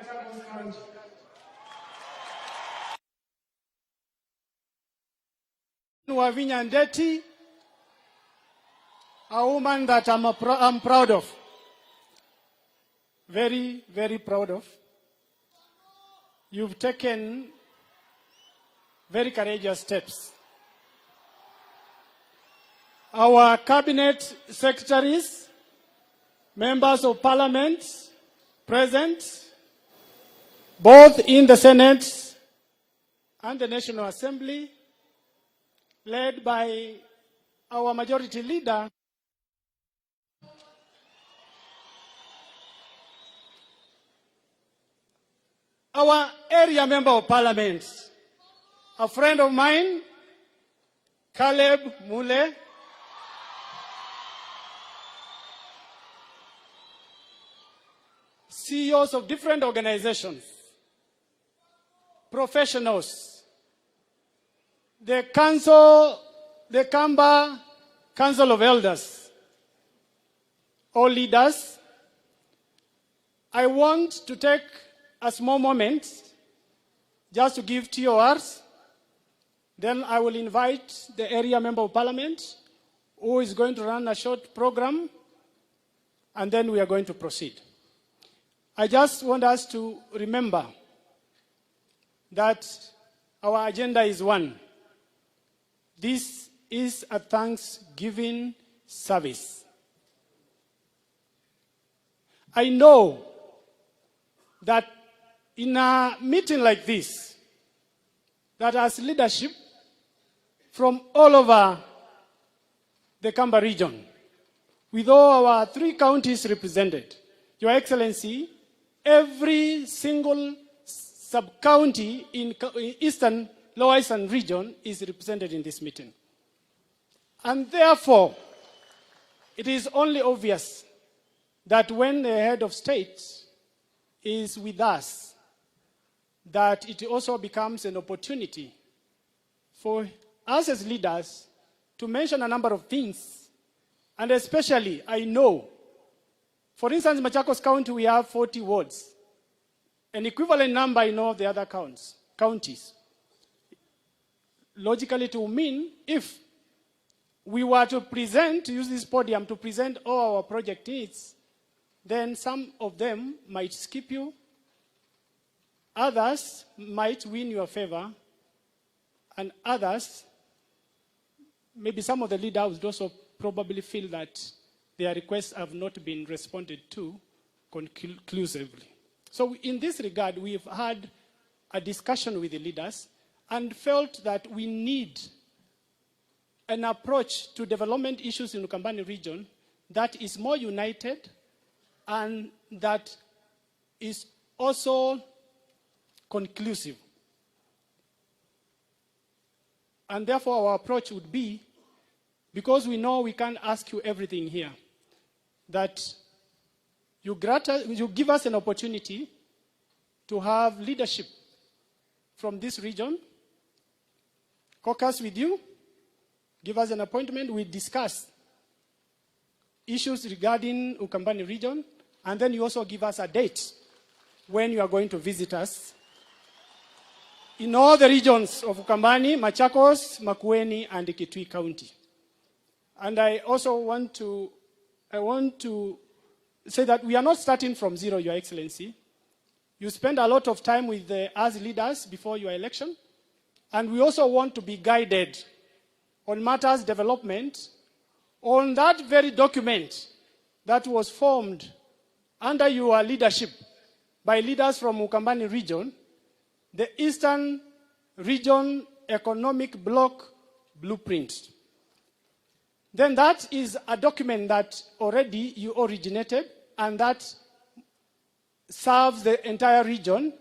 Machakos County. Wavinya Ndeti, a woman that I'm proud of. Very, very proud of. You've taken very courageous steps. Our cabinet secretaries, members of parliament present, both in the Senate and the National Assembly, led by our majority leader, our area member of parliament, a friend of mine, Caleb Mule, CEOs of different organizations, professionals, the council, the Kamba Council of Elders, all leaders. I want to take a small moment just to give TORs. Then I will invite the area member of parliament who is going to run a short program, and then we are going to proceed. I just want us to remember that our agenda is one. This is a Thanksgiving service. I know that in a meeting like this, that as leadership from all over the Kamba region, with all our three counties represented, Your Excellency, every single sub-county in Eastern, Lower Eastern region is represented in this meeting. And therefore, it is only obvious that when the head of state is with us, that it also becomes an opportunity for us as leaders to mention a number of things. And especially, I know, for instance, in Machakos County, we have 40 wards, an equivalent number in all the other counties. Logically, it will mean if we were to present, to use this podium to present all our project needs, then some of them might skip you, others might win your favor, and others, maybe some of the leaders would also probably feel that their requests have not been responded to conclusively. So in this regard, we've had a discussion with the leaders and felt that we need an approach to development issues in Ukambani region that is more united and that is also conclusive. And therefore our approach would be, because we know we can't ask you everything here, that you give us an opportunity to have leadership from this region, caucus with you, give us an appointment, we discuss issues regarding Ukambani region, and then you also give us a date when you are going to visit us in all the regions of Ukambani, Machakos, Makueni, and Kitui County. And I also want to say that we are not starting from zero, Your Excellency. You spend a lot of time with the us leaders before your election, and we also want to be guided on matters development on that very document that was formed under your leadership by leaders from Ukambani region, the Eastern Region Economic Bloc Blueprint. Then that is a document that already you originated and that serves the entire region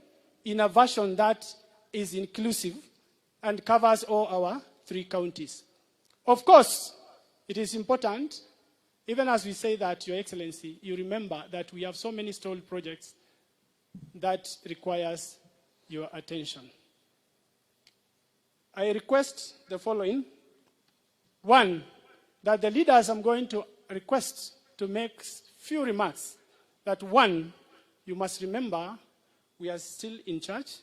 in a version that is inclusive and covers all our three counties. Of course, it is important, even as we say that, Your Excellency, you remember that we have so many stalled projects that requires your attention. I request the following. One, that the leaders I'm going to request to make few remarks. That one, you must remember We are still in church.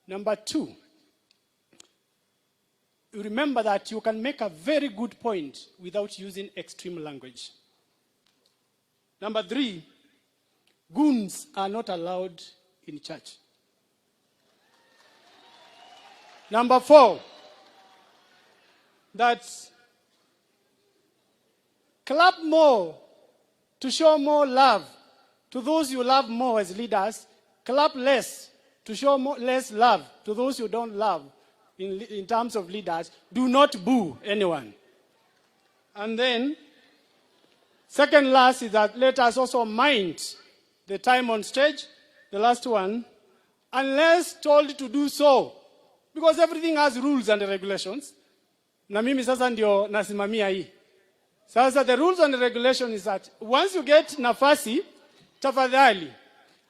Number two, you remember that you can make a very good point without using extreme language. Number three, goons are not allowed in church. Number four, that clap more to show more love to those you love more as leaders. Clap less to show less love to those you don't love in terms of leaders. Do not boo anyone. And then, second last is that let us also mind the time on stage. The last one, unless told to do so, because everything has rules and regulations. Na mimi sasa ndio nasimamia hii. Sasa the rules and regulation is that once you get nafasi, tafadhali,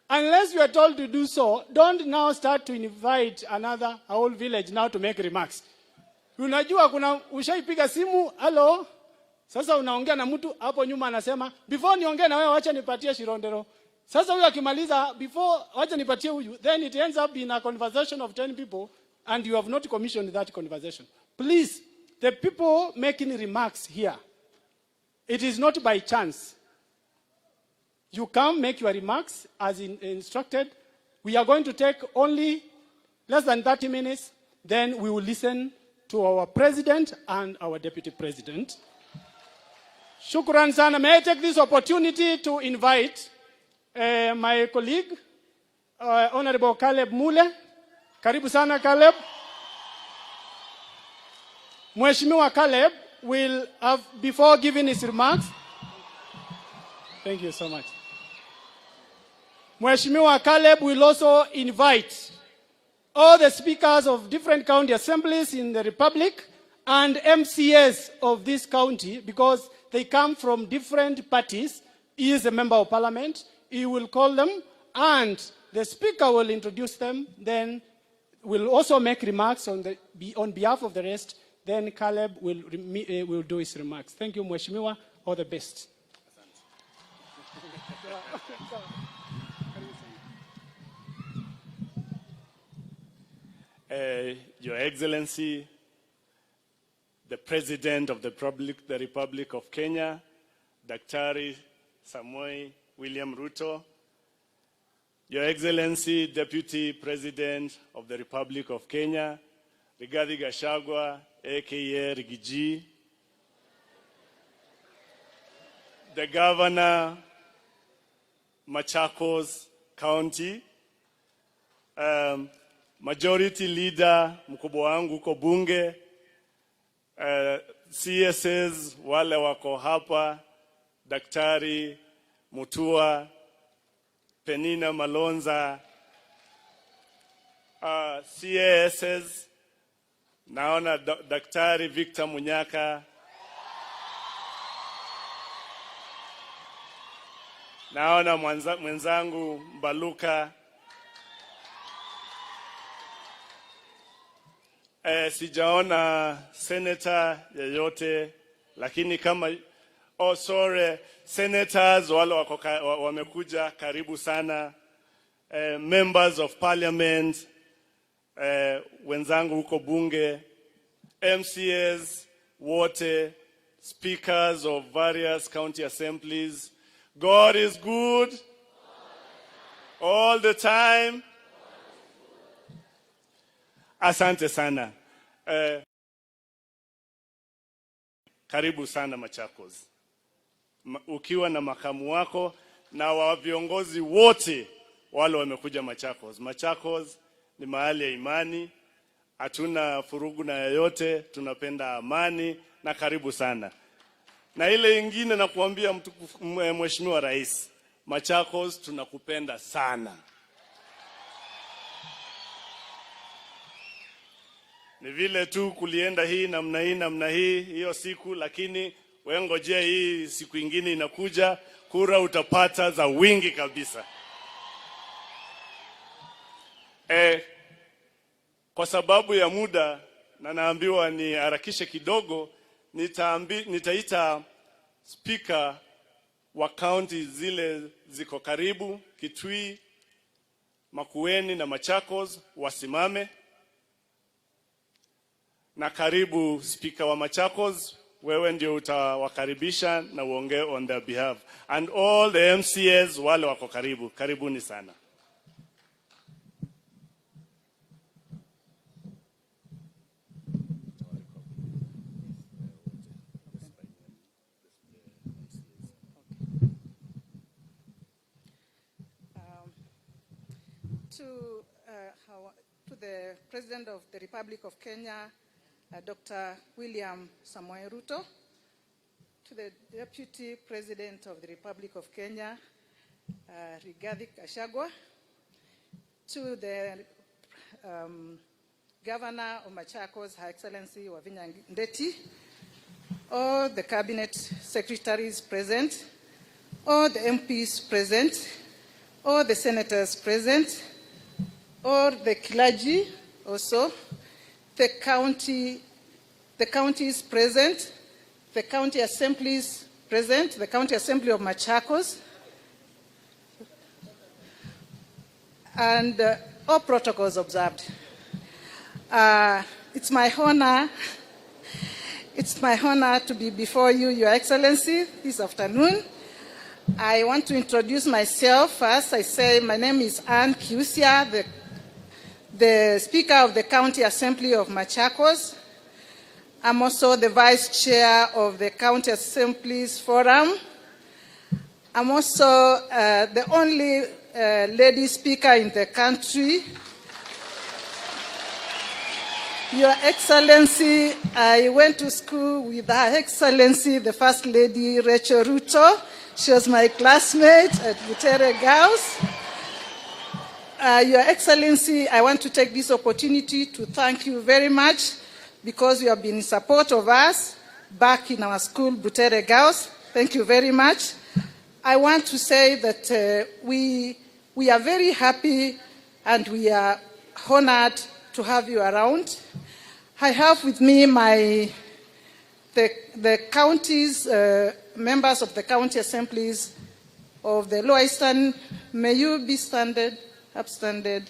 unless you are told to do so, don't now start to invite another a whole village now to make remarks. Unajua kuna ushaipiga simu, "Hello." Sasa unaongea na mtu hapo nyuma anasema, "Before niongee na wewe, wacha nipatie Shirondero." Sasa huyu akimaliza, "Before, wacha nipatie huyu," then it ends up in a conversation of 10 people and you have not commissioned that conversation. Please, the people making remarks here, it is not by chance. You come make your remarks as instructed. We are going to take only less than 30 minutes. Then we will listen to our president and our deputy president. Shukran sana. May I take this opportunity to invite my colleague, Honorable Caleb Mule. Karibu sana, Caleb. Mheshimiwa Caleb will have, before giving his remarks, thank you so much. Mheshimiwa Caleb will also invite all the speakers of different county assemblies in the Republic and MCAs of this county, because they come from different parties. He is a member of parliament. He will call them and the speaker will introduce them. Then will also make remarks on behalf of the rest. Then Caleb will do his remarks. Thank you, Mheshimiwa. All the best. Your Excellency, the President of the Republic of Kenya, Daktari Samoei William Ruto, Your Excellency, Deputy President of the Republic of Kenya, Rigathi Gachagua, aka Riggy G, the Governor, Machakos County, Majority Leader mkubwa wangu huko bunge, CSs wale wako hapa, Daktari Mutua, Penina Malonza, CASs, naona Daktari Victor Munyaka, naona mwenzangu Mbaluka. Sijaona senator yeyote, lakini kama, oh sorry, senators wale wako wamekuja, karibu sana. Members of parliament, wenzangu huko bunge, MCAs wote, speakers of various county assemblies. God is good all the time. Asante sana. Karibu sana Machakos. Ukiwa na makamu wako na wa viongozi wote wale wamekuja Machakos. Machakos ni mahali ya imani, hatuna furugu na yoyote, tunapenda amani na karibu sana. Na ile ingine nakuambia Mheshimiwa Rais, Machakos tunakupenda sana. Ni vile tu kulienda hii namna hii namna hii hiyo siku, lakini wewe ngojea hii siku ingine inakuja, kura utapata za wingi kabisa. Kwa sababu ya muda na naambiwa niharakishe kidogo, nitaita speaker wa county zile ziko karibu, Kitui, Makueni na Machakos wasimame. Na karibu Spika wa Machakos, wewe ndio utawakaribisha na uongee on their behalf. And all the MCAs wale wako karibu, karibuni sana. To the President of the Republic of Kenya, Dr. William Samoei Ruto, to the Deputy President of the Republic of Kenya, Rigathi Gachagua, to the Governor of Machakos, Her Excellency Wavinya Ndeti, all the Cabinet Secretaries present, all the MPs present, all the senators present, all the clergy also, the counties present, the county assemblies present, the County Assembly of Machakos, and all protocols observed. It's my honor. It's my honor to be before you, Your Excellency, this afternoon. I want to introduce myself first. I say my name is Anne Kiusya, the Speaker of the County Assembly of Machakos. I'm also the Vice Chair of the County Assemblies Forum. I'm also the only lady speaker in the country. Your Excellency, I went to school with Her Excellency, the First Lady Rachel Ruto. She was my classmate at Butere Girls. Your Excellency, I want to take this opportunity to thank you very much because you have been in support of us back in our school, Butere Girls. Thank you very much. I want to say that we are very happy and we are honored to have you around. I have with me the counties, members of the county assemblies of the Lower Eastern. May you be standed, upstanded,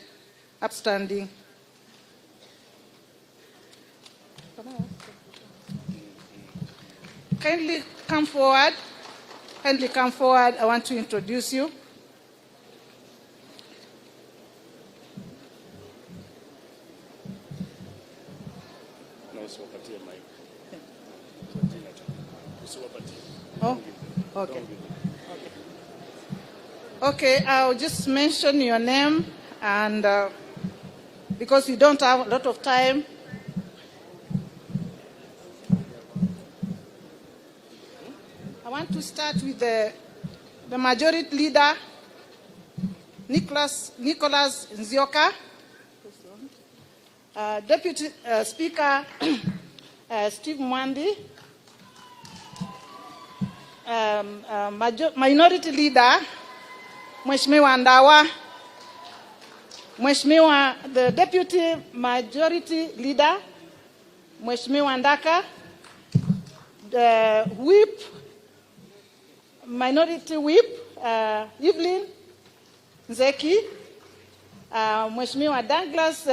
upstanding. Kindly come forward. Kindly come forward. I want to introduce you. Na usiwapatie mic. Jina tu. Usiwapatie. Oh, okay. Okay, I'll just mention your name, and because we don't have a lot of time. I want to start with the majority leader, Nicholas Nzioka, Deputy Speaker Steve Mwandi, Minority Leader Mheshimiwa Ndawa, Mheshimiwa the Deputy Majority Leader Mheshimiwa Ndaka, the Whip, Minority Whip Evelyn Nzeki, Mheshimiwa Douglas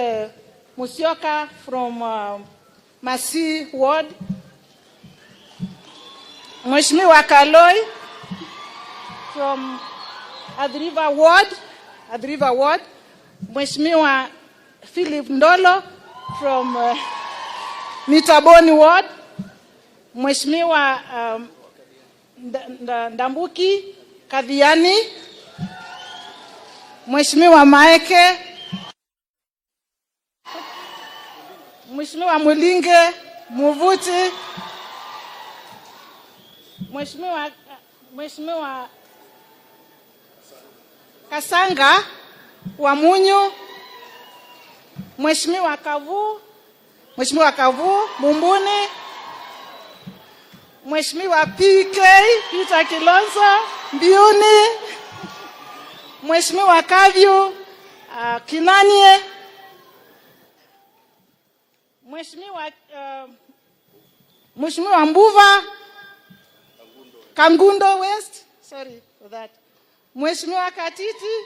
Musyoka from Masi Ward, Mheshimiwa Kaloi from Athi River Ward, Athi River Ward, Mheshimiwa Philip Ndolo from Mitaboni Ward, Mheshimiwa Ndambuki Kathiani, Mheshimiwa Maeke, Mheshimiwa Mulinge Muvuti, Mheshimiwa Kasanga wa Munyu, Mheshimiwa Kavu, Mheshimiwa Kavu Mumbuni, Mheshimiwa PK Peter Kilonzo Mbiuni, Mheshimiwa Kavyu Kinanie, Mheshimiwa Mbuva Kangundo West, sorry for that. Mheshimiwa Katiti,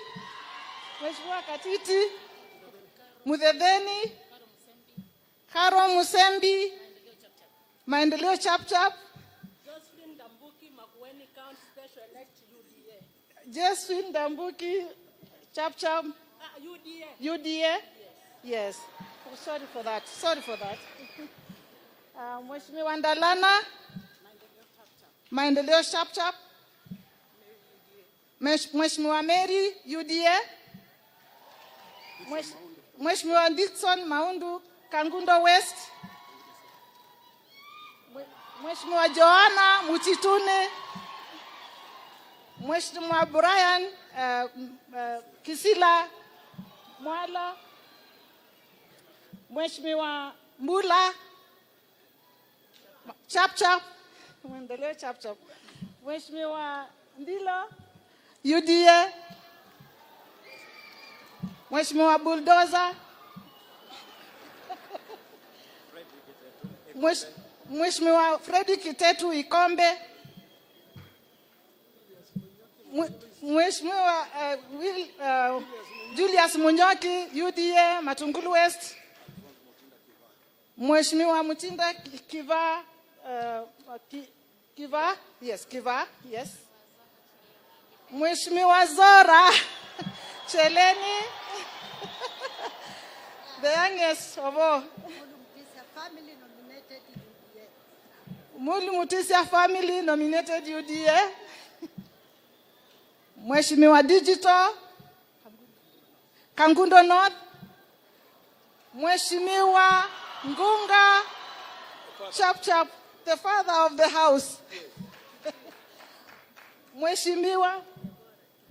Mheshimiwa Katiti, Muthetheni, Karo Musembi, Maendeleo Chapchap, Josephine Ndambuki, Makueni County Special Elect UDA. Josephine Ndambuki, Chapchap, Ah, UDA. UDA? Yes. Oh, sorry for that. Sorry for that. Mheshimiwa Ndalana, Maendeleo Chapchap. Mheshimiwa Mary, UDA. Mheshimiwa Dickson Maundu, Kangundo West. Mheshimiwa Joanna Mutitune. Mheshimiwa Brian Kisila Mwala. Mheshimiwa Mbula Chap Chap, Maendeleo Chap Chap. Mheshimiwa Ndilo UDA. Mheshimiwa Bulldozer. Mheshimiwa Fredrick Kitetu Ikombe. Mheshimiwa Julius Munyoki UDA Matungulu West. Mheshimiwa Mutinda Kiva, Kiva, yes, Kiva, yes. Mheshimiwa Zora Cheleni, the youngest of all. Family nominated UDA. Mulu Mutisia family nominated UDA. Mheshimiwa Digital, Kangundo North. Mheshimiwa Ngunga Chap Chap, the father of the house. Mheshimiwa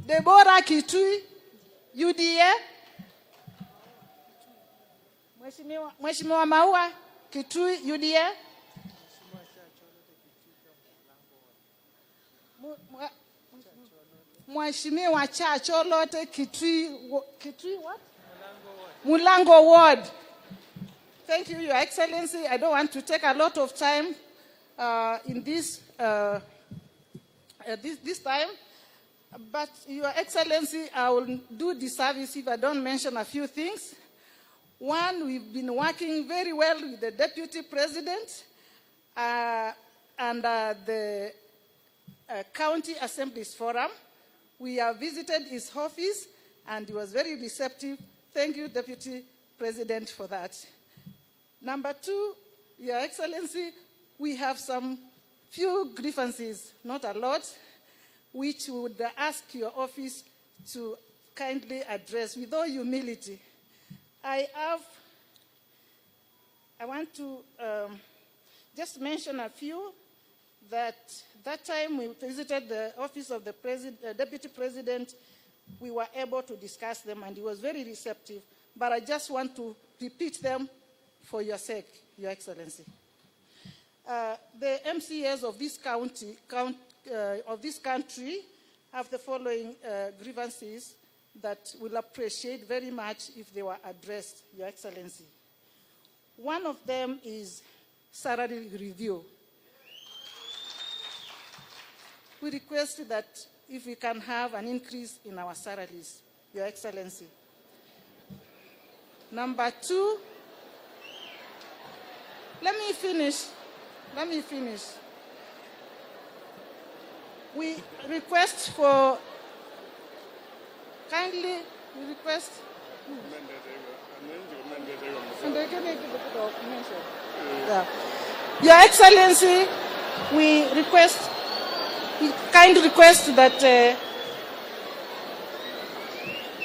Deborah Kitui, UDA. Mheshimiwa Maua Kitui, UDA. Mheshimiwa Chacholote Kitui, Kitui what? Mulango Ward. Thank you, Your Excellency. I don't want to take a lot of time in this time, but Your Excellency, I will do disservice if I don't mention a few things. One, we've been working very well with the Deputy President and the County Assemblies Forum. We have visited his office and he was very receptive. Thank you, Deputy President, for that. Number two, Your Excellency, we have some few grievances, not a lot, which we would ask your office to kindly address with all humility. I want to just mention a few. That time we visited the office of the Deputy President, we were able to discuss them and he was very receptive. But I just want to repeat them for your sake, Your Excellency. The MCAs of this county, count, of this country have the following grievances that we'll appreciate very much if they were addressed, Your Excellency. One of them is salary review. We request that if we can have an increase in our salaries, Your Excellency. Number two, let me finish. Let me finish. We request for, kindly, we request. Yeah. Your Excellency, we request, we kind request that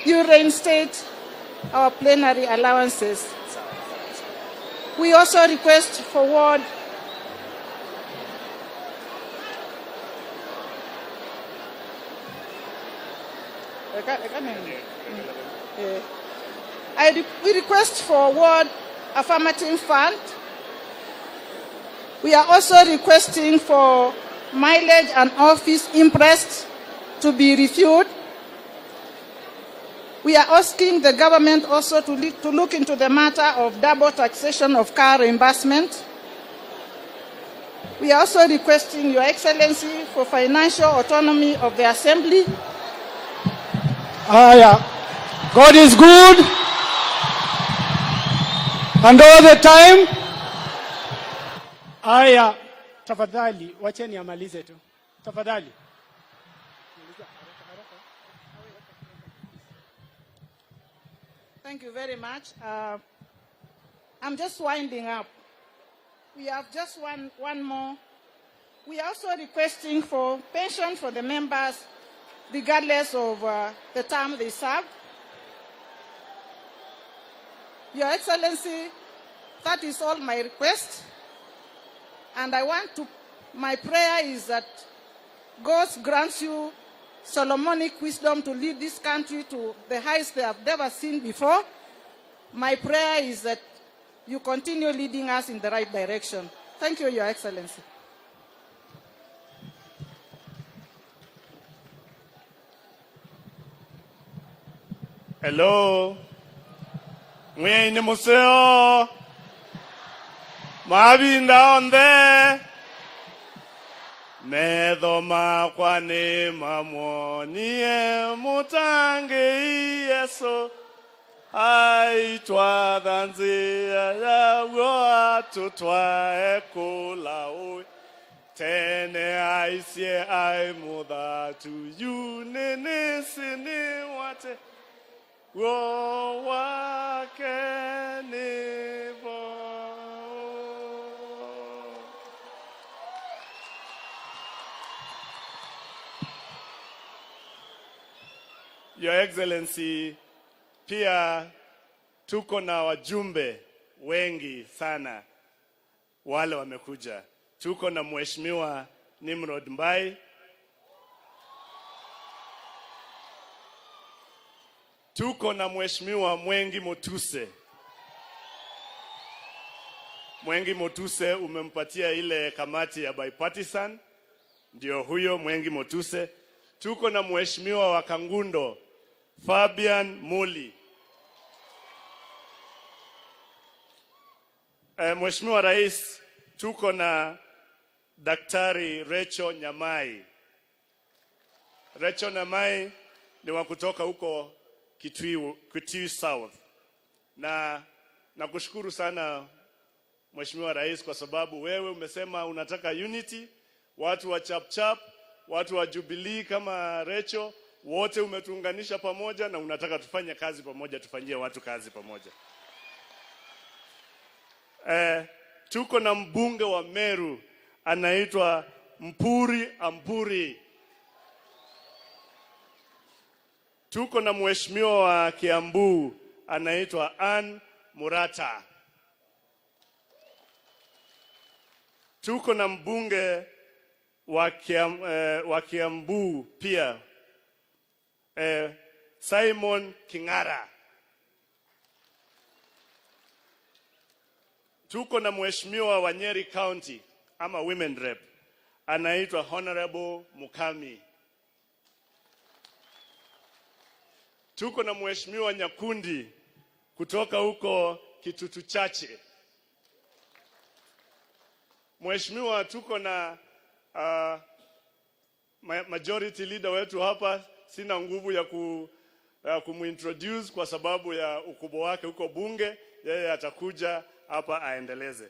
you reinstate our plenary allowances. We also request for ward we request for ward affirmative fund. We are also requesting for mileage and office imprest to be reviewed. We are asking the government also to look into the matter of double taxation of car reimbursement. We are also requesting Your Excellency for financial autonomy of the Assembly. Haya, God is good. And all the time. Aya, tafadhali, wacheni amalize tu. Tafadhali. Thank you very much. I'm just winding up. We have just one more. We are also requesting for pension for the members, regardless of the term they serve. Your Excellency, that is all my request. And my prayer is that God grants you Solomonic wisdom to lead this country to the heights they have never seen before. My prayer is that you continue leading us in the right direction. Thank you, Your Excellency. Hello. Mwini museo. Mavinda onthe. Metho makwa nĩ mamwonie mũtangĩi Yesu aitwatha nzĩa yaguo atũtwae kũla ũĩ tene aisie ai mũthatu yu nĩnĩsĩ nĩwate guo wake nĩvo. Your Excellency, pia tuko na wajumbe wengi sana wale wamekuja. Tuko na Mheshimiwa Nimrod Mbai. Tuko na Mheshimiwa Mwengi Mutuse. Mwengi Mutuse umempatia ile kamati ya bipartisan, ndio huyo Mwengi Mutuse. Tuko na Mheshimiwa wa Kangundo Fabian Muli. Mheshimiwa Rais, tuko na Daktari Rachel Nyamai. Rachel Nyamai ni wa kutoka huko Kitui, Kitui South. Na nakushukuru sana Mheshimiwa Rais kwa sababu wewe umesema unataka unity, watu wa chap chap, watu wa Jubilee kama Rachel, wote umetuunganisha pamoja na unataka tufanye kazi pamoja, tufanyie watu kazi pamoja. Tuko na mbunge wa Meru anaitwa Mpuri Ampuri. Tuko na mheshimiwa wa Kiambu anaitwa Ann Murata. Tuko na mbunge wa Kiambu pia Simon King'ara. Tuko na mheshimiwa wa Nyeri County ama Women Rep anaitwa Honorable Mukami. Tuko na mheshimiwa Nyakundi kutoka huko Kitutu Chache. Mheshimiwa, tuko na majority leader wetu hapa. Sina nguvu ya kumuintroduce kwa sababu ya ukubwa wake huko bunge. Yeye atakuja hapa aendeleze.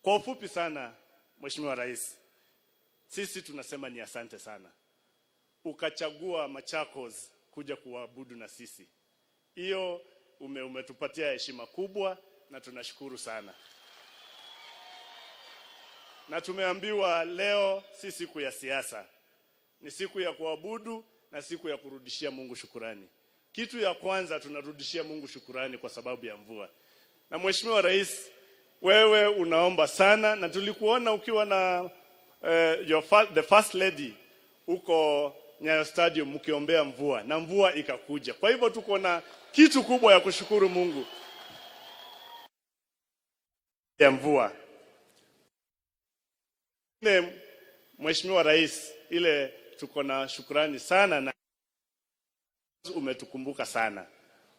Kwa ufupi sana, Mheshimiwa Rais, sisi tunasema ni asante sana. Ukachagua Machakos kuja kuabudu na sisi. Hiyo umetupatia heshima kubwa na tunashukuru sana. Na tumeambiwa leo si siku ya siasa. Ni siku ya kuabudu na siku ya kurudishia Mungu shukurani. Kitu ya kwanza tunarudishia Mungu shukurani kwa sababu ya mvua. Na Mheshimiwa Rais, wewe unaomba sana na tulikuona ukiwa na the first lady huko Nyayo Stadium mkiombea mvua na mvua ikakuja. Kwa hivyo tuko na kitu kubwa ya kushukuru Mungu ya mvua. Mheshimiwa Rais, ile tuko na shukrani sana na umetukumbuka sana.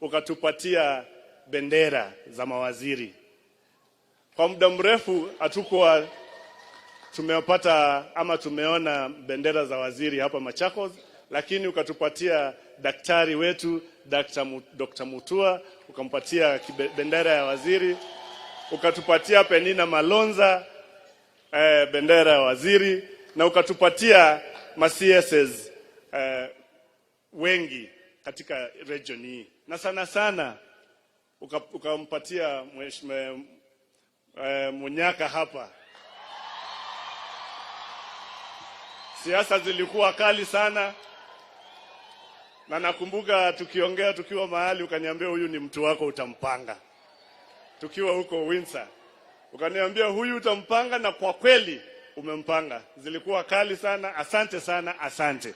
Ukatupatia bendera za mawaziri. Kwa muda mrefu hatukuwa tumepata ama tumeona bendera za waziri hapa Machakos, lakini ukatupatia daktari wetu Dr. Mutua, ukampatia bendera ya waziri, ukatupatia Penina Malonza bendera ya waziri, na ukatupatia ma CSs wengi katika region hii, na sana sana ukampatia Mheshimiwa Munyaka hapa. Siasa zilikuwa kali sana, na nakumbuka tukiongea tukiwa mahali, ukaniambia huyu ni mtu wako, utampanga. Tukiwa huko Windsor, ukaniambia huyu utampanga, na kwa kweli umempanga. Zilikuwa kali sana. Asante sana, asante.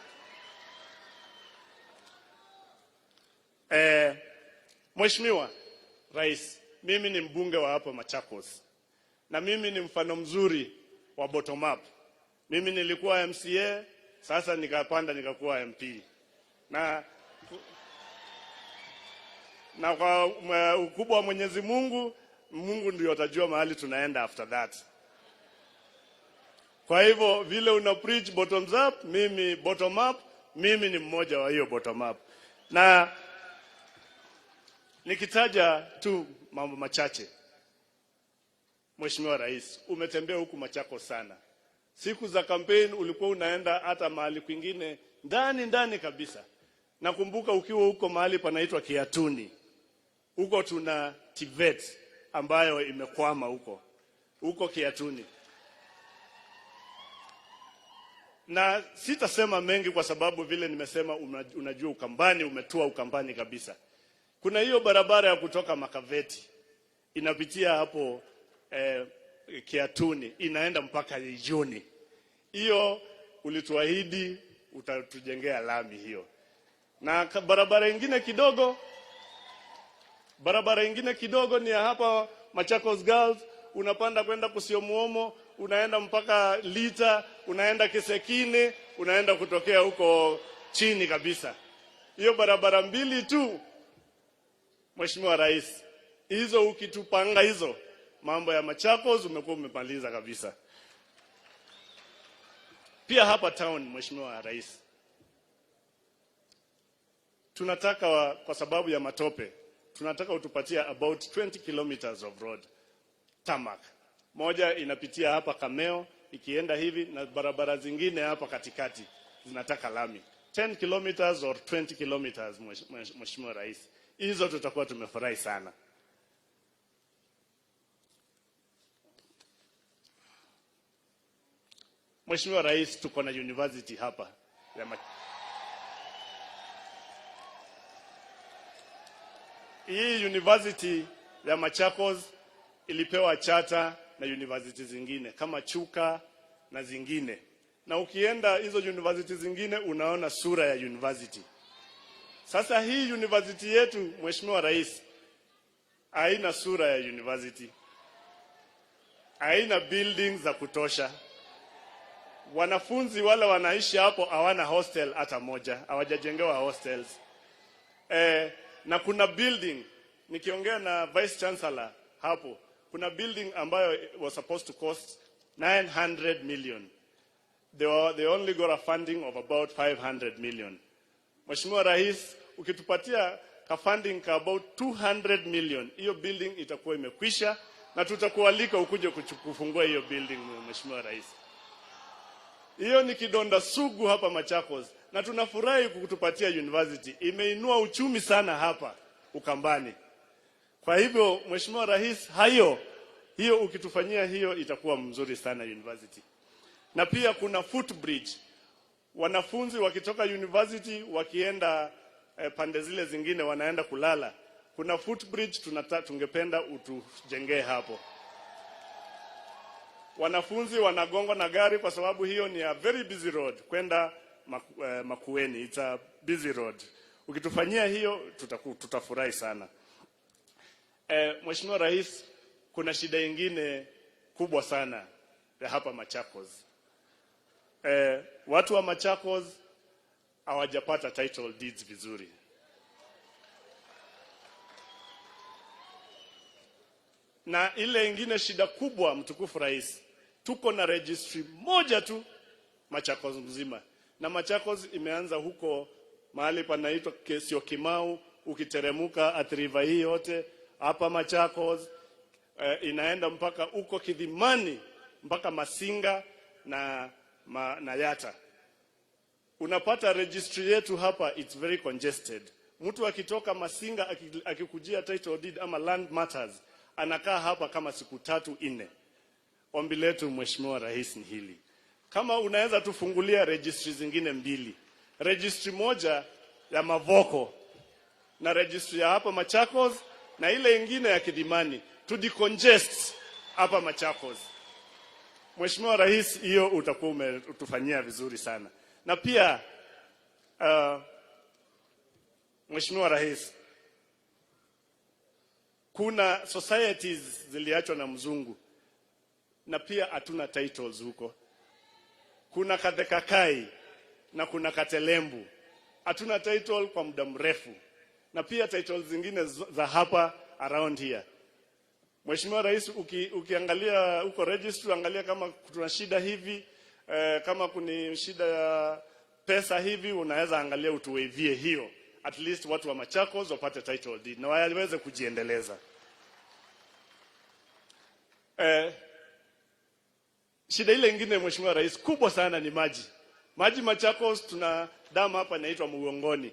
Mheshimiwa Rais, mimi ni mbunge wa hapa Machakos na mimi ni mfano mzuri wa bottom up. Mimi nilikuwa MCA, sasa nikapanda nikakuwa MP. Na kwa ukubwa wa Mwenyezi Mungu, Mungu ndio atajua mahali tunaenda after that. Kwa hivyo vile una preach bottoms up, mimi bottom up, mimi ni mmoja wa hiyo bottom up. Na nikitaja tu mambo machache, Mheshimiwa Rais, umetembea huku Machakos sana. Siku za campaign ulikuwa unaenda hata mahali kwingine ndani ndani kabisa. Nakumbuka ukiwa huko mahali panaitwa Kiatuni, huko tuna TVET ambayo imekwama huko huko Kiatuni, na sitasema mengi kwa sababu vile nimesema, unajua Ukambani, umetua Ukambani kabisa. Kuna hiyo barabara ya kutoka Makaveti inapitia hapo Kiatuni inaenda mpaka Ijuni. Hiyo ulituahidi utatujengea lami hiyo, na barabara ingine kidogo ni ya hapa Machakos Girls, unapanda kwenda Kusiomuomo, unaenda mpaka Lita, unaenda Kisekine, unaenda kutokea huko chini kabisa. Hiyo barabara mbili tu, Mheshimiwa Rais, hizo ukitupanga hizo mambo ya Machakos umekuwa umemaliza kabisa. Pia hapa town, Mheshimiwa Rais, tunataka kwa sababu ya matope, tunataka utupatie about 20 kilometers of road tarmac. Moja inapitia hapa Kameo ikienda hivi na barabara zingine hapa katikati zinataka lami. 10 kilometers or 20 kilometers, Mheshimiwa Rais, hizo tutakuwa tumefurahi sana. Mheshimiwa Rais, tuko na university hapa ya Hii university ya Machakos ilipewa charter na university zingine kama Chuka na zingine, na ukienda hizo university zingine unaona sura ya university. Sasa hii university yetu, Mheshimiwa Rais, haina sura ya university, haina buildings za kutosha. Wanafunzi wale wanaishi hapo hawana hostel hata moja, hawajajengewa hostels. Na kuna building, nikiongea na Vice Chancellor hapo, kuna building ambayo was supposed to cost 900 million. They only got a funding of about 500 million. Mheshimiwa Rais, ukitupatia ka funding ka about 200 million, hiyo building itakuwa imekwisha na tutakualika ukuje kufungua hiyo building, Mheshimiwa Rais. Hiyo ni kidonda sugu hapa Machakos, na tunafurahi kukutupatia university. Imeinua uchumi sana hapa Ukambani. Kwa hivyo Mheshimiwa Rais, hayo hiyo ukitufanyia hiyo itakuwa mzuri sana university. Na pia kuna footbridge. Wanafunzi wakitoka university wakienda pande zile zingine wanaenda kulala. Kuna footbridge tungependa utujengee hapo. Wanafunzi wanagongwa na gari kwa sababu hiyo ni a very busy road kwenda Makueni. It's a busy road. Ukitufanyia hiyo tutafurahi sana. Mheshimiwa Rais, kuna shida ingine kubwa sana ya hapa Machakos. Watu wa Machakos hawajapata title deeds vizuri. Na ile ingine shida kubwa, mtukufu Rais, tuko na registry moja tu Machakos mzima, Na Machakos imeanza huko mahali panaitwa Syokimau, ukiteremuka Athi River hii yote hapa Machakos, inaenda mpaka huko Kithimani mpaka Masinga na Yatta. Unapata registry yetu hapa, it's very congested. Mtu akitoka Masinga akikujia title deed ama land matters, anakaa hapa kama siku 3, 4. Ombi letu, Mheshimiwa Rais, ni hili: kama unaweza tufungulia registry zingine mbili, registry moja ya Mavoko na registry ya hapa Machakos na ile ingine ya Kithimani, to decongest hapa Machakos. Mheshimiwa Rais, hiyo utakuwa umetufanyia vizuri sana. Na pia Mheshimiwa Rais, kuna societies ziliachwa na mzungu na pia hatuna titles huko. Kuna Kathekakai na kuna Katelembu, hatuna title kwa muda mrefu, na pia titles zingine za hapa around here. Mheshimiwa Rais, ukiangalia huko registry, angalia kama tuna shida hivi, kama kuna shida ya pesa hivi, unaweza angalia utuwaivie hiyo, at least watu wa Machakos wapate title deed na waweze kujiendeleza. Shida ile ingine, Mheshimiwa Rais, kubwa sana ni maji. Maji Machakos, tuna damu hapa inaitwa Muongoni,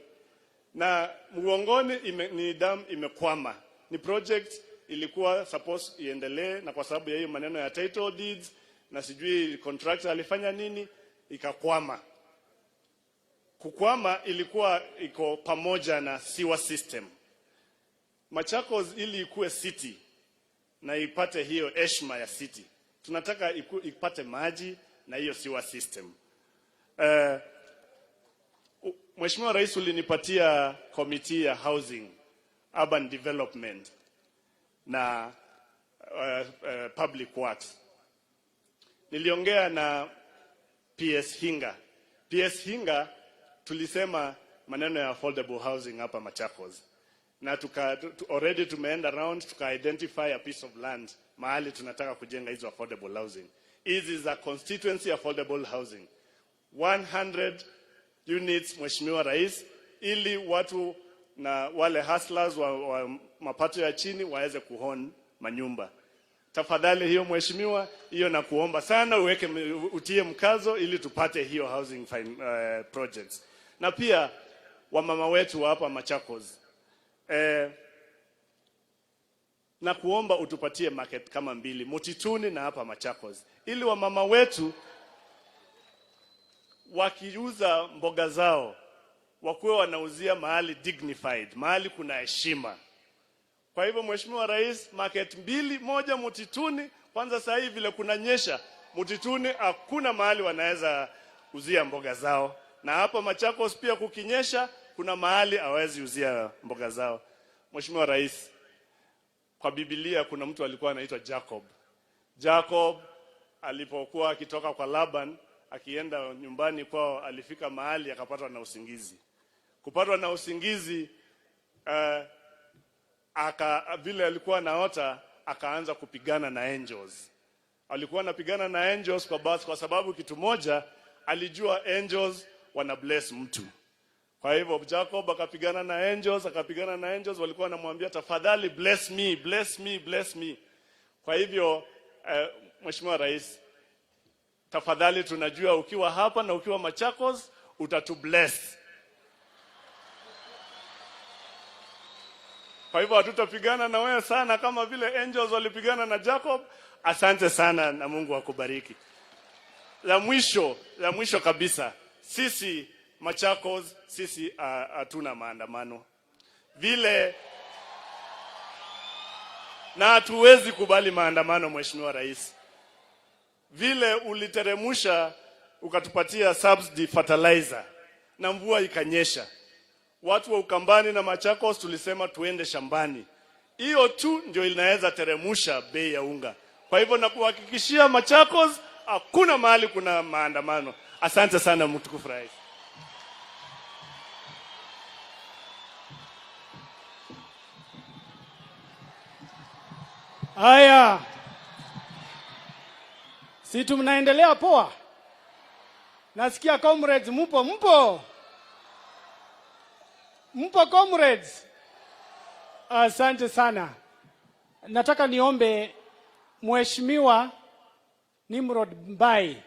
na Muongoni ni dam imekwama. Ni project ilikuwa suppose iendelee, na kwa sababu ya hiyo maneno ya title deeds na sijui contractor alifanya nini, ikakwama. Kukwama ilikuwa iko pamoja na sewer system. Machakos ili ikuwe city na ipate hiyo heshima ya city, tunataka ipate maji na hiyo sewer system. Mheshimiwa Rais, ulinipatia committee ya housing, urban development na public works. Niliongea na PS Hinga. PS Hinga, tulisema maneno ya affordable housing hapa Machakos na already tumeenda round, tuka identify a piece of land mahali tunataka kujenga hizo affordable housing. Hizi za constituency affordable housing 100 units, Mheshimiwa Rais, ili watu na wale hustlers wa mapato ya chini waweze kuown manyumba. Tafadhali hiyo mheshimiwa, hiyo nakuomba sana uweke, utie mkazo ili tupate hiyo housing projects. Na pia wamama wetu wa hapa Machakos, na kuomba utupatie market kama mbili Mutituni na hapa Machakos, ili wamama wetu wakiuza mboga zao wakuwe wanauzia mahali dignified, mahali kuna heshima. Kwa hivyo Mheshimiwa Rais, market mbili, moja Mutituni. Kwanza sasa hivi vile kunanyesha Mutituni, hakuna mahali wanaweza uzia mboga zao, na hapa Machakos pia kukinyesha, kuna mahali hawezi uzia mboga zao. Mheshimiwa Rais, kwa Biblia kuna mtu alikuwa anaitwa Jacob. Jacob alipokuwa akitoka kwa Laban akienda nyumbani kwao, alifika mahali akapatwa na usingizi. Kupatwa na usingizi, vile alikuwa anaota, akaanza kupigana na angels. Alikuwa anapigana na angels kwa sababu kitu moja alijua, angels wana bless mtu. Kwa hivyo Jacob akapigana na angels, akapigana na angels, walikuwa wanamwambia, "Tafadhali bless me, bless me, bless me." Kwa hivyo Mheshimiwa Rais, tafadhali tunajua ukiwa hapa na ukiwa Machakos utatu bless. Kwa hivyo hatutapigana na wewe sana kama vile angels walipigana na Jacob. Asante sana na Mungu akubariki. La mwisho kabisa, sisi Machakos, sisi hatuna maandamano vile na hatuwezi kubali maandamano. Mheshimiwa Rais, vile uliteremusha ukatupatia subsidy fertilizer na mvua ikanyesha, watu wa Ukambani na Machakos tulisema tuende shambani. Hiyo tu ndio inaweza teremusha bei ya unga. Kwa hivyo nakuhakikishia Machakos hakuna mahali kuna maandamano. Asante sana, mtukufu Rais. Haya, si tunaendelea poa? Nasikia comrades mupo, mpo? Mpo comrades? Asante sana. Nataka niombe Mheshimiwa Nimrod Mbai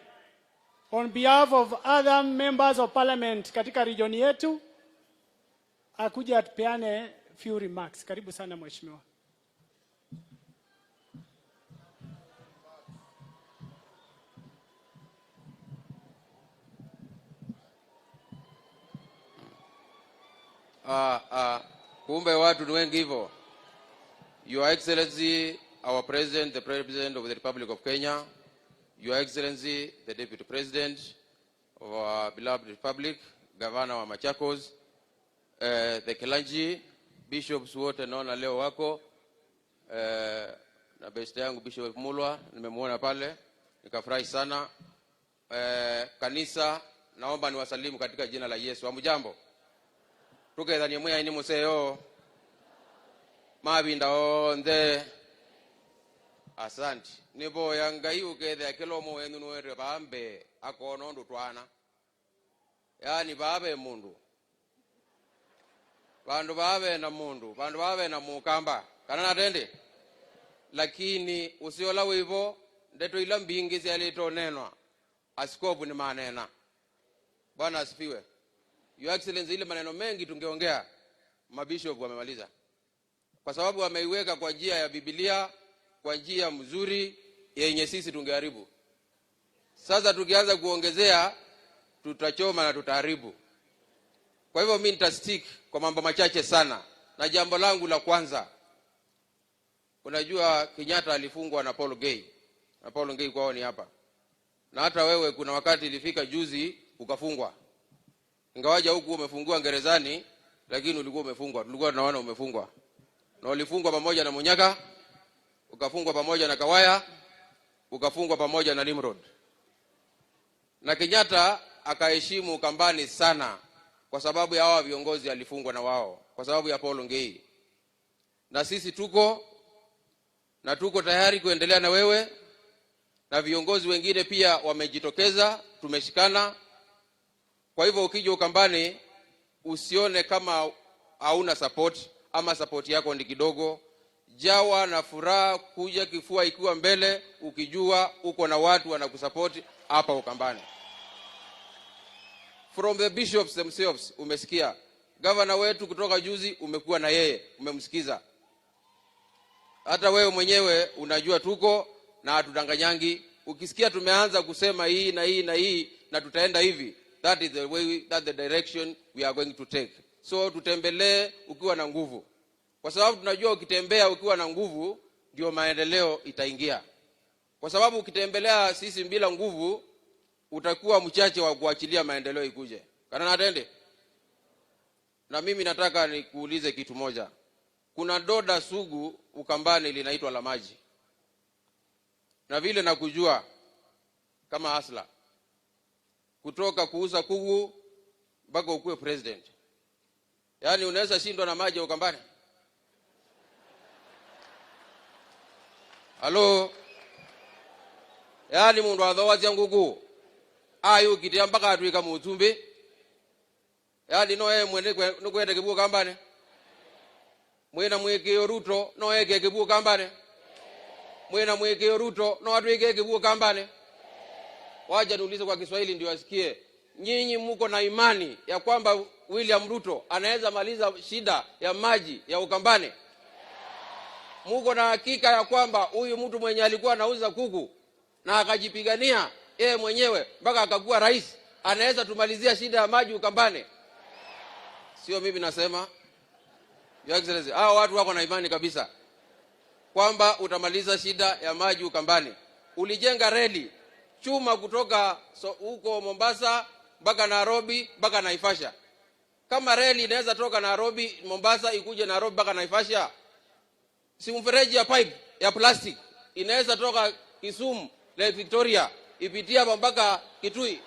on behalf of other members of parliament katika region yetu akuja atupeane few remarks. Karibu sana mheshimiwa. Ah, ah, kumbe watu ni wengi hivyo. Your Excellency, our President, the President of the Republic of Kenya, Your Excellency, the Deputy President of our beloved Republic, Governor wa Machakos, the Kelanji, bishops wote naona leo wako, na best yangu Bishop Mulwa nimemwona pale nikafurahi sana. Kanisa, naomba niwasalimu katika jina la Yesu. Hamjambo? Tukethanie mwiai ni museo mavinda onthe. Asante. Nivoya Ngai ukethia kila umwe wenyu niwendire vambe akona undu twana, yaani vave mundu, vandu vave na mundu, vandu vave na mukamba kana natende. Lakini usiola wivo ndeto ila mbingi syalitonenwa askofu ni manena. Bwana asifiwe. Your Excellency, ile maneno mengi tungeongea, mabishop wamemaliza, kwa sababu wameiweka kwa njia ya Biblia, kwa njia mzuri yenye sisi tungeharibu. Sasa tukianza kuongezea tutachoma na tutaharibu. Kwa hivyo mimi nitastick kwa mambo machache sana, na jambo langu la kwanza, unajua Kenyatta alifungwa na Paul Ngei, na Paul Ngei kwao ni hapa, na hata wewe kuna wakati ilifika juzi ukafungwa, ingawaja huku umefungua gerezani, lakini ulikuwa umefungwa, tulikuwa tunaona umefungwa, na ulifungwa pamoja na Munyaka, ukafungwa pamoja na Kawaya, ukafungwa pamoja na Nimrod. Na Kenyatta akaheshimu Ukambani sana kwa sababu ya hawa viongozi alifungwa na wao, kwa sababu ya Paul Ngei. Na sisi tuko na tuko tayari kuendelea na wewe, na viongozi wengine pia wamejitokeza, tumeshikana. Kwa hivyo ukija Ukambani usione kama hauna support ama support yako ni kidogo. Jawa na furaha, kuja kifua ikiwa mbele, ukijua uko na watu wanakusupport hapa Ukambani. From the bishops themselves, umesikia governor wetu kutoka juzi, umekuwa na yeye, umemsikiza. Hata wewe mwenyewe unajua tuko na hatudanganyangi. Ukisikia tumeanza kusema hii na hii na hii na tutaenda hivi, that is the way, that the direction we are going to take. So tutembelee ukiwa na nguvu, kwa sababu tunajua ukitembea ukiwa na nguvu ndio maendeleo itaingia, kwa sababu ukitembelea sisi bila nguvu utakuwa mchache wa kuachilia maendeleo ikuje. Kana natende. Na mimi nataka nikuulize kitu moja. Kuna doda sugu Ukambani linaitwa la maji, na vile nakujua kama asla kutoka kuuza kuku mpaka ukuwe president, yaani unaweza shindwa na maji ya Ukambani? Halo, yaani mundu athowasya nguku ayukitia mpaka atwika mutumbi, yaani no yeye mwene nukwenda kibuo Kambani, mwina mwikio Ruto no eke kibuo Kambani, mwina mwikio Ruto no atwike kibuo Kambani. Wacha niulize kwa Kiswahili ndio asikie. Nyinyi muko na imani ya kwamba William Ruto anaweza maliza shida ya maji ya Ukambani? Muko na hakika ya kwamba huyu mtu mwenye alikuwa anauza kuku na akajipigania yeye mwenyewe mpaka akakuwa rais anaweza tumalizia shida ya maji Ukambani? Sio mimi nasema, Your Excellency, hao watu wako na imani kabisa kwamba utamaliza shida ya maji Ukambani. Ulijenga reli chuma kutoka huko Mombasa mpaka Nairobi mpaka Naivasha. Kama reli inaweza toka Nairobi Mombasa ikuje Nairobi mpaka Naivasha, si mfereji ya pipe ya plastic inaweza toka Kisumu Lake Victoria ipitie hapa mpaka Kitui?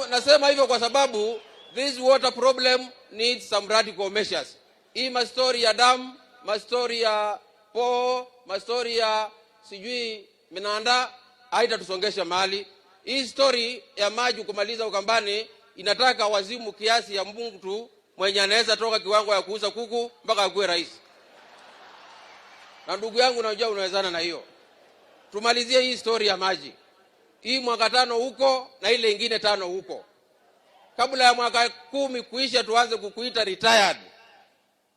Nasema hivyo kwa sababu this water problem needs some radical measures. Hii mastori ya dam, mastori ya poo, mastori ya sijui minanda haitatusongesha mahali. Hii story ya maji kumaliza Ukambani inataka wazimu kiasi ya mtu mwenye anaweza toka kiwango ya kuuza kuku mpaka akuwe rais. Na ndugu yangu, najua unawezana na hiyo. Tumalizie hii story ya maji hii mwaka 5 huko na ile ingine 5 huko, kabla ya mwaka 10 kuisha tuanze kukuita retired.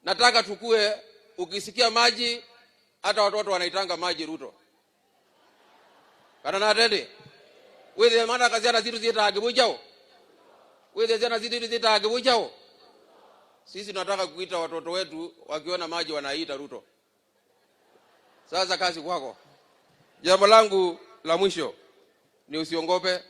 Nataka tukue, ukisikia maji hata watoto wanaitanga maji Ruto. Kana na atende wethe mana kaziana zitu zita bujao, wethe ziana zitu zita bujao. Sisi tunataka kuita watoto wetu wakiona maji wanaita Ruto. Sasa kazi kwako. Jambo langu la mwisho ni usiongope.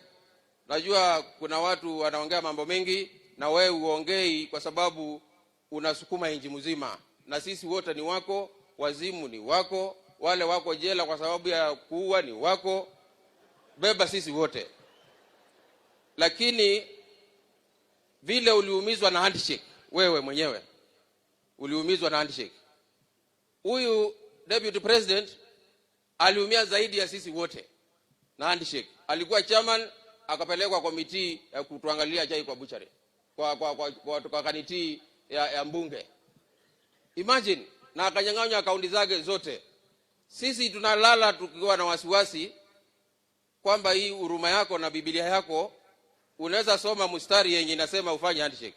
Najua kuna watu wanaongea mambo mengi na wewe uongei kwa sababu unasukuma inji mzima, na sisi wote ni wako, wazimu ni wako, wale wako jela kwa sababu ya kuua ni wako, beba sisi wote. Lakini vile uliumizwa na handshake, wewe mwenyewe uliumizwa na handshake. Huyu deputy president aliumia zaidi ya sisi wote na handshake. Alikuwa chairman, akapelekwa committee ya kutuangalia chai kwa butchery, kwa committee ya mbunge. Imagine, na akanyang'anywa akaunti zake zote. Sisi tunalala tukiwa na wasiwasi kwamba hii huruma yako na Biblia yako unaweza soma mstari yenye inasema ufanye handshake.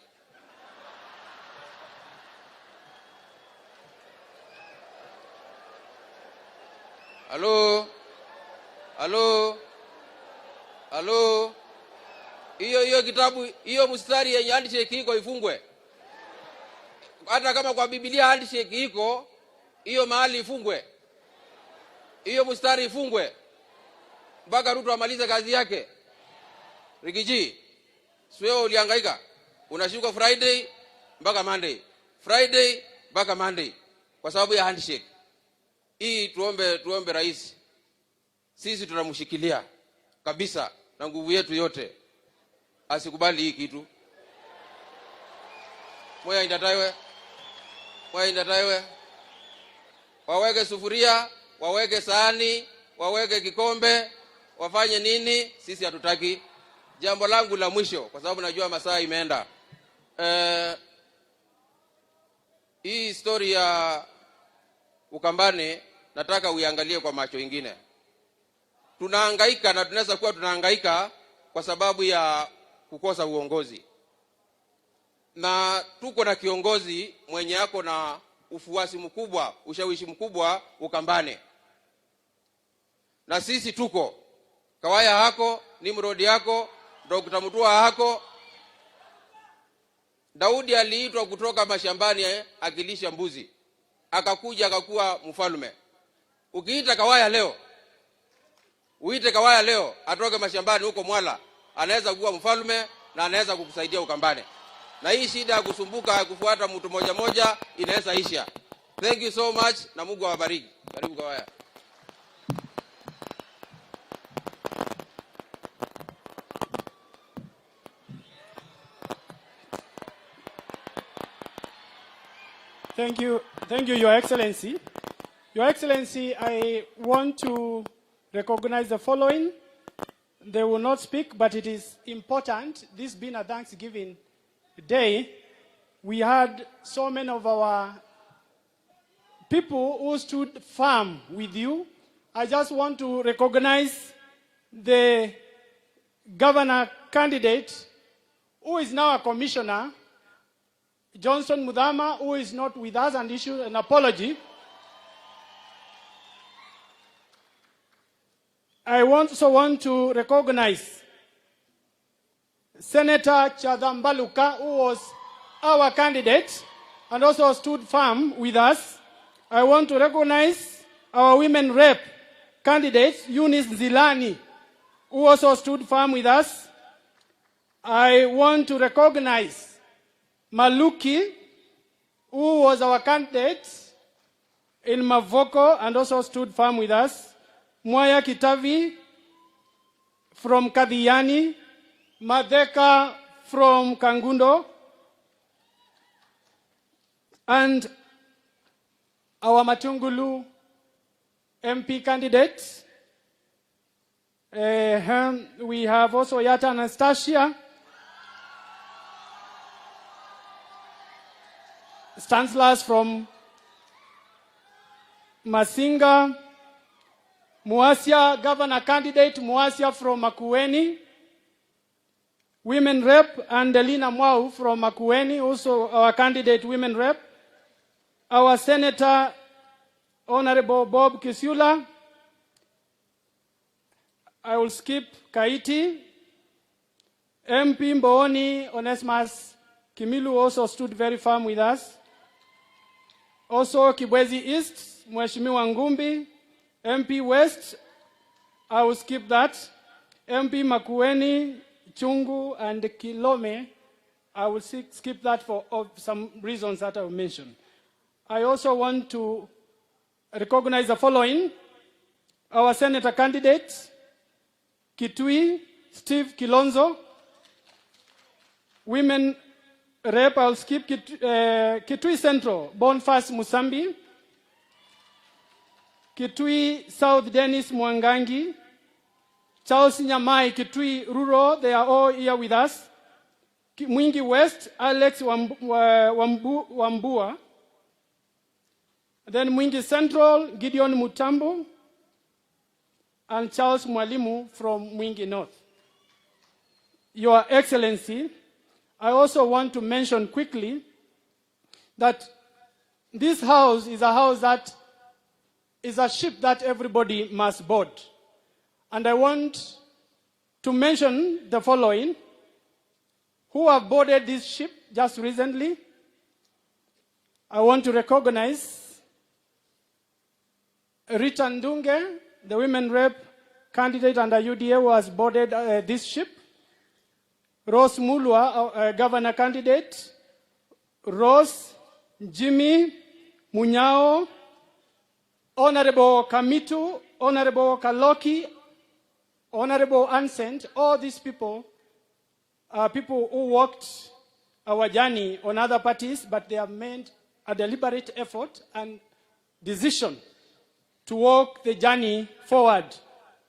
Halo? Halo? Halo? Hiyo kitabu, hiyo mstari yenye handshake iko ifungwe. Hata kama kwa Biblia handshake iko, hiyo mahali ifungwe. Hiyo mstari ifungwe mpaka Ruto amalize kazi yake. Riggy G, si wewe ulihangaika? Unashuka Friday mpaka Monday, Friday mpaka Monday kwa sababu ya handshake. Hii tuombe rais. Sisi tunamshikilia kabisa na nguvu yetu yote. Asikubali hii kitu. Moya indataiwe. Moya indataiwe. Waweke sufuria, waweke sahani, waweke kikombe, wafanye nini? Sisi hatutaki. Jambo langu la mwisho, kwa sababu najua masaa imeenda. Hii story ya Ukambani nataka uiangalie kwa macho ingine. Tunahangaika na tunaweza kuwa tunahangaika kwa sababu ya kukosa uongozi. Na tuko na kiongozi mwenye ako na ufuasi mkubwa, ushawishi mkubwa Ukambani. Na sisi tuko Kawaya hako, Nimrod yako, Dr. Mutua hako. Daudi aliitwa kutoka mashambani akilisha mbuzi. Akakuja akakuwa mfalme. Ukiita Kawaya leo, uite Kawaya leo atoke mashambani huko Mwala, anaweza kuwa mfalme na anaweza kukusaidia Ukambani. Na hii shida ya kusumbuka kufuata mtu moja moja inaweza isha. Thank you so much na Mungu awabariki. Karibu Kawaya. Thank you. Thank you, Your Excellency. Your Excellency, I want to recognize the following. They will not speak, but it is important. This being a Thanksgiving day, we had so many of our people who stood firm with you. I just want to recognize the governor candidate, who is now a commissioner, Johnson Muthama, who is not with us and issued an apology. I also want to recognize Senator Chacha Mbaluka, who was our candidate and also stood firm with us. I want to recognize our women rep candidate, Eunice Zilani, who also stood firm with us. I want to recognize Maluki, who was our candidate in Mavoko and also stood firm with us. Mwaya Kitavi from Kathiani, Madeka from Kangundo, and our Matungulu MP candidate, We have also Yata Anastasia. Stanislas from Masinga. Muasia, governor candidate Muasia from Makueni. Women rep Andelina Mwau from Makueni, also our candidate women rep. Our senator, Honorable Bob Kisula. I will skip Kaiti. MP Mbooni Onesmus Kimilu also stood very firm with us. Also Kibwezi East, Mheshimiwa Ngumbi. MP West, I will skip that. MP Makueni, Chungu, and Kilome, I will skip that for some reasons that I will mention. I also want to recognize the following. Our senator candidates, Kitui, Steve Kilonzo. Women rep, I'll skip Kitui Central, Bonfas Musambi. Kitui South, Dennis Mwangangi. Charles Nyamai, Kitui Rural, they are all here with us. Mwingi West, Alex Wambua. Then Mwingi Central, Gideon Mutambu, and Charles Mwalimu from Mwingi North. Your Excellency, I also want to mention quickly that this house is a house that is a ship that everybody must board. And I want to mention the following who have boarded this ship just recently. I want to recognize Rita Ndunge, the women rep candidate under UDA who has boarded this ship. Rose Mulwa, governor candidate. Rose, Jimmy, Munyao, Honorable Kamitu, Honorable Kaloki, Honorable Ansent, all these people are people who walked our journey on other parties, but they have made a deliberate effort and decision to walk the journey forward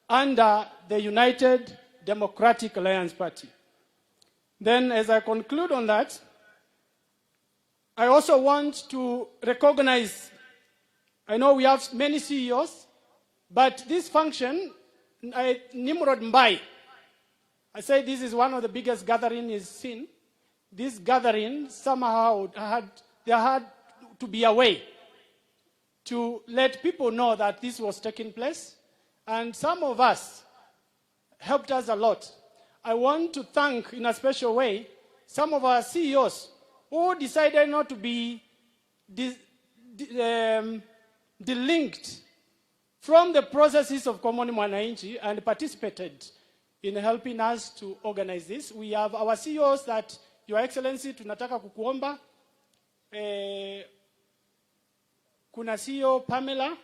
under the United Democratic Alliance Party. Then, as I conclude on that, I also want to recognize, I know we have many CEOs, but this function, Nimrod Mbai, I say this is one of the biggest gathering he's seen. This gathering somehow there had to be a way to let people know that this was taking place. And some of us helped us a lot. I want to thank in a special way some of our CEOs who decided not to be delinked from the processes of Common Mwananchi and participated in helping us to organize this. We have our CEOs that, Your Excellency, tunataka kukuomba. Kuna CEO Pamela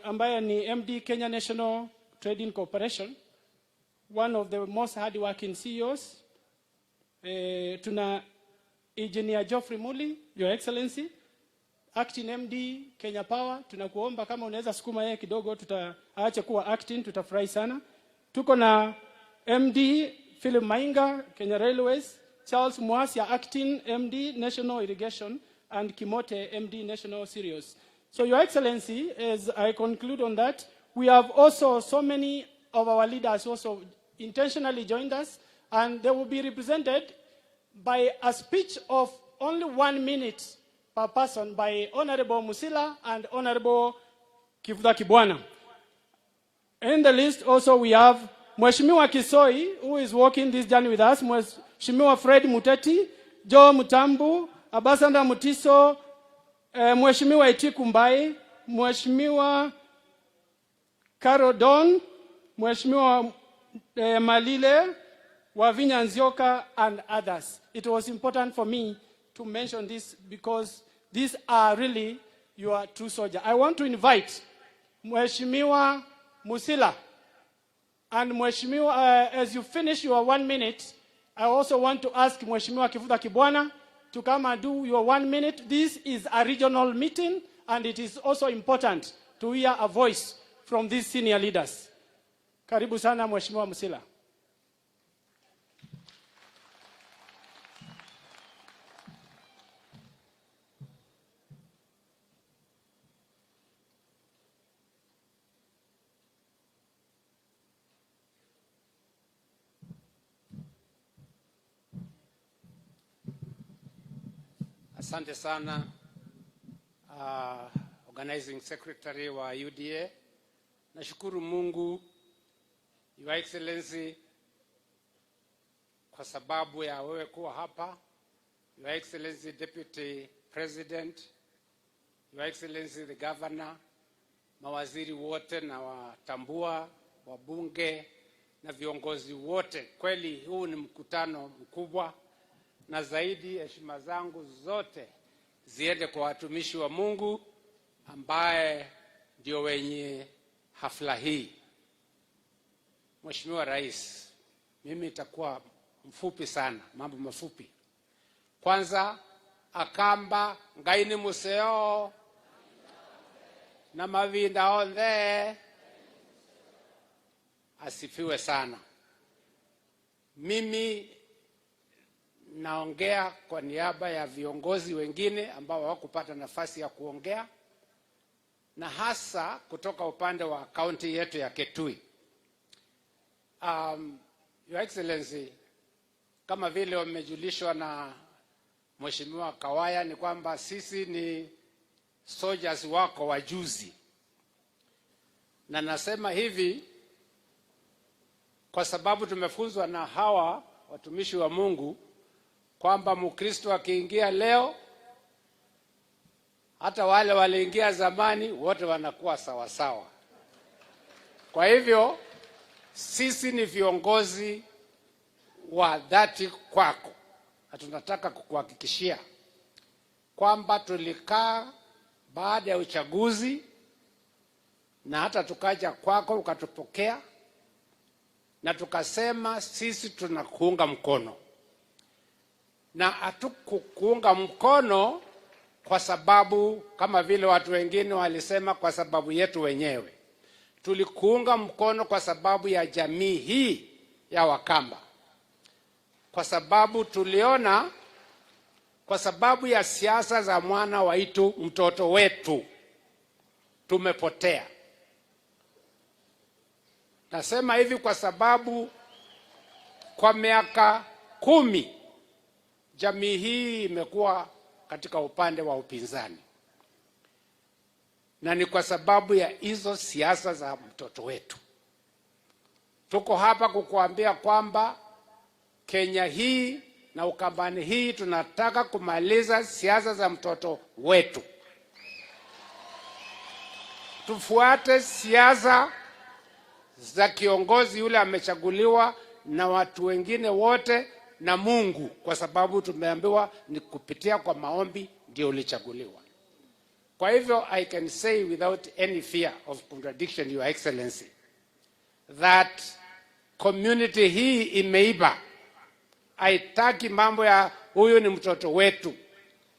ambaye ni MD Kenya National Trading Corporation, one of the most hardworking CEOs. Tuna Engineer Geoffrey Muli, Your Excellency, acting MD Kenya Power. Tunakuomba kama unaweza sukuma yeye kidogo, tutaache kuwa acting, tutafurahi sana. Tuko na MD Philip Mainga, Kenya Railways, Charles Muasia, acting MD National Irrigation, and Kimote, MD National Cereals. So, Your Excellency, as I conclude on that, we have also so many of our leaders also intentionally joined us, and they will be represented by a speech of only 1 minute per person by Honorable Musila and Honorable Kivutha Kibwana. In the list also we have Mheshimiwa Kisoi, who is walking this journey with us, Mheshimiwa Fred Muteti, Joe Mutambu, Ambassador Mutiso, Mheshimiwa Itiku Mbai, Mheshimiwa Caro Don, Mheshimiwa Malile, Wavinya Nzioka, and others. It was important for me to mention this because these are really your true soldier. I want to invite Mheshimiwa Musila. And Mheshimiwa, as you finish your 1 minute, I also want to ask Mheshimiwa Kivutha Kibwana to come and do your 1 minute. This is a regional meeting, and it is also important to hear a voice from these senior leaders. Karibu sana Mheshimiwa Musila. Asante sana organizing secretary wa UDA. Nashukuru Mungu, Your Excellency, kwa sababu ya wewe kuwa hapa. Your Excellency Deputy President, Your Excellency the Governor, mawaziri wote na watambua, wabunge na viongozi wote. Kweli huu ni mkutano mkubwa, na zaidi heshima zangu zote ziende kwa watumishi wa Mungu ambaye ndio wenye hafla hii. Mheshimiwa Rais, mimi nitakuwa mfupi sana, mambo mafupi. Kwanza, akamba ngaini museo na mavinda onthe asifiwe sana. Mimi naongea kwa niaba ya viongozi wengine ambao hawakupata nafasi ya kuongea, na hasa kutoka upande wa kaunti yetu ya Kitui. Your Excellency, kama vile wamejulishwa na Mheshimiwa Kawaya ni kwamba sisi ni soldiers wako wajuzi, na nasema hivi kwa sababu tumefunzwa na hawa watumishi wa Mungu kwamba Mkristo akiingia leo, hata wale waliingia zamani wote wanakuwa sawasawa. Kwa hivyo sisi ni viongozi wa dhati kwako, na tunataka kukuhakikishia kwamba tulikaa baada ya uchaguzi na hata tukaja kwako ukatupokea, na tukasema sisi tunakuunga mkono, na hatukukuunga mkono kwa sababu kama vile watu wengine walisema kwa sababu yetu wenyewe. Tulikuunga mkono kwa sababu ya jamii hii ya Wakamba, kwa sababu tuliona, kwa sababu ya siasa za mwana waitu mtoto wetu tumepotea. Nasema hivi kwa sababu kwa miaka 10 jamii hii imekuwa katika upande wa upinzani, na ni kwa sababu ya hizo siasa za mtoto wetu. Tuko hapa kukuambia kwamba Kenya hii na Ukambani hii tunataka kumaliza siasa za mtoto wetu. Tufuate siasa za kiongozi yule amechaguliwa na watu wengine wote na Mungu, kwa sababu tumeambiwa ni kupitia kwa maombi ndio ulichaguliwa. Kwa hivyo I can say without any fear of contradiction, Your Excellency, that community hii imeiba. Haitaki mambo ya huyu ni mtoto wetu.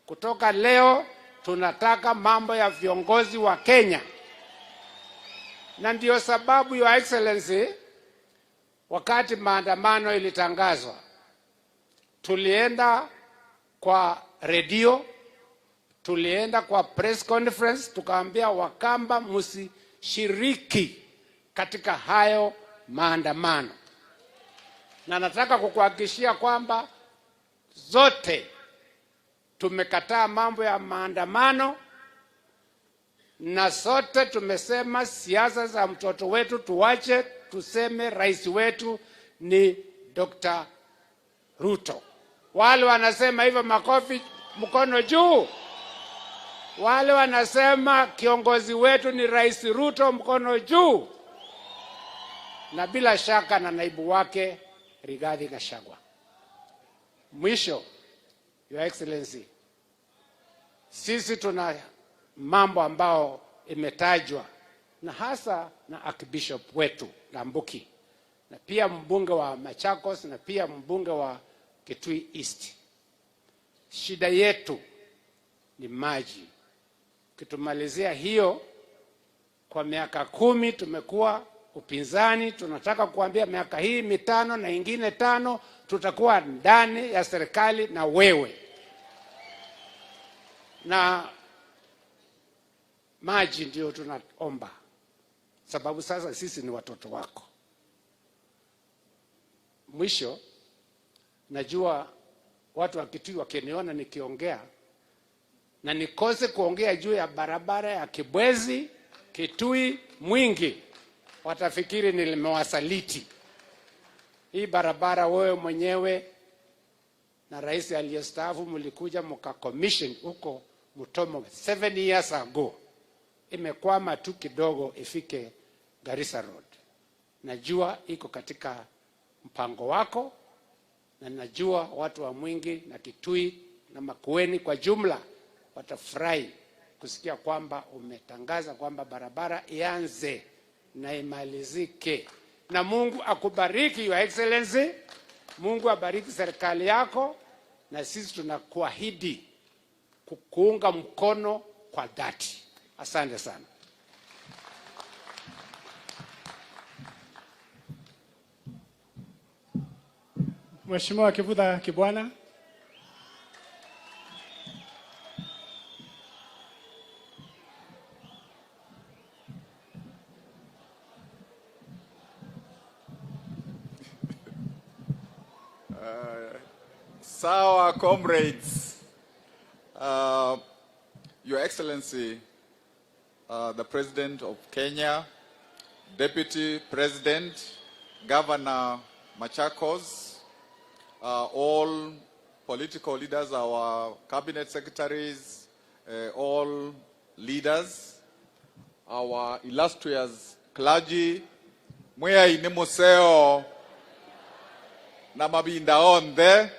Kutoka leo tunataka mambo ya viongozi wa Kenya. Na ndio sababu, Your Excellency, wakati maandamano ilitangazwa, tulienda kwa redio, tulienda kwa press conference, tukaambia Wakamba msishiriki katika hayo maandamano. Na nataka kukuhakikishia kwamba zote tumekataa mambo ya maandamano, na sote tumesema siasa za mtoto wetu tuache, tuseme rais wetu ni Dr. Ruto. Wale wanasema hivyo, makofi, mkono juu. Wale wanasema kiongozi wetu ni Rais Ruto, mkono juu. Na bila shaka na naibu wake Rigathi Gachagua. Mwisho, Your Excellency, sisi tuna mambo ambao imetajwa na hasa na Archbishop wetu Ndambuki, na pia mbunge wa Machakos, na pia mbunge wa Kitui East. Shida yetu ni maji. Kitumalizia hiyo, kwa miaka 10 tumekuwa Upinzani tunataka kuambia miaka hii 5 na ingine 5 tutakuwa ndani ya serikali na wewe. Na maji ndio tunaomba, sababu sasa sisi ni watoto wako. Mwisho, najua watu wa Kitui wakiniona nikiongea na nikose kuongea juu ya barabara ya Kibwezi, Kitui, Mwingi, watafikiri nimewasaliti. Hii barabara wewe mwenyewe na rais aliyestaafu mlikuja mka-commission huko Mutomo 7 years ago. Imekwama tu kidogo ifike Garissa Road. Najua iko katika mpango wako, na najua watu wa Mwingi na Kitui na Makueni kwa jumla watafurahi kusikia kwamba umetangaza kwamba barabara ianze na imalizike. Na Mungu akubariki, Your Excellency. Mungu abariki serikali yako, na sisi tunakuahidi kukuunga mkono kwa dhati. Asante sana. Mheshimiwa Kivutha Kibwana. Sawa, comrades. Your Excellency, the President of Kenya, Deputy President, Governor Machakos, all political leaders, our cabinet secretaries, all leaders, our illustrious clergy, mwea ni museo na mabinda onthe.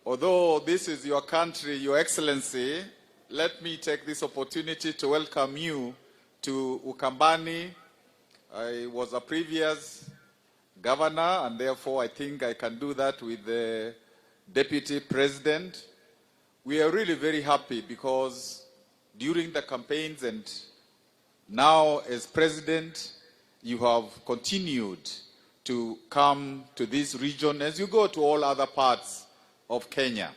Although this is your country, Your Excellency, let me take this opportunity to welcome you to Ukambani. I was a previous governor, and therefore I think I can do that with the Deputy President. We are really very happy because during the campaigns and now as president, you have continued to come to this region as you go to all other parts of Kenya.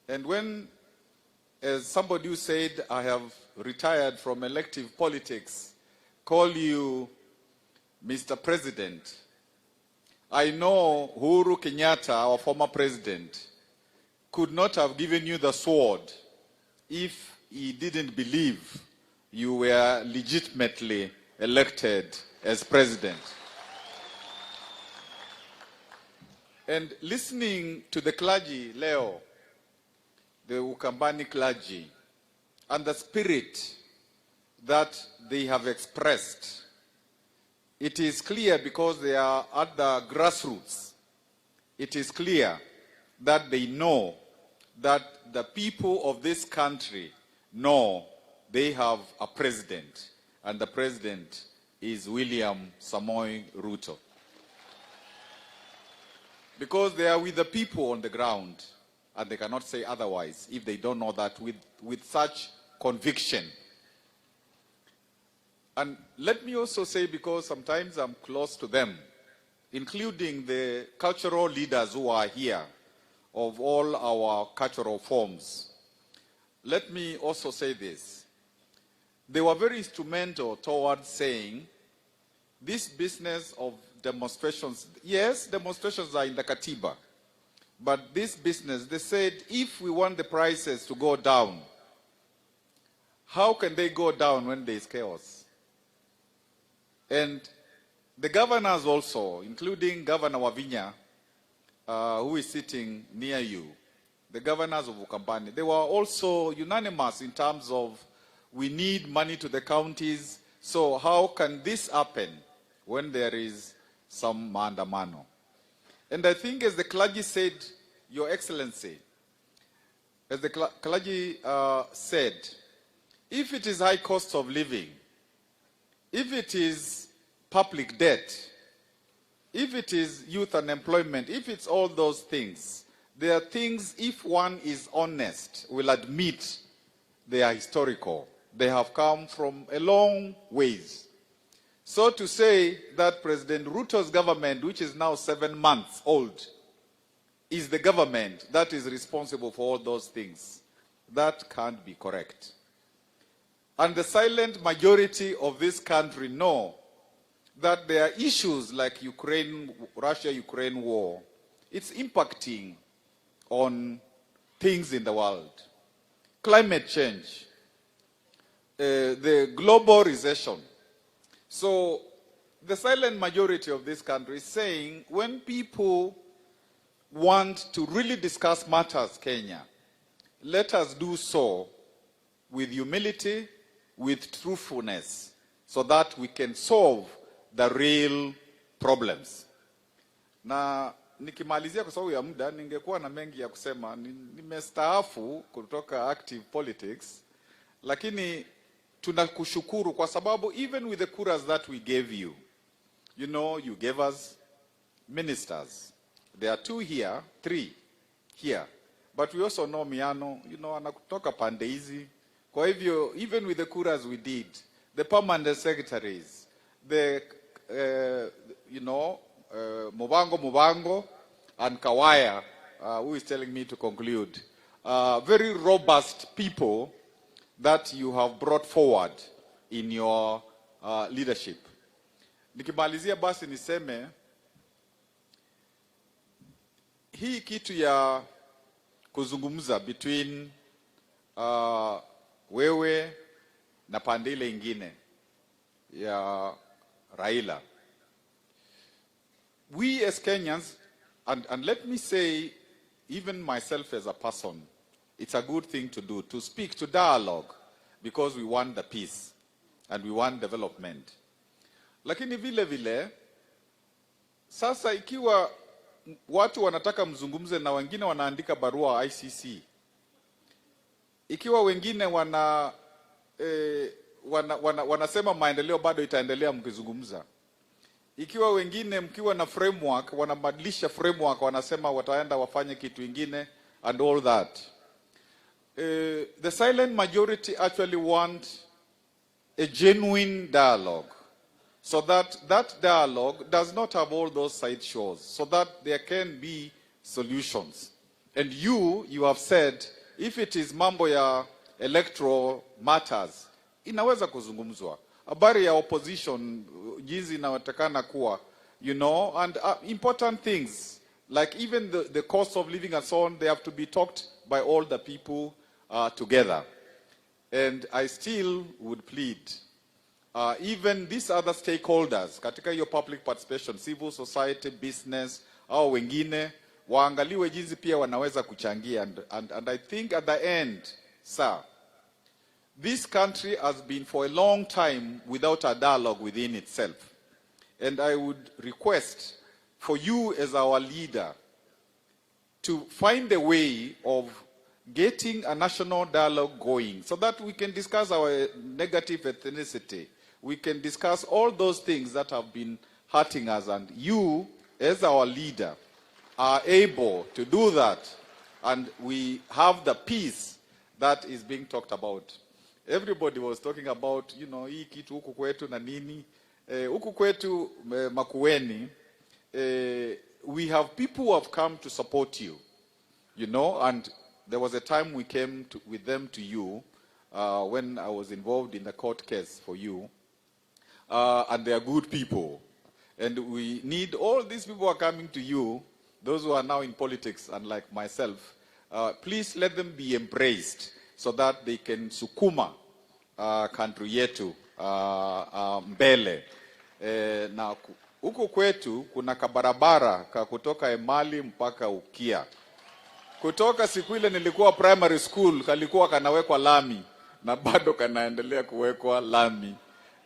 And when, as somebody who said, I have retired from elective politics, call you Mr. President, I know Uhuru Kenyatta, our former president, could not have given you the sword if he didn't believe you were legitimately elected as president. And listening to the clergy, Leo, the Ukambani clergy, and the spirit that they have expressed, it is clear because they are at the grassroots, it is clear that they know that the people of this country know they have a president, and the president is William Samoei Ruto. Because they are with the people on the ground, and they cannot say otherwise if they don't know that with such conviction. And let me also say, because sometimes I'm close to them, including the cultural leaders who are here of all our cultural forms, let me also say this. They were very instrumental towards saying, this business of demonstrations, yes, demonstrations are in the Katiba, but this business, they said, if we want the prices to go down, how can they go down when there is chaos? And the governors also, including Governor Wavinya, who is sitting near you, the governors of Ukambani, they were also unanimous in terms of we need money to the counties, so how can this happen when there is some maandamano? And I think as the clergy said, Your Excellency, as the clergy said, if it is high cost of living, if it is public debt, if it is youth unemployment, if it's all those things, there are things, if one is honest, will admit they are historical. They have come from a long ways. So to say that President Ruto's government, which is now 7 months old, is the government that is responsible for all those things, that can't be correct. And the silent majority of this country know that there are issues like Ukraine, Russia-Ukraine war. It's impacting on things in the world. Climate change, the global recession. So the silent majority of this country is saying, when people want to really discuss matters Kenya, let us do so with humility, with truthfulness, so that we can solve the real problems. Na nikimalizia, kwa sababu ya muda, ningekuwa na mengi ya kusema. Nimestaafu kutoka active politics, lakini tunakushukuru kwa sababu even with the kuras that we gave you, you gave us ministers. There are two here, three here. But we also know Miano, anakutoka pande hizi. Kwa hivyo, even with the kuras we did, the permanent secretaries, the, Mubango and Kawaya, who is telling me to conclude, very robust people that you have brought forward in your leadership. Nikimalizia basi niseme hii kitu ya kuzungumza between wewe na pande ile ingine ya Raila. We as Kenyans, and let me say, even myself as a person, it's a good thing to do, to speak, to dialogue, because we want the peace and we want development. Lakini vile vile, sasa ikiwa watu wanataka mzungumze na wengine wanaandika barua ICC, ikiwa wengine wanasema maendeleo bado itaendelea mkizungumza, ikiwa wengine mkiwa na framework wanabadilisha framework, wanasema wataenda wafanye kitu ingine and all that. The silent majority actually want a genuine dialogue so that that dialogue does not have all those side shows, so that there can be solutions. And you have said, if it is mambo ya electoral matters, inaweza kuzungumzwa. Habari ya opposition, jinsi inatakana kuwa, and important things, like even the cost of living and so on, they have to be talked by all the people together. And I still would plead, even these other stakeholders katika hiyo public participation, civil society, business, au wengine waangaliwe jinsi pia wanaweza kuchangia. And I think at the end, sir, this country has been for a long time without a dialogue within itself. And I would request for you as our leader to find a way of getting a national dialogue going so that we can discuss our negative ethnicity. We can discuss all those things that have been hurting us, and you, as our leader, are able to do that, and we have the peace that is being talked about. Everybody was talking about hii kitu huku kwetu na nini. Huku kwetu Makueni, we have people who have come to support you, and there was a time we came with them to you when I was involved in the court case for you, and they are good people. And we need all these people who are coming to you, those who are now in politics and like myself, please let them be embraced so that they can sukuma country yetu mbele. Na huku kwetu kuna kabarabara ka kutoka Emali mpaka Ukia. Kutoka siku ile nilikuwa primary school kalikuwa kanawekwa lami na bado kanaendelea kuwekwa lami.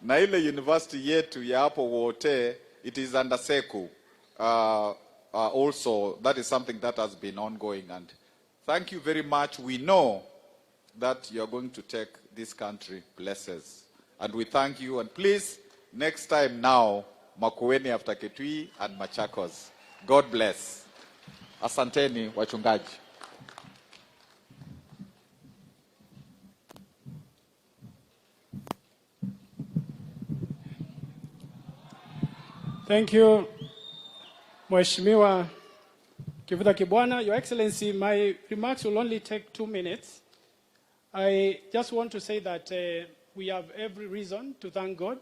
Na ile university yetu ya hapo Wote, it is under Seku. Also, that is something that has been ongoing. And thank you very much. We know that you are going to take this country places. And we thank you. And please, next time now, Makueni after Kitui and Machakos. God bless. Asanteni wachungaji. Thank you, Mheshimiwa Kivutha Kibwana. Your Excellency, my remarks will only take 2 minutes. I just want to say that we have every reason to thank God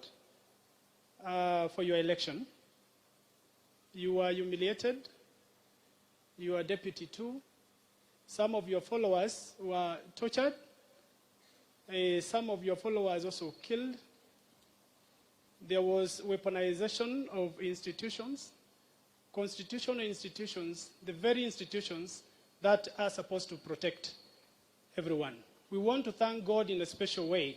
for your election. You were humiliated. You are deputy too. Some of your followers were tortured. Some of your followers also killed. There was weaponization of institutions, constitutional institutions, the very institutions that are supposed to protect everyone. We want to thank God in a special way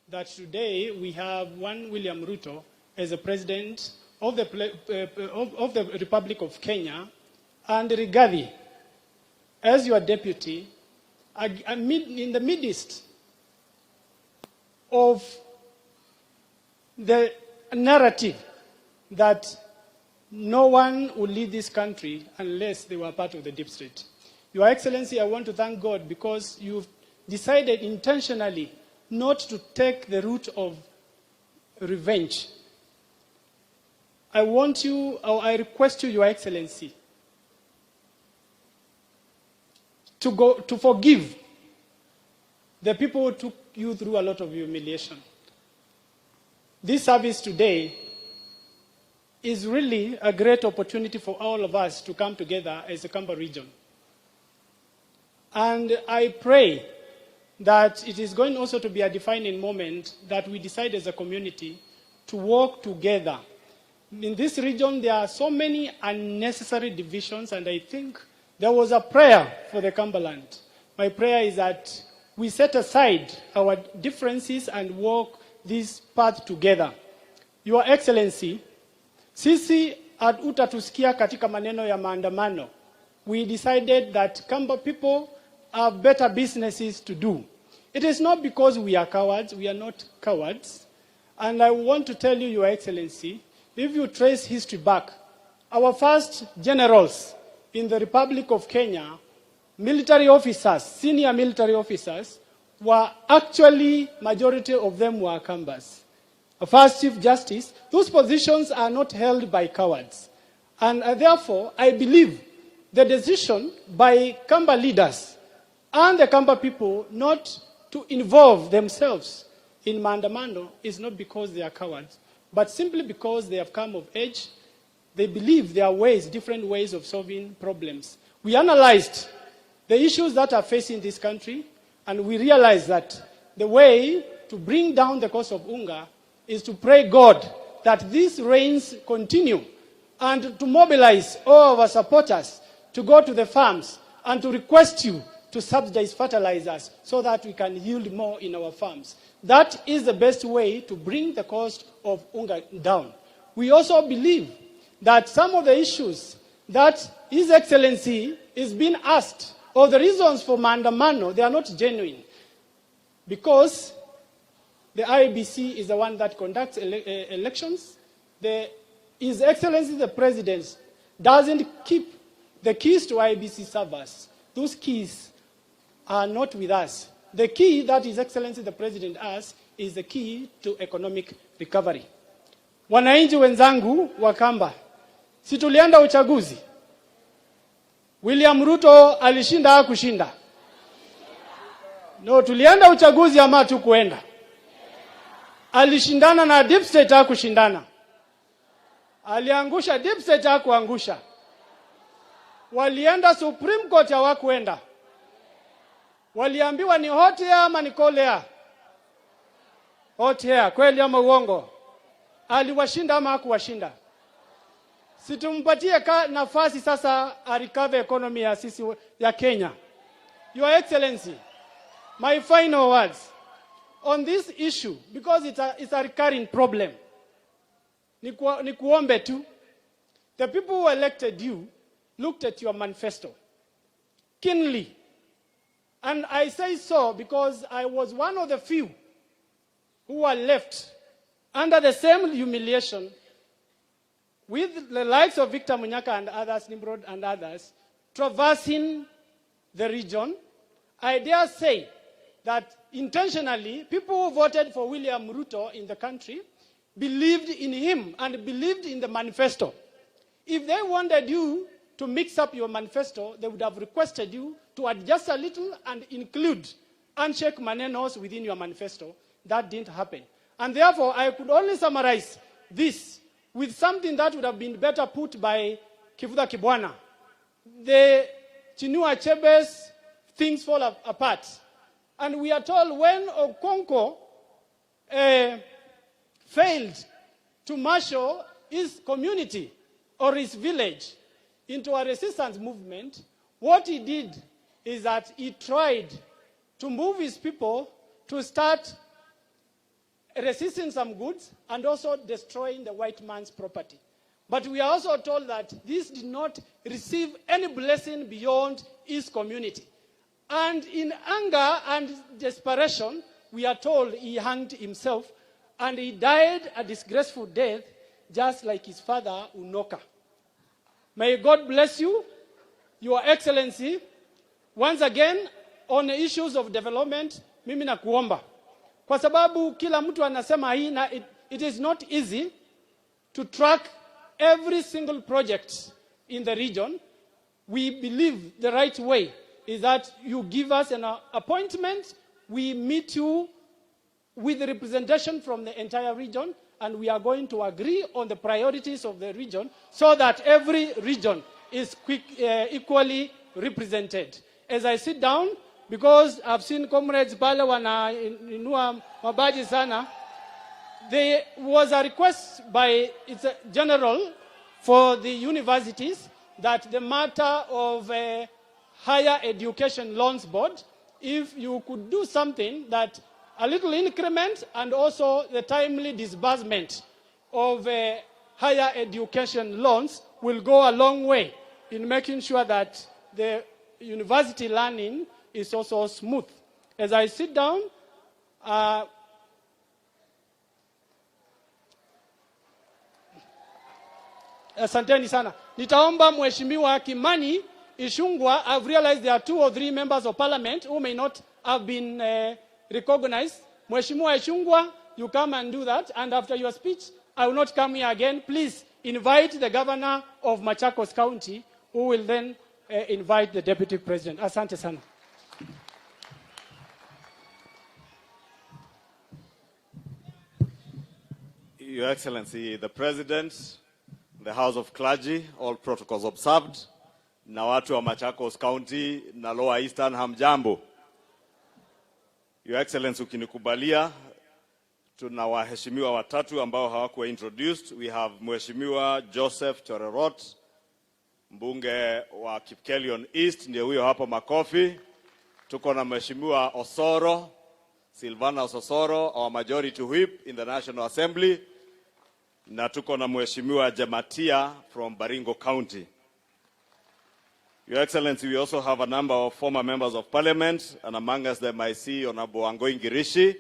that today we have one William Ruto as the president of the Republic of Kenya and Rigathi as your deputy in the midst of the narrative that no one will lead this country unless they were part of the deep state. Your Excellency, I want to thank God because you've decided intentionally not to take the route of revenge. I want you, or I request you, Your Excellency, to go to forgive the people who took you through a lot of humiliation. This service today is really a great opportunity for all of us to come together as a Kamba region. And I pray that it is going also to be a defining moment that we decide as a community to work together. In this region, there are so many unnecessary divisions, and I think there was a prayer for the Cumberland. My prayer is that we set aside our differences and walk this path together. Your Excellency, sisi hutatusikia katika maneno ya maandamano. We decided that Kamba people have better businesses to do. It is not because we are cowards. We are not cowards. And I want to tell you, Your Excellency, if you trace history back, our first generals in the Republic of Kenya, military officers, senior military officers, were actually, majority of them were Kambas. A first Chief Justice, those positions are not held by cowards. And therefore, I believe the decision by Kamba leaders and the Kamba people not to involve themselves in maandamano is not because they are cowards, but simply because they have come of age. They believe there are ways, different ways of solving problems. We analyzed the issues that are facing this country, and we realized that the way to bring down the cost of unga is to pray God that these rains continue and to mobilize all of our supporters to go to the farms and to request you to subsidize fertilizers so that we can yield more in our farms. That is the best way to bring the cost of unga down. We also believe that some of the issues that His Excellency is being asked, or the reasons for maandamano, they are not genuine. Because the IEBC is the one that conducts elections. His Excellency the President doesn't keep the keys to IEBC servers. Those keys are not with us. The key that His Excellency the President has is the key to economic recovery. Wananchi wenzangu wa Kamba, si tulienda uchaguzi? William Ruto alishinda au kushinda? No, tulienda uchaguzi ama hatukuenda? Alishindana na deep state au kushindana? Aliangusha deep state au kuangusha? Walienda Supreme Court hawakuenda? Waliambiwa ni hot air ama ni cold air? Hot air, kweli ama uongo? Aliwashinda ama hakuwashinda? Si tumpatie nafasi sasa a recover economy ya sisi ya Kenya. Your Excellency, my final words on this issue, because it's a recurring problem. Ni kuombe tu, the people who elected you looked at your manifesto keenly. And I say so because I was one of the few who were left under the same humiliation with the likes of Victor Munyaka and others, Nimrod and others, traversing the region. I dare say that intentionally, people who voted for William Ruto in the country believed in him and believed in the manifesto. If they wanted you to mix up your manifesto, they would have requested you to adjust a little and include handshake manenos within your manifesto. That didn't happen. And therefore, I could only summarize this with something that would have been better put by Kivutha Kibwana. The Chinua Achebe's Things Fall Apart. And we are told when Okonkwo failed to marshal his community or his village into a resistance movement, what he did is that he tried to move his people to start resisting some goods and also destroying the white man's property. But we are also told that this did not receive any blessing beyond his community. And in anger and desperation, we are told he hanged himself and he died a disgraceful death, just like his father, Unoka. May God bless you, Your Excellency. Once again, on the issues of development, mimi nakuomba. Kwa sababu kila mtu anasema hii na it is not easy to track every single project in the region. We believe the right way is that you give us an appointment, we meet you with representation from the entire region, and we are going to agree on the priorities of the region so that every region is equally represented. As I sit down, because I've seen comrades pale wanainua mabaji sana, there was a request by its general for the universities that the matter of Higher Education Loans Board, if you could do something that a little increment and also the timely disbursement of higher education loans will go a long way in making sure that the university learning is also smooth. As I sit down, asanteni sana. Nitaomba Mheshimiwa Kimani Ichung'wah. I've realized there are 2 or 3 members of parliament who may not have been recognized. Mheshimiwa Ichung'wah, you come and do that. And after your speech, I will not come here again. Please invite the governor of Machakos County, who will then invite the deputy president. Asante sana. Your Excellency, the President, the House of Clergy, all protocols observed, na watu wa Machakos County na Lower Eastern, hamjambo. Your Excellency, ukinikubalia, tuna waheshimiwa watatu ambao hawakuwa introduced. We have Mheshimiwa Joseph Chorerot, mbunge wa Kipkelion East, ndiye huyo hapo, makofi. Tuko na Mheshimiwa Osoro, Silvana Osoro, our majority whip in the National Assembly, na tuko na Mheshimiwa Jematia from Baringo County. Your Excellency, we also have a number of former members of parliament, and among us them I see Honorable Wangui Ngirici,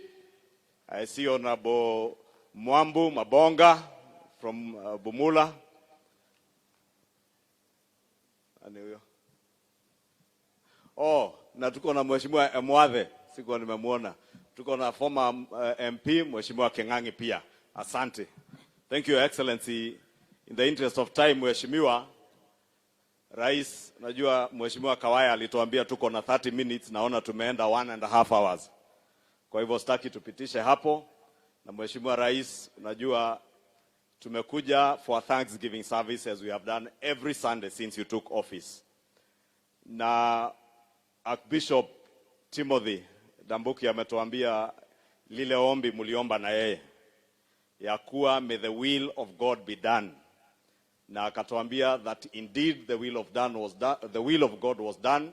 I see Honorable Mwambu Mabonga from Bumula. Ani huyo? Oh, na tuko na Mheshimiwa Emwathe, sikuwa nimemwona. Tuko na former MP Mheshimiwa Keng'ang'i pia. Asante. Thank you, Your Excellency. In the interest of time, Mheshimiwa Rais, najua Mheshimiwa Kawaya alituambia tuko na 30 minutes, naona tumeenda 1.5 hours. Kwa hivyo sitaki tupitishe hapo. Na Mheshimiwa Rais, unajua tumekuja for a Thanksgiving service as we have done every Sunday since you took office. Na Archbishop Timothy Ndambuki ametuambia lile ombi mliomba na yeye ya kuwa may the will of God be done, na akatuambia that indeed the will of done was done, the will of God was done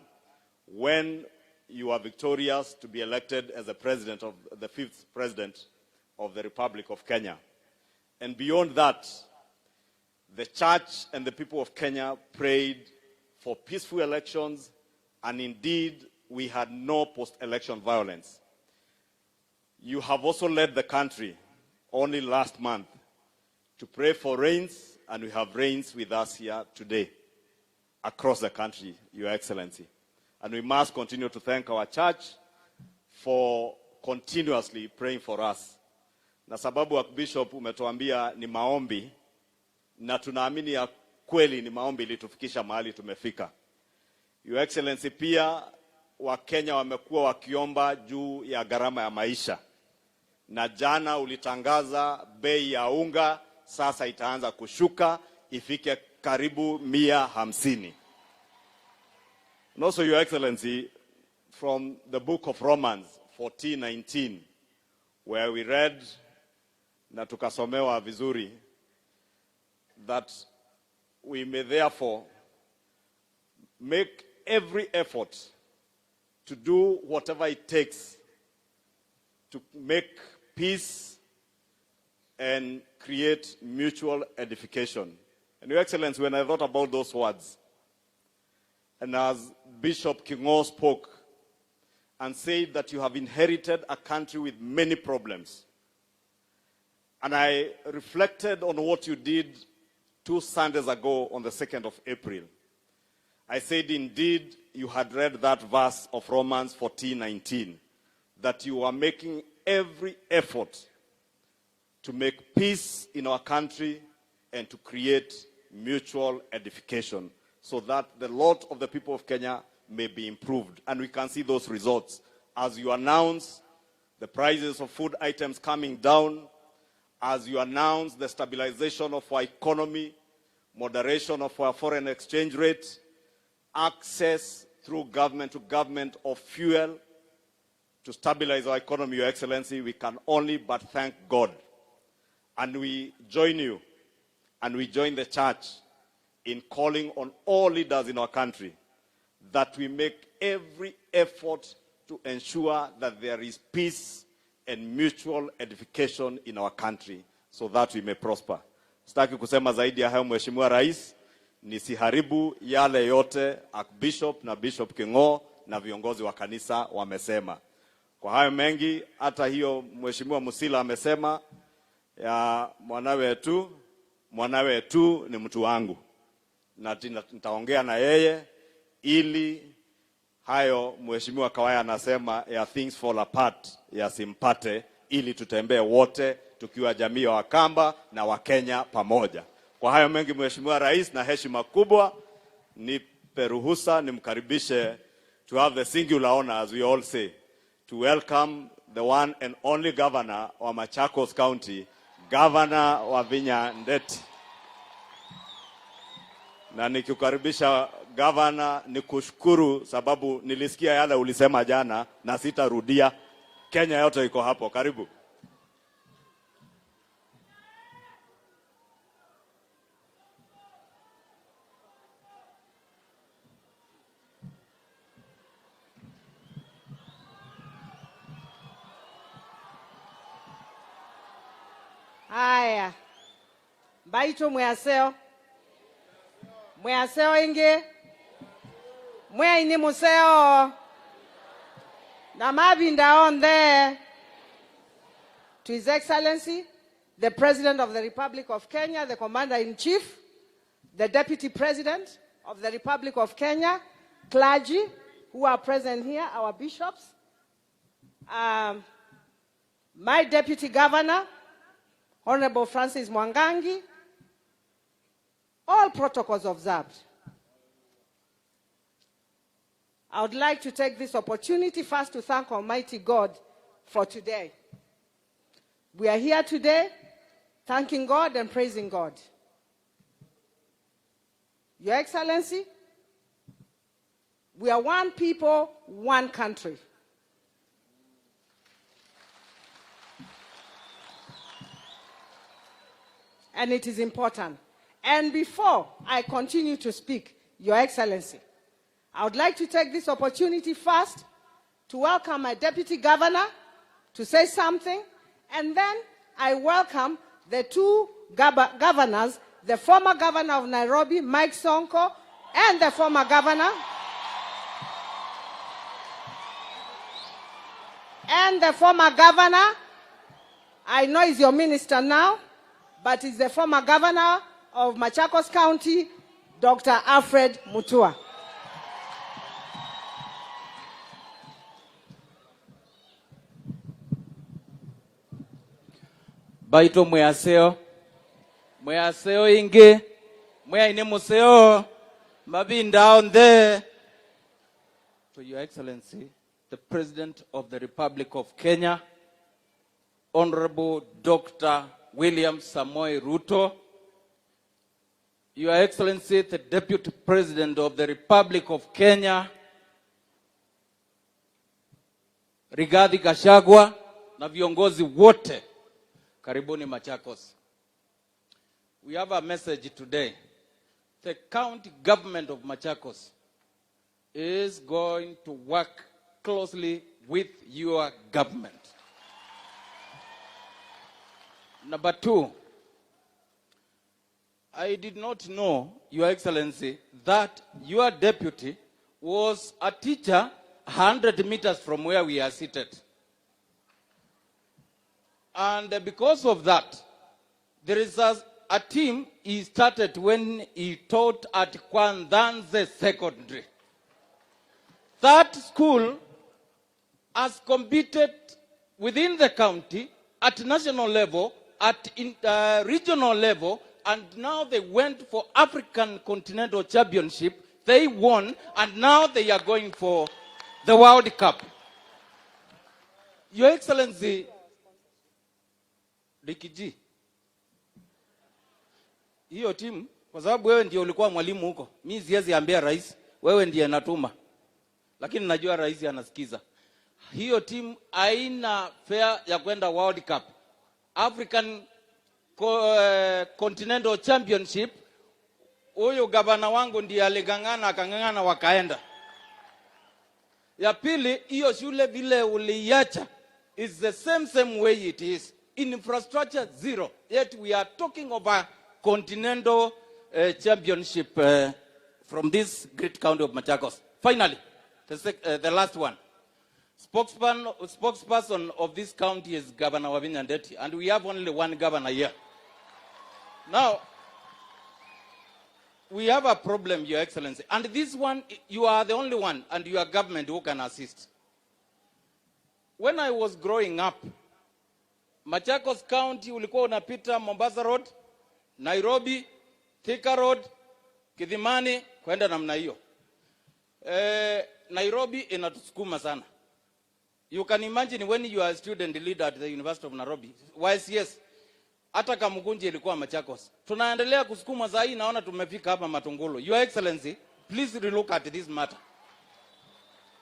when you are victorious to be elected as the president of the fifth president of the Republic of Kenya. And beyond that, the church and the people of Kenya prayed for peaceful elections, and indeed we had no post-election violence. You have also led the country only last month to pray for rains, and we have rains with us here today across the country, Your Excellency. And we must continue to thank our church for continuously praying for us. Na sababu Archbishop umetuambia ni maombi, na tunaamini ya kweli ni maombi ilitufikisha mahali tumefika. Your Excellency, pia Wakenya wamekuwa wakiomba juu ya gharama ya maisha, na jana ulitangaza bei ya unga sasa itaanza kushuka ifike karibu 150. And also, Your Excellency, from the book of Romans 14:19, where we read na tukasomewa vizuri that we may therefore make every effort to do whatever it takes to make peace and create mutual edification. And Your Excellency, when I thought about those words, and as Bishop Kingo spoke and said that you have inherited a country with many problems, and I reflected on what you did 2 Sundays ago on the 2nd of April. I said, indeed, you had read that verse of Romans 14:19, that you are making every effort to make peace in our country and to create mutual edification so that the lot of the people of Kenya may be improved. And we can see those results as you announce the prices of food items coming down, as you announce the stabilization of our economy, moderation of our foreign exchange rate, access through government to government of fuel to stabilize our economy, Your Excellency, we can only but thank God. And we join you and we join the church in calling on all leaders in our country that we make every effort to ensure that there is peace and mutual edification in our country so that we may prosper. Sitaki kusema zaidi ya hayo, Mheshimiwa Rais, nisiharibu yale yote Archbishop na Bishop Kingo na viongozi wa kanisa wamesema. Kwa hayo mengi, hata hiyo Mheshimiwa Musila amesema ya mwanawe tu ni mtu wangu, na nitaongea na yeye ili hayo Mheshimiwa Kawaya anasema ya things fall apart yasimpate, ili tutembee wote tukiwa jamii ya Wakamba na Wakenya pamoja. Kwa hayo mengi, Mheshimiwa Rais, na heshima kubwa, nipe ruhusa nimkaribishe to have the singular honor, as we all say, to welcome the one and only governor wa Machakos County, Governor Wavinya Ndeti. Na nikikukaribisha gavana, nikushukuru sababu nilisikia yale ulisema jana na sitarudia. Kenya yote iko hapo. Karibu. Haya, mbaito mwaseo, mwaseo ingi mweini museo na mavinda onthe. To His Excellency the President of the Republic of Kenya, the Commander-in-Chief, the Deputy President of the Republic of Kenya, clergy who are present here, our bishops, my Deputy Governor, Honorable Francis Mwangangi, all protocols observed. I would like to take this opportunity first to thank Almighty God for today. We are here today thanking God and praising God. Your Excellency, we are one people, one country. And it is important. And before I continue to speak, Your Excellency, I would like to take this opportunity first to welcome my Deputy Governor to say something, and then I welcome the two governors, the former governor of Nairobi, Mike Sonko, and the former governor, I know he's your minister now, but he's the former governor of Machakos County, Dr. Alfred Mutua. Baito mwaseo. Mwaseo ingi. Mwaine museo. Mabinda on there. To Your Excellency, the President of the Republic of Kenya, Honorable Dr. William Samoei Ruto, Your Excellency, the Deputy President of the Republic of Kenya, Rigathi Gachagua na viongozi wote, karibuni Machakos. We have a message today. The county government of Machakos is going to work closely with your government. Number two, I did not know, Your Excellency, that your deputy was a teacher 100 meters from where we are seated. And because of that, there is a team he started when he taught at Kwanthanze Secondary. That school has competed within the county, at national level, at regional level, and now they went for African Continental Championship. They won, and now they are going for the World Cup. Your Excellency, Riggy G, hiyo timu, kwa sababu wewe ndio ulikuwa mwalimu huko, mi siwezi ambia rais, wewe ndiye natuma, lakini najua rais anasikiza. Hiyo timu haina fare ya kwenda World Cup, African Continental Championship. Huyu gavana wangu ndiye aligang'ana akang'ang'ana, wakaenda. Ya pili, hiyo shule vile uliiacha is the same same way it is. Infrastructure zero. Yet we are talking of a continental championship from this great county of Machakos. Finally, the last one. Spokesperson of this county is Governor Wavinya Ndeti, and we have only one governor here. Now, we have a problem, Your Excellency, and this one, you are the only one, and your government who can assist. When I was growing up, Machakos County ulikuwa unapita Mombasa Road, Nairobi, Thika Road, Kithimani, kwenda namna hiyo. Nairobi inatusukuma sana. You can imagine when you are a student leader at the University of Nairobi, YCS, hata Kamukunji ilikuwa Machakos. Tunaendelea kusukuma saa hii, naona tumefika hapa Matungulu. Your Excellency, please relook at this matter.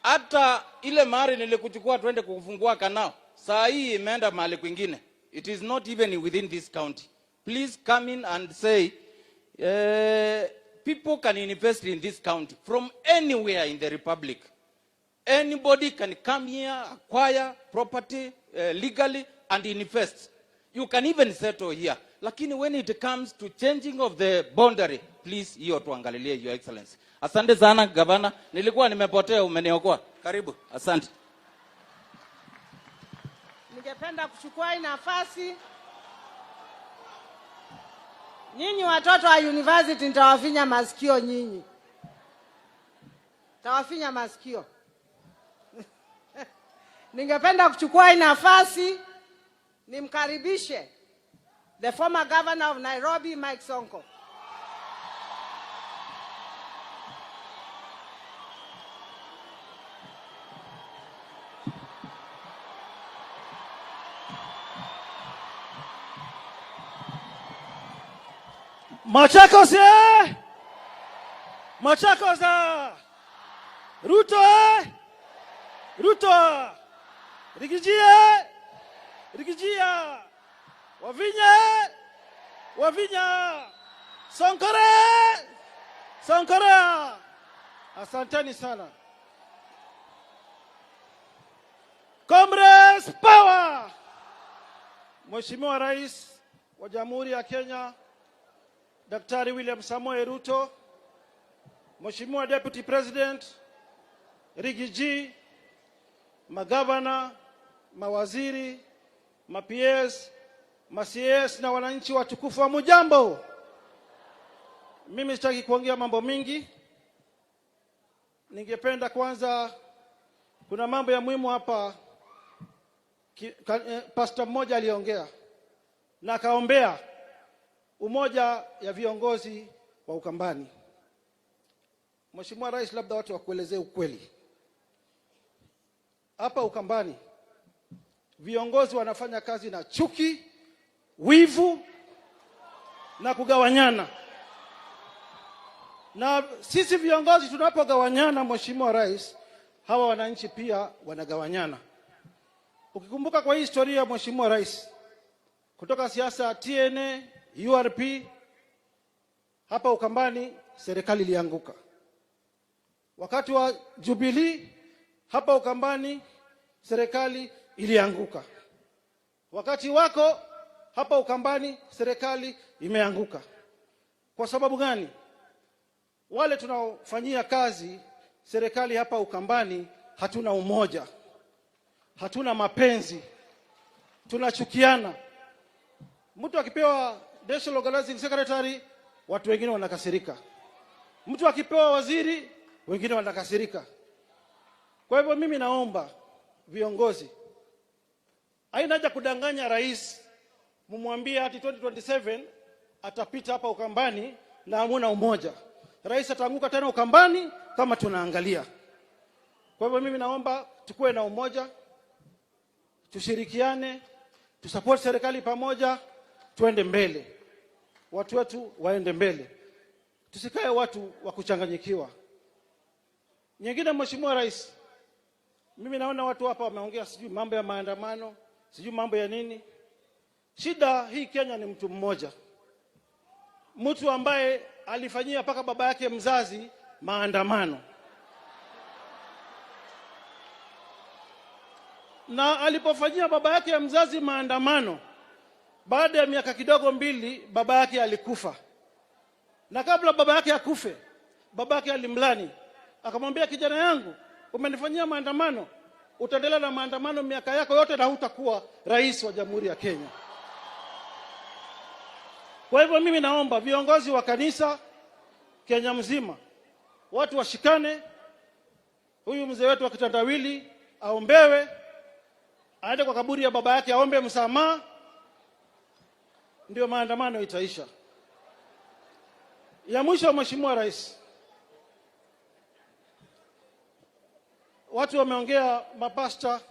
Hata ile mahali nilikuchukua twende kufungua canal, saa hii imeenda mahali kwingine. It is not even within this county. Please come in and say, people can invest in this county from anywhere in the republic. Anybody can come here, acquire property legally and invest. You can even settle here. Lakini when it comes to changing of the boundary, please hiyo tuangalilie, Your Excellency. Asante sana gavana, nilikuwa nimepotea, umeniokoa. Karibu, asante. Ningependa kuchukua hii nafasi. Nyinyi watoto wa university nitawafinya masikio nyinyi. Nitawafinya masikio. Ningependa kuchukua hii nafasi nimkaribishe the former governor of Nairobi, Mike Sonko. Machakos, eh? Machakos, ah! Ruto, eh? Ruto! Riggy G, eh? Riggy G, ah! Wavinya, eh? Wavinya! Sankore! Sankore! Asanteni sana. Comrades power! Mheshimiwa Rais wa Jamhuri ya Kenya Daktari William Samoei Ruto, Mheshimiwa Deputy President Riggy G, magavana, mawaziri, ma-PS, ma-CS na wananchi watukufu wa mujambo. Mimi sitaki kuongea mambo mingi. Ningependa kwanza, kuna mambo ya muhimu hapa. Pastor mmoja aliongea. na akaombea umoja ya viongozi wa Ukambani. Mheshimiwa Rais, labda watu wakuelezee ukweli. Hapa Ukambani viongozi wanafanya kazi na chuki, wivu na kugawanyana. Na sisi viongozi tunapogawanyana, Mheshimiwa Rais, hawa wananchi pia wanagawanyana. Ukikumbuka kwa hii historia, Mheshimiwa Rais, kutoka siasa ya TNA, URP, hapa Ukambani serikali ilianguka. Wakati wa Jubilee hapa Ukambani serikali ilianguka. Wakati wako hapa Ukambani serikali imeanguka. Kwa sababu gani? Wale tunaofanyia kazi serikali hapa Ukambani hatuna umoja, hatuna mapenzi, tunachukiana. Mtu akipewa National Organizing Secretary, watu wengine wanakasirika. Mtu akipewa waziri, wengine wanakasirika. Kwa hivyo mimi naomba viongozi, haina haja kudanganya rais, mumwambie ati 2027 atapita hapa Ukambani na hamuna umoja. Rais ataanguka tena Ukambani kama tunaangalia. Kwa hivyo mimi naomba tukuwe na umoja, tushirikiane, tusupport serikali pamoja, tuende mbele, watu wetu waende mbele, tusikae watu wa kuchanganyikiwa. Nyingine, Mheshimiwa Rais, mimi naona watu hapa wameongea sijui mambo ya maandamano, sijui mambo ya nini. Shida hii Kenya ni mtu mmoja, mtu ambaye alifanyia mpaka baba yake mzazi maandamano, na alipofanyia baba yake mzazi maandamano, baada ya miaka kidogo mbili baba yake alikufa. Na kabla baba yake akufe, baba yake alimlani akamwambia, kijana yangu, umenifanyia maandamano, utaendelea na maandamano miaka yako yote na hutakuwa rais wa Jamhuri ya Kenya. Kwa hivyo mimi naomba viongozi wa kanisa Kenya mzima, watu washikane. Huyu mzee wetu wa kitandawili aombewe, aende kwa kaburi ya baba yake aombe msamaha, ndio maandamano itaisha. Ya mwisho, Mheshimiwa Rais, watu wameongea, mapasta,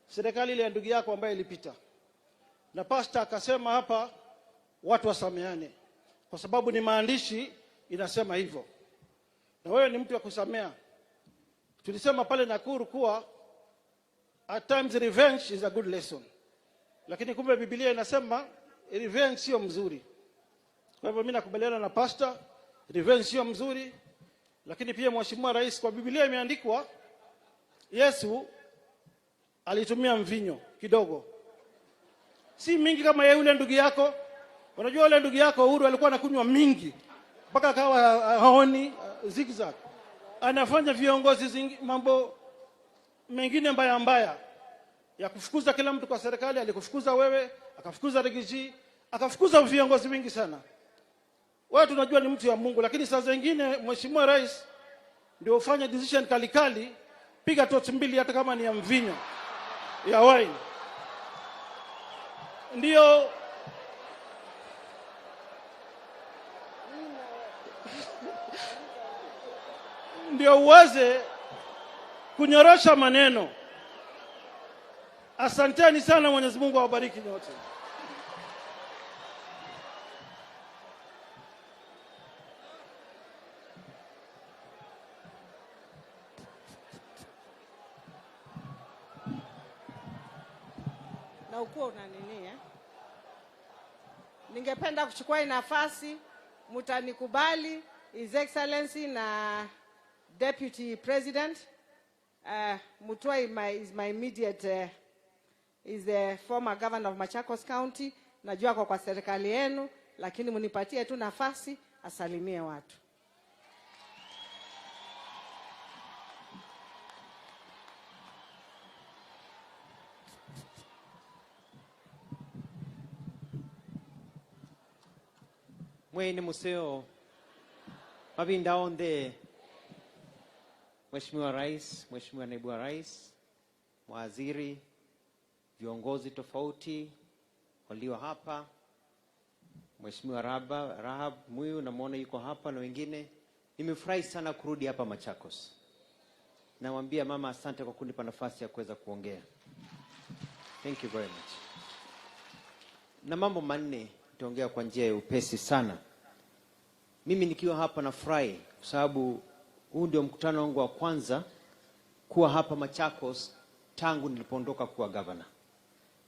serikali ile ya ndugu yako ambayo ilipita, na pasta akasema hapa watu wasameane, kwa sababu ni maandishi inasema hivyo, na wewe ni mtu wa kusamea. Tulisema pale Nakuru kuwa at times revenge is a good lesson, lakini kumbe Biblia inasema revenge sio mzuri. Kwa hivyo mimi nakubaliana na pastor, revenge sio mzuri, lakini pia Mheshimiwa Rais, kwa Biblia imeandikwa Yesu alitumia mvinyo kidogo, si mingi kama yeye yule ndugu yako. Unajua yule ndugu yako Uhuru alikuwa anakunywa mingi mpaka akawa haoni, zigzag, anafanya viongozi mambo mengine mbaya mbaya ya kufukuza kila mtu kwa serikali. Alikufukuza wewe, akafukuza Riggy G, akafukuza viongozi wengi sana. Wewe tunajua ni mtu ya Mungu, lakini saa zingine Mheshimiwa Rais ndio ufanye decision kalikali, piga tochi mbili hata kama ni ya mvinyo ya wine, ndio uweze kunyorosha maneno. Asanteni sana, Mwenyezi Mungu awabariki nyote. Na ukuwa una nini eh? Ningependa kuchukua hii nafasi, mtanikubali, His Excellency na Deputy President Mutua is my immediate is the former governor of Machakos County. Najua kwa serikali yenu, lakini mnipatie tu nafasi asalimie watu. Mweni museo mavinda onde, Mheshimiwa Rais, Mheshimiwa Naibu wa Rais, mawaziri, viongozi tofauti, walio hapa, Mheshimiwa Rahab Muyu namwona yuko hapa na wengine. Nimefurahi sana kurudi hapa Machakos. Namwambia mama asante kwa kunipa nafasi ya kuweza kuongea. Thank you very much. Na mambo manne nitaongea kwa njia ya upesi sana. Mimi nikiwa hapa nafurahi kwa sababu huu ndio mkutano wangu wa kwanza kuwa hapa Machakos tangu nilipoondoka kuwa governor.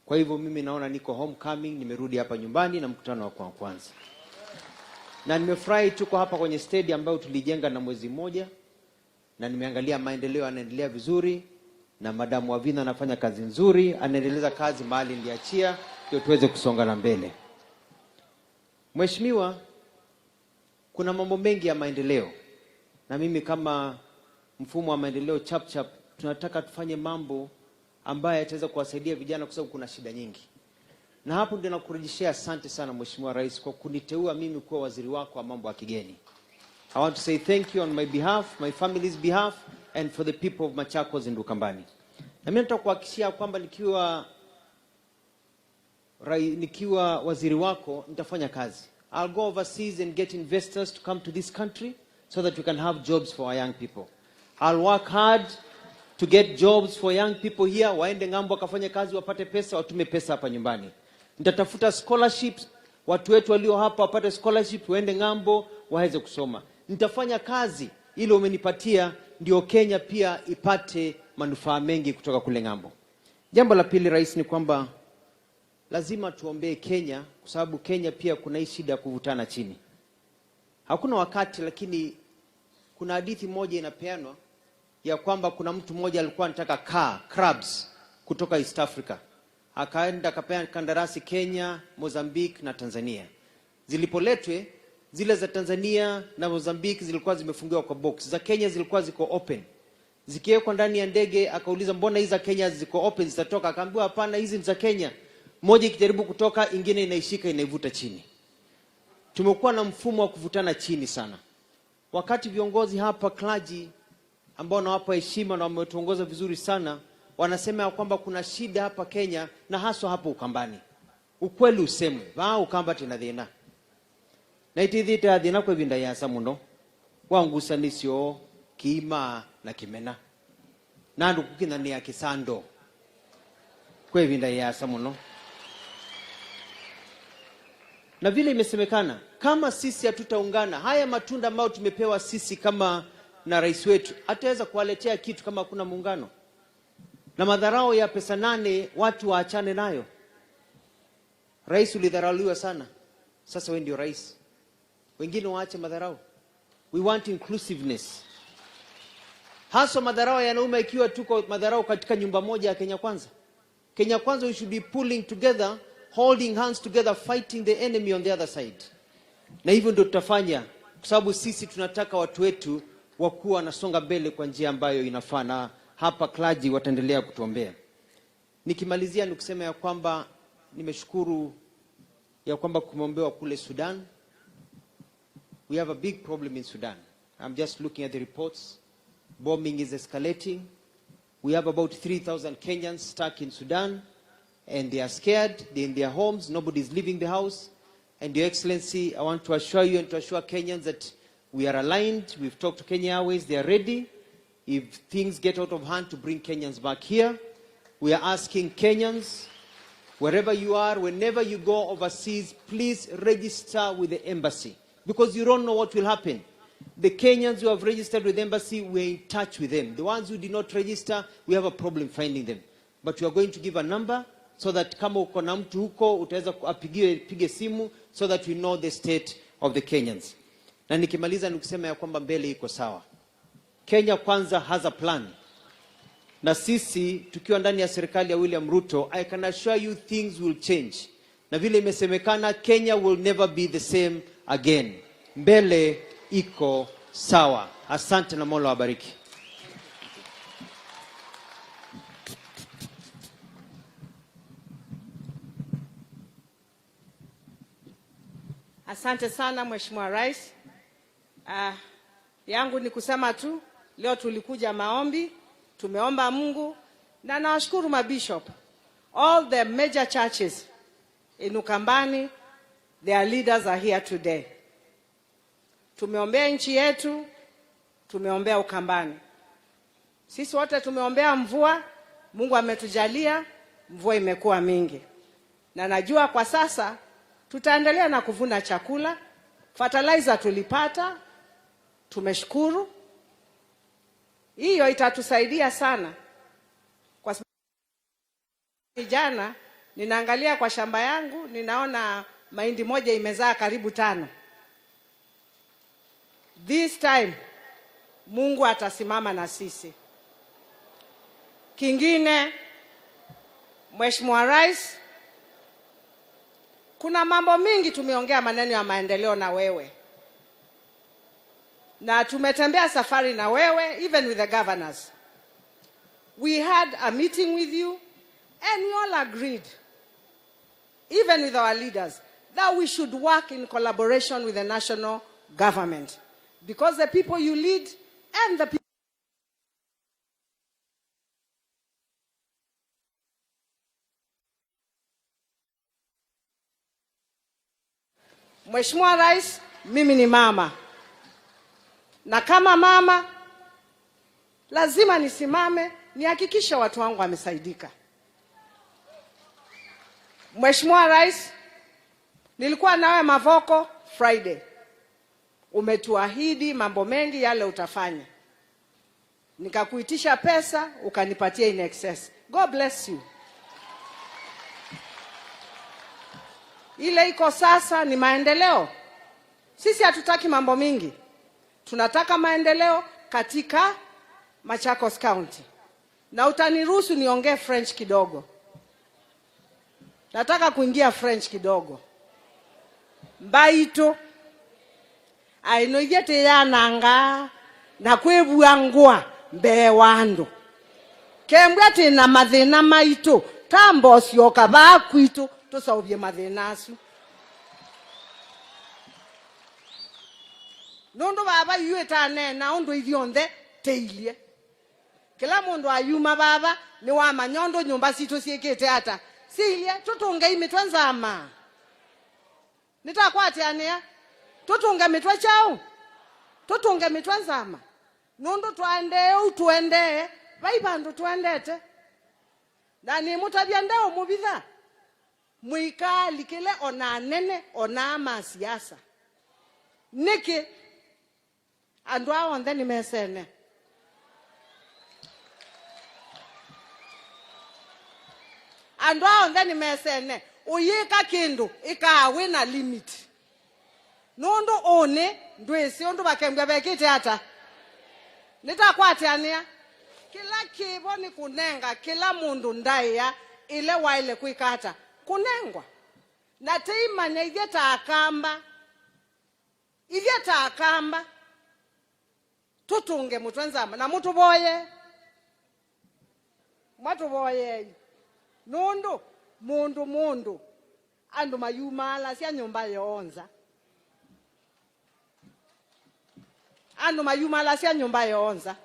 Kwa hivyo mimi naona niko homecoming, nimerudi hapa nyumbani na mkutano wa kwanza. Na nimefurahi tuko hapa kwenye stadium ambayo tulijenga na mwezi mmoja, na nimeangalia maendeleo yanaendelea vizuri, na Madam Wavina anafanya kazi nzuri, anaendeleza kazi mahali niliachia, ndio tuweze kusonga na mbele. Mheshimiwa, kuna mambo mengi ya maendeleo, na mimi kama mfumo wa maendeleo chap chap tunataka tufanye mambo ambayo yataweza kuwasaidia vijana, kwa sababu kuna shida nyingi. Na hapo ndio nakurejeshea asante sana Mheshimiwa Rais kwa kuniteua mimi kuwa waziri wako wa mambo ya kigeni. I want to say thank you on my behalf, my family's behalf, and for the people of Machakos and Ukambani. Na mimi nataka kuhakikishia kwamba nikiwa waziri wako nitafanya kazi. I'll go overseas and get investors to come to this country so that we can have jobs for our young people. I'll work hard to get jobs for young people here, waende ng'ambo wakafanye kazi, wapate pesa, watume pesa hapa nyumbani. Nitatafuta scholarships, watu wetu walio hapa wapate scholarship, waende ng'ambo waweze kusoma. Nitafanya kazi ile umenipatia, ndio Kenya pia ipate manufaa mengi kutoka kule ng'ambo. Jambo la pili, Rais, ni kwamba lazima tuombee Kenya, kwa sababu Kenya pia kuna hii shida ya kuvutana chini. Hakuna wakati, lakini kuna hadithi moja inapeanwa ya kwamba kuna mtu mmoja alikuwa anataka kaa crabs kutoka East Africa, akaenda akapeana kandarasi Kenya, Mozambique na Tanzania. Zilipoletwe zile za Tanzania na Mozambique zilikuwa zimefungiwa kwa box, za Kenya zilikuwa ziko open. Zikiwekwa ndani ya ndege, akauliza mbona hizi za Kenya ziko open zitatoka? Akaambiwa hapana, hizi ni za Kenya. Moja ikijaribu kutoka, ingine inaishika inaivuta chini. Tumekuwa na mfumo wa kuvutana chini sana. Wakati viongozi hapa clergy ambao nawapa heshima na wametuongoza vizuri sana, wanasema ya kwamba kuna shida hapa Kenya na haswa hapo Ukambani. Ukweli usemwe, va Ukamba tina thina na itithite thina kwa ivinda yasa muno wangusanisyo kiima na kimena na andu kukinania kisando kwa ivinda yasa muno. Na vile imesemekana, kama sisi hatutaungana, haya matunda ambayo tumepewa sisi kama na rais wetu hataweza kuwaletea kitu kama hakuna muungano. Na madharau ya pesa 8 watu waachane nayo. Rais, ulidharauliwa sana, sasa wewe ndio rais. Wengine waache madharau. We want inclusiveness. Haswa madharau yanauma ikiwa tuko madharau katika nyumba moja ya Kenya Kwanza. Kenya Kwanza, we should be pulling together, holding hands together, fighting the enemy on the other side. Na hivyo ndio tutafanya, kwa sababu sisi tunataka watu wetu wakuwa wanasonga mbele kwa njia ambayo inafaa, na hapa clergy wataendelea kutuombea. Nikimalizia ni kusema ya kwamba nimeshukuru ya kwamba kumeombewa kule Sudan. We have a big problem in Sudan. I'm just looking at the reports. Bombing is escalating. We have about 3,000 Kenyans stuck in Sudan, and they are scared. They're in their homes. Nobody's leaving the house. And Your Excellency, I want to assure you and to assure Kenyans that we are aligned. We've talked to Kenya Airways. They are ready. If things get out of hand, to bring Kenyans back here. We are asking Kenyans, wherever you are, whenever you go overseas, please register with the embassy, because you don't know what will happen. The Kenyans who have registered with the embassy, we're in touch with them. The ones who did not register, we have a problem finding them. But we are going to give a number so that kama uko na mtu huko utaweza apigie pige simu so that we know the state of the Kenyans. Na nikimaliza ni kusema ya kwamba mbele iko sawa. Kenya Kwanza has a plan. Na sisi tukiwa ndani ya serikali ya William Ruto, I can assure you things will change. Na vile imesemekana, Kenya will never be the same again. Mbele iko sawa. Asante na Mola wabariki. Asante sana Mheshimiwa Rais. Yangu ni kusema tu leo tulikuja maombi, tumeomba Mungu na nawashukuru mabishop, all the major churches. in Ukambani, their leaders are here today. Tumeombea nchi yetu, tumeombea Ukambani. Sisi wote tumeombea mvua, Mungu ametujalia, mvua imekuwa mingi. Na najua kwa sasa tutaendelea na kuvuna chakula. Fertilizer tulipata, tumeshukuru. Hiyo itatusaidia sana. Kwa sababu jana ninaangalia kwa shamba yangu, ninaona mahindi moja imezaa karibu 5. This time Mungu atasimama na sisi. Kingine, Mheshimiwa Rais, kuna mambo mingi tumeongea maneno ya maendeleo na wewe. Na tumetembea safari na wewe, even with the governors. We had a meeting with you and we all agreed, even with our leaders, that we should work in collaboration with the national government. Because the people you lead and the people Mheshimiwa Rais, mimi ni mama. Na kama mama, lazima nisimame, nihakikishe watu wangu wamesaidika. Mheshimiwa Rais, nilikuwa nawe Mavoko Friday. Umetuahidi mambo mengi yale utafanya. Nikakuitisha pesa, ukanipatia in excess. God bless you. Ile iko sasa ni maendeleo. Sisi hatutaki mambo mingi. Tunataka maendeleo katika Machakos County. Na utaniruhusu niongee French kidogo. Nataka kuingia French kidogo. Mbaito ainoigete yananga na kwebua mbee wa andu. Kembwa tina mathina maitu tambo cioka ba kwitu tucaubie mathina acu. Nundu baba yuitanena undu ithionthe teilie. Kila mundu ayuma baba ni wamanya undu nyumba citu ciikite ata. Silie tutunge imitwe nzama. Nitakwatiania tutunge mitwe chao. Tutunge mitwe nzama. Nundu twaendee utuendee vai bandu tuendete. Na ni mutabia ndao mubitha. Mwikalikile ona nene ona masiasa. Niki andu ao onthe ni mesene. Andu ao onthe ni mesene. Uyika kindu ikawe na limit. Nundu one ndwisi undu bakembwa bekite ata. Nitakwatiania kila kibo ni kunenga kila mundu ndaya ile waile kuikata kunengwa. Na teimanya ithye ta akamba. Ithye ta akamba. Tutunge mutwe nzama na mutuboye. Mwatuboye. Nundu mundu mundu andu mayumala sia nyumba yoonza. Andu mayumala sia nyumba yoonza.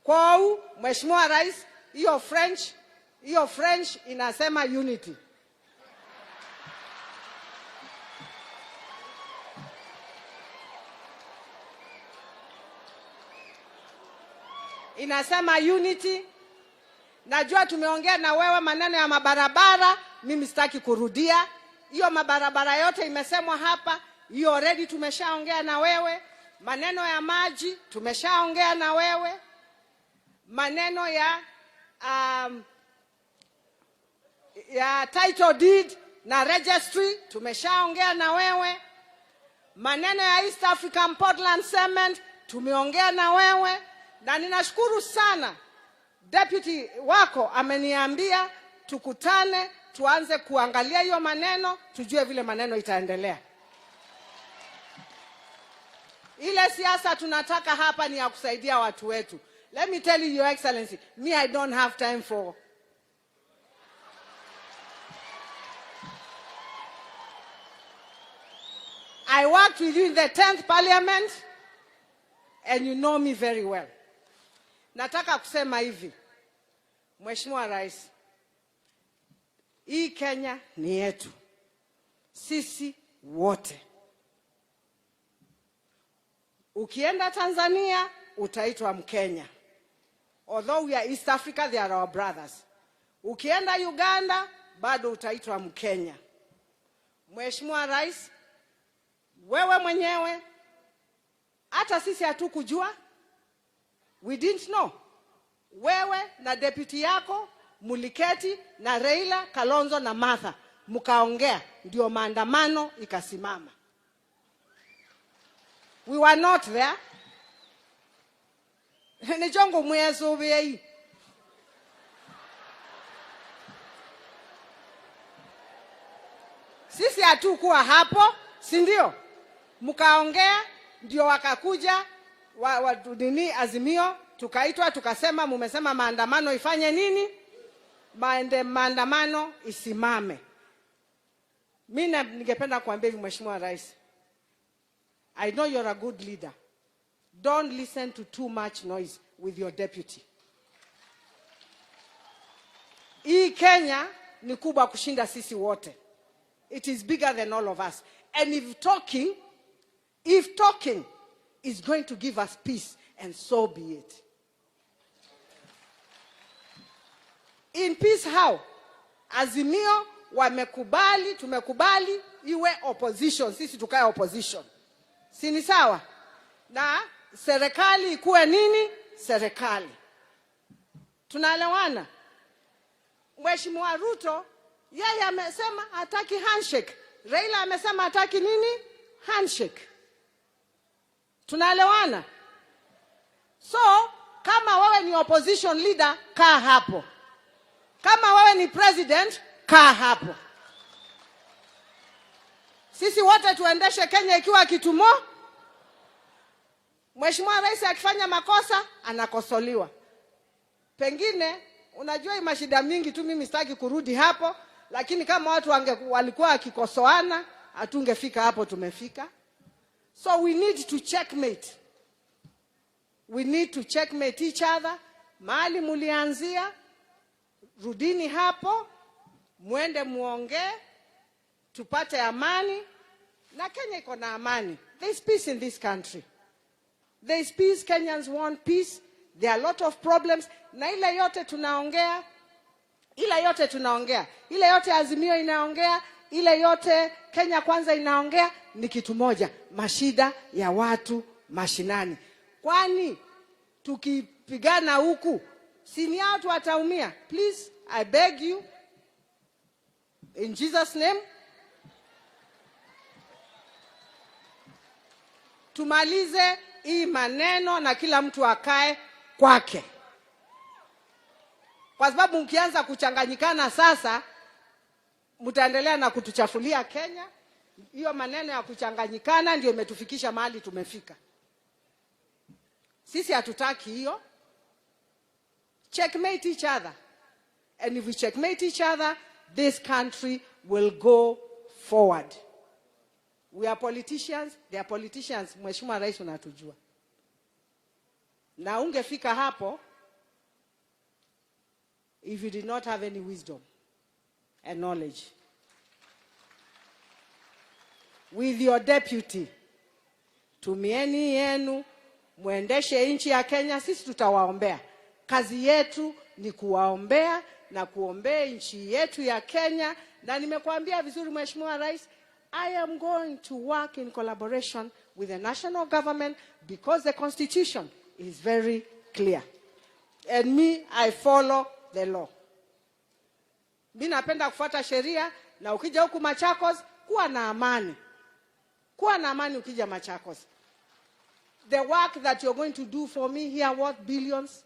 Kwau Mheshimiwa Rais, hiyo French inasema unity. Inasema unity. Najua tumeongea na wewe maneno ya mabarabara, mimi sitaki kurudia. Hiyo mabarabara yote imesemwa hapa, hiyo already tumeshaongea na wewe. Maneno ya maji tumeshaongea na wewe. Maneno ya title deed na registry tumeshaongea na wewe. Maneno ya East African Portland Cement tumeongea na wewe. Na ninashukuru sana deputy wako ameniambia tukutane tuanze kuangalia hiyo maneno, tujue vile maneno itaendelea. Ile siasa tunataka hapa ni ya kusaidia watu wetu. Let me tell you, Your Excellency, me, I don't have time for I worked with you in the 10th Parliament and you know me very well. Nataka kusema hivi, Mheshimiwa Rais, Hii Kenya ni yetu sisi wote. Ukienda Tanzania utaitwa Mkenya. Although we are East Africa, they are our brothers. Ukienda Uganda bado utaitwa Mkenya. Mheshimiwa Rais, wewe mwenyewe, hata sisi hatukujua, we didn't know. Wewe na deputy yako muliketi na Raila, Kalonzo na Martha mkaongea, ndio maandamano ikasimama. We were not there. Nichongo mwezo bei. Sisi hatukuwa hapo, si ndio? Mkaongea, ndio wakakuja nini Azimio, tukaitwa tukasema, mumesema maandamano ifanye nini? Maandamano isimame. Mimi ningependa kuambia hivi, Mheshimiwa Rais, I know you're a good leader. Don't listen to too much noise with your deputy. Hii Kenya ni kubwa kushinda sisi wote. It is bigger than all of us. And if talking is going to give us peace, and so be it. In peace how? Azimio wamekubali, tumekubali iwe opposition, sisi tukae opposition. Si ni sawa? Na serikali ikuwe nini? Serikali. Tunaelewana? Mheshimiwa Ruto yeye amesema hataki handshake. Raila amesema hataki nini? Handshake. Tunaelewana? So kama wewe ni opposition leader, kaa hapo. Kama wewe ni president, kaa hapo. Sisi wote tuendeshe Kenya ikiwa kitumo. Mheshimiwa Rais akifanya makosa anakosoliwa. Pengine unajua hii mashida mingi tu, mimi sitaki kurudi hapo, lakini kama watu walikuwa wakikosoana hatungefika hapo tumefika. So we need to checkmate. We need to checkmate each other. Mahali mulianzia, rudini hapo, muende muongee, tupate amani. Na Kenya iko na amani. There is peace in this country. There is peace. Kenyans want peace. There are a lot of problems. Na ile yote tunaongea, ile yote tunaongea, ile yote Azimio inaongea, ile yote Kenya Kwanza inaongea, ni kitu moja, mashida ya watu mashinani. Kwani tukipigana huku, si ni watu wataumia? Please, I beg you, in Jesus name, tumalize hii maneno na kila mtu akae kwake. Kwa sababu mkianza kuchanganyikana sasa, mtaendelea na kutuchafulia Kenya. Hiyo maneno ya kuchanganyikana ndio imetufikisha mahali tumefika. Sisi hatutaki hiyo. Checkmate each other. And if we checkmate each other, this country will go forward. We are politicians, they are politicians. Mheshimiwa Rais, unatujua. Na ungefika hapo if you did not have any wisdom and knowledge. With your deputy, tumieni yenu, muendeshe nchi ya Kenya, sisi tutawaombea. Kazi yetu ni kuwaombea na kuombea nchi yetu ya Kenya. Na nimekuambia vizuri Mheshimiwa Rais, I am going to work in collaboration with the national government because the constitution is very clear. And me, I follow the law. Mi napenda kufuata sheria, na ukija huku Machakos, kuwa na amani. Kuwa na amani ukija Machakos. The work that you're going to do for me here worth billions.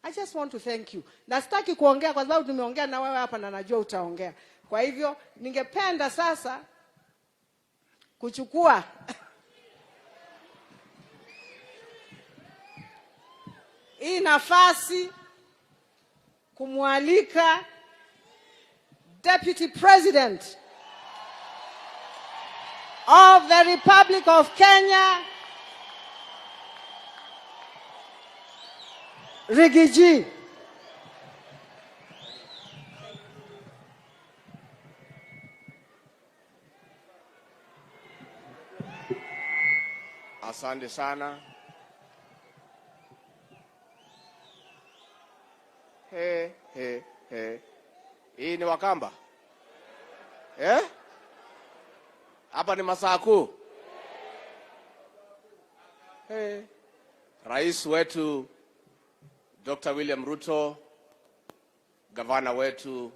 I just want to thank you. Na sitaki kuongea kwa sababu tumeongea na wewe hapa na najua utaongea. Kwa hivyo ningependa sasa kuchukua hii nafasi kumwalika Deputy President of the Republic of Kenya, Riggy G. Asante sana. He, he, he. Hii ni Wakamba eh? Hapa ni Masaku. He. Rais wetu Dr. William Ruto, gavana wetu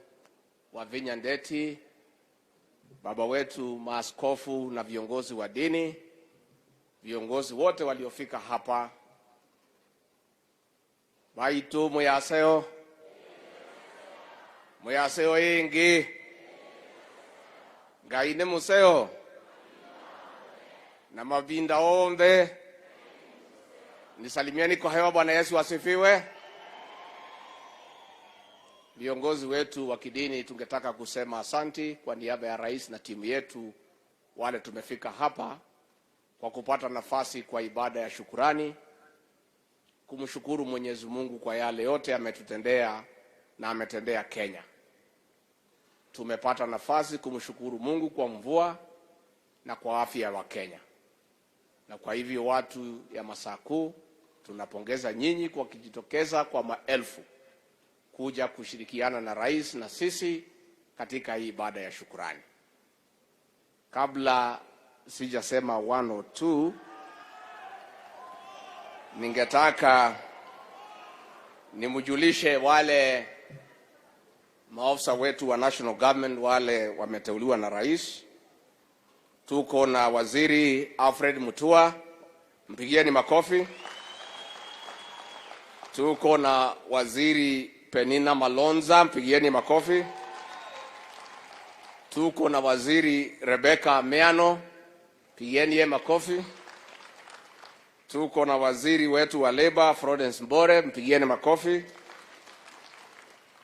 Wavinya Ndeti, baba wetu maaskofu na viongozi wa dini, viongozi wote waliofika hapa, baitu muyaseo muyaseo ingi Ngai ni museo na mavinda onthe. Nisalimieni kwa hewa. Bwana Yesu asifiwe. Viongozi wetu wa kidini, tungetaka kusema asanti kwa niaba ya rais na timu yetu wale tumefika hapa kwa kupata nafasi kwa ibada ya shukurani, kumshukuru Mwenyezi Mungu kwa yale yote ametutendea na ametendea Kenya. Tumepata nafasi kumshukuru Mungu kwa mvua na kwa afya wa Kenya, na kwa hivyo watu ya Masaku tunapongeza nyinyi kwa kujitokeza kwa maelfu kuja kushirikiana na rais na sisi katika hii ibada ya shukurani. Kabla sijasema one or two, ningetaka nimjulishe wale maofisa wetu wa national government wale wameteuliwa na rais. Tuko na Waziri Alfred Mutua, mpigieni makofi. Tuko na Waziri Penina Malonza, mpigieni makofi. Tuko na Waziri Rebecca Miano, pigieni ye makofi. Tuko na waziri wetu wa Labor Florence Mbore, mpigieni makofi.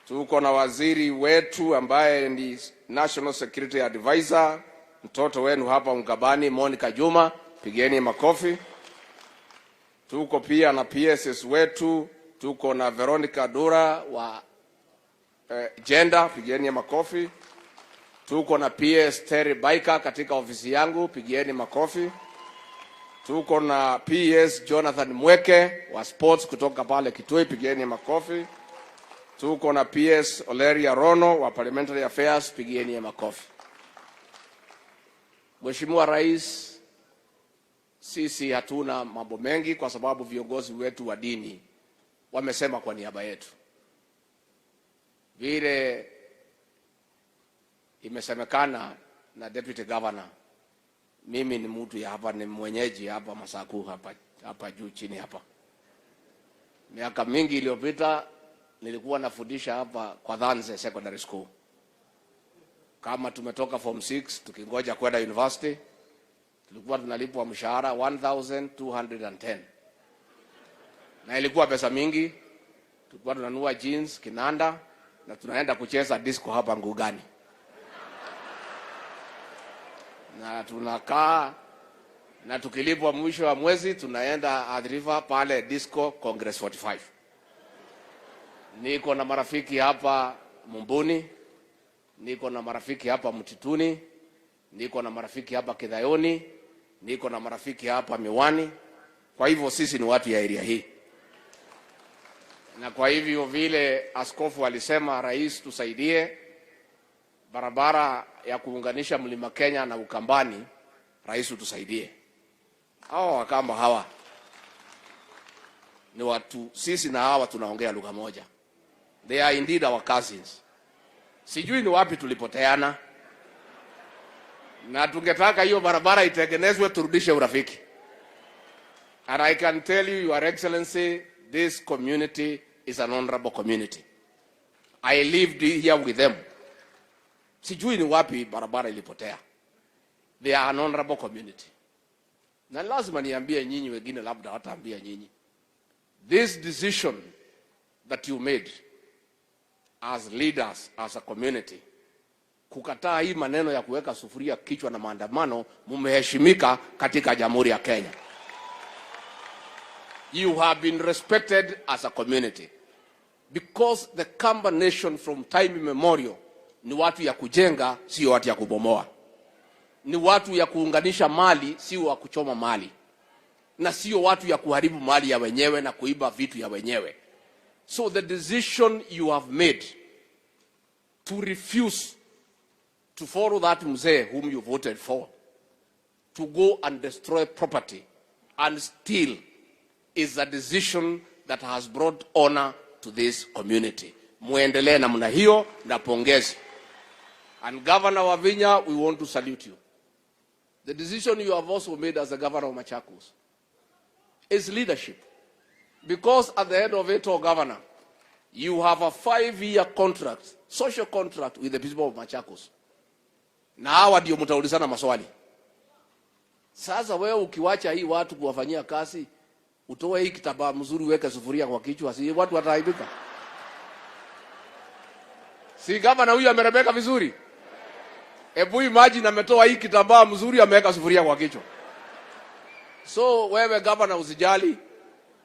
Tuko na waziri wetu ambaye ni National Security Advisor, mtoto wenu hapa Ukambani, Monica Juma, pigieni makofi. Tuko pia na PSS wetu, tuko na Veronica Dura wa gender, pigieni makofi. Tuko na PS Terry Baika katika ofisi yangu, pigieni makofi. Tuko na PS Jonathan Mweke wa sports kutoka pale Kitui, pigieni makofi. Tuko na PS Oleria Rono wa Parliamentary Affairs, pigieni makofi. Mheshimiwa Rais, sisi hatuna mambo mengi kwa sababu viongozi wetu wa dini wamesema kwa niaba yetu. Vile imesemekana na Deputy Governor, mimi ni mtu ya hapa, ni mwenyeji hapa Masaku, hapa hapa juu chini hapa. Miaka mingi iliyopita nilikuwa nafundisha hapa kwa Dhanze Secondary School. Kama tumetoka form 6 tukingoja kwenda university, tulikuwa tunalipwa mshahara 1210 na ilikuwa pesa mingi. Tulikuwa tunanunua jeans, kinanda na tunaenda kucheza disco hapa Ngugani, na tunakaa na tukilipwa mwisho wa mwezi tunaenda Athi River pale disco Congress 45. Niko na marafiki hapa Mumbuni, niko na marafiki hapa Mtituni, niko na marafiki hapa Kidhayoni, niko na marafiki hapa Miwani. Kwa hivyo sisi ni watu ya area hii, na kwa hivyo vile askofu alisema, rais, tusaidie barabara ya kuunganisha Mlima Kenya na Ukambani, rais utusaidie. Hawa Wakamba hawa ni watu, sisi na hawa tunaongea lugha moja. They are indeed our cousins. Sijui ni wapi tulipoteana, na tungetaka hiyo barabara itengenezwe, turudishe urafiki. And I can tell you, Your Excellency, this community is an honorable community. I lived here with them. Sijui ni wapi barabara ilipotea. They are an honorable community. Na lazima niambie nyinyi, wengine labda hawataambia nyinyi. This decision that you made as leaders, as a community, kukataa hii maneno ya kuweka sufuria kichwa na maandamano, mumeheshimika katika Jamhuri ya Kenya. You have been respected as a community because the Kamba nation from time immemorial ni watu ya kujenga, sio watu ya kubomoa. Ni watu ya kuunganisha mali, sio wa kuchoma mali. na sio watu ya kuharibu mali ya wenyewe na kuiba vitu ya wenyewe. So the decision you have made to refuse to follow that mzee whom you voted for, to go and destroy property and steal, is a decision that has brought honor to this community. Muendelee namna hiyo na pongezi. And Governor Wavinya, we want to salute you. The decision you have also made as the governor of Machakos is leadership. Because at the end of it all, Governor, you have a 5-year contract, social contract with the people of Machakos. Na hawa ndio mtaulizana maswali. Sasa wewe ukiwacha hii watu kuwafanyia kazi, utoe hii kitambaa mzuri uweke sufuria kwa kichwa, si watu wataaibika? Si gavana huyu amerembeka vizuri? Hebu imagine ametoa hii kitambaa mzuri ameweka sufuria kwa kichwa. So wewe gavana usijali.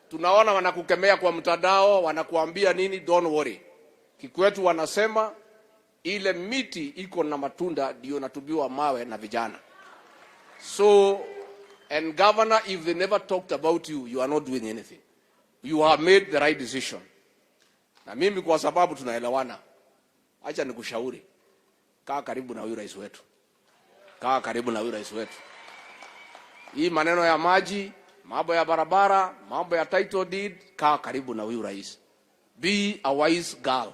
Tunaona wanakukemea kwa mtandao, wanakuambia nini, don't worry. Kikwetu wanasema ile miti iko na matunda ndio natubiwa mawe na vijana. So, and governor, if they never talked about you, you are not doing anything. You have made the right decision. Na mimi kwa sababu tunaelewana, acha nikushauri. Kaa karibu na huyu rais wetu. Kaa karibu na huyu rais wetu. Hii maneno ya maji, mambo ya barabara, mambo ya title deed, kaa karibu na huyu rais. Be a wise girl.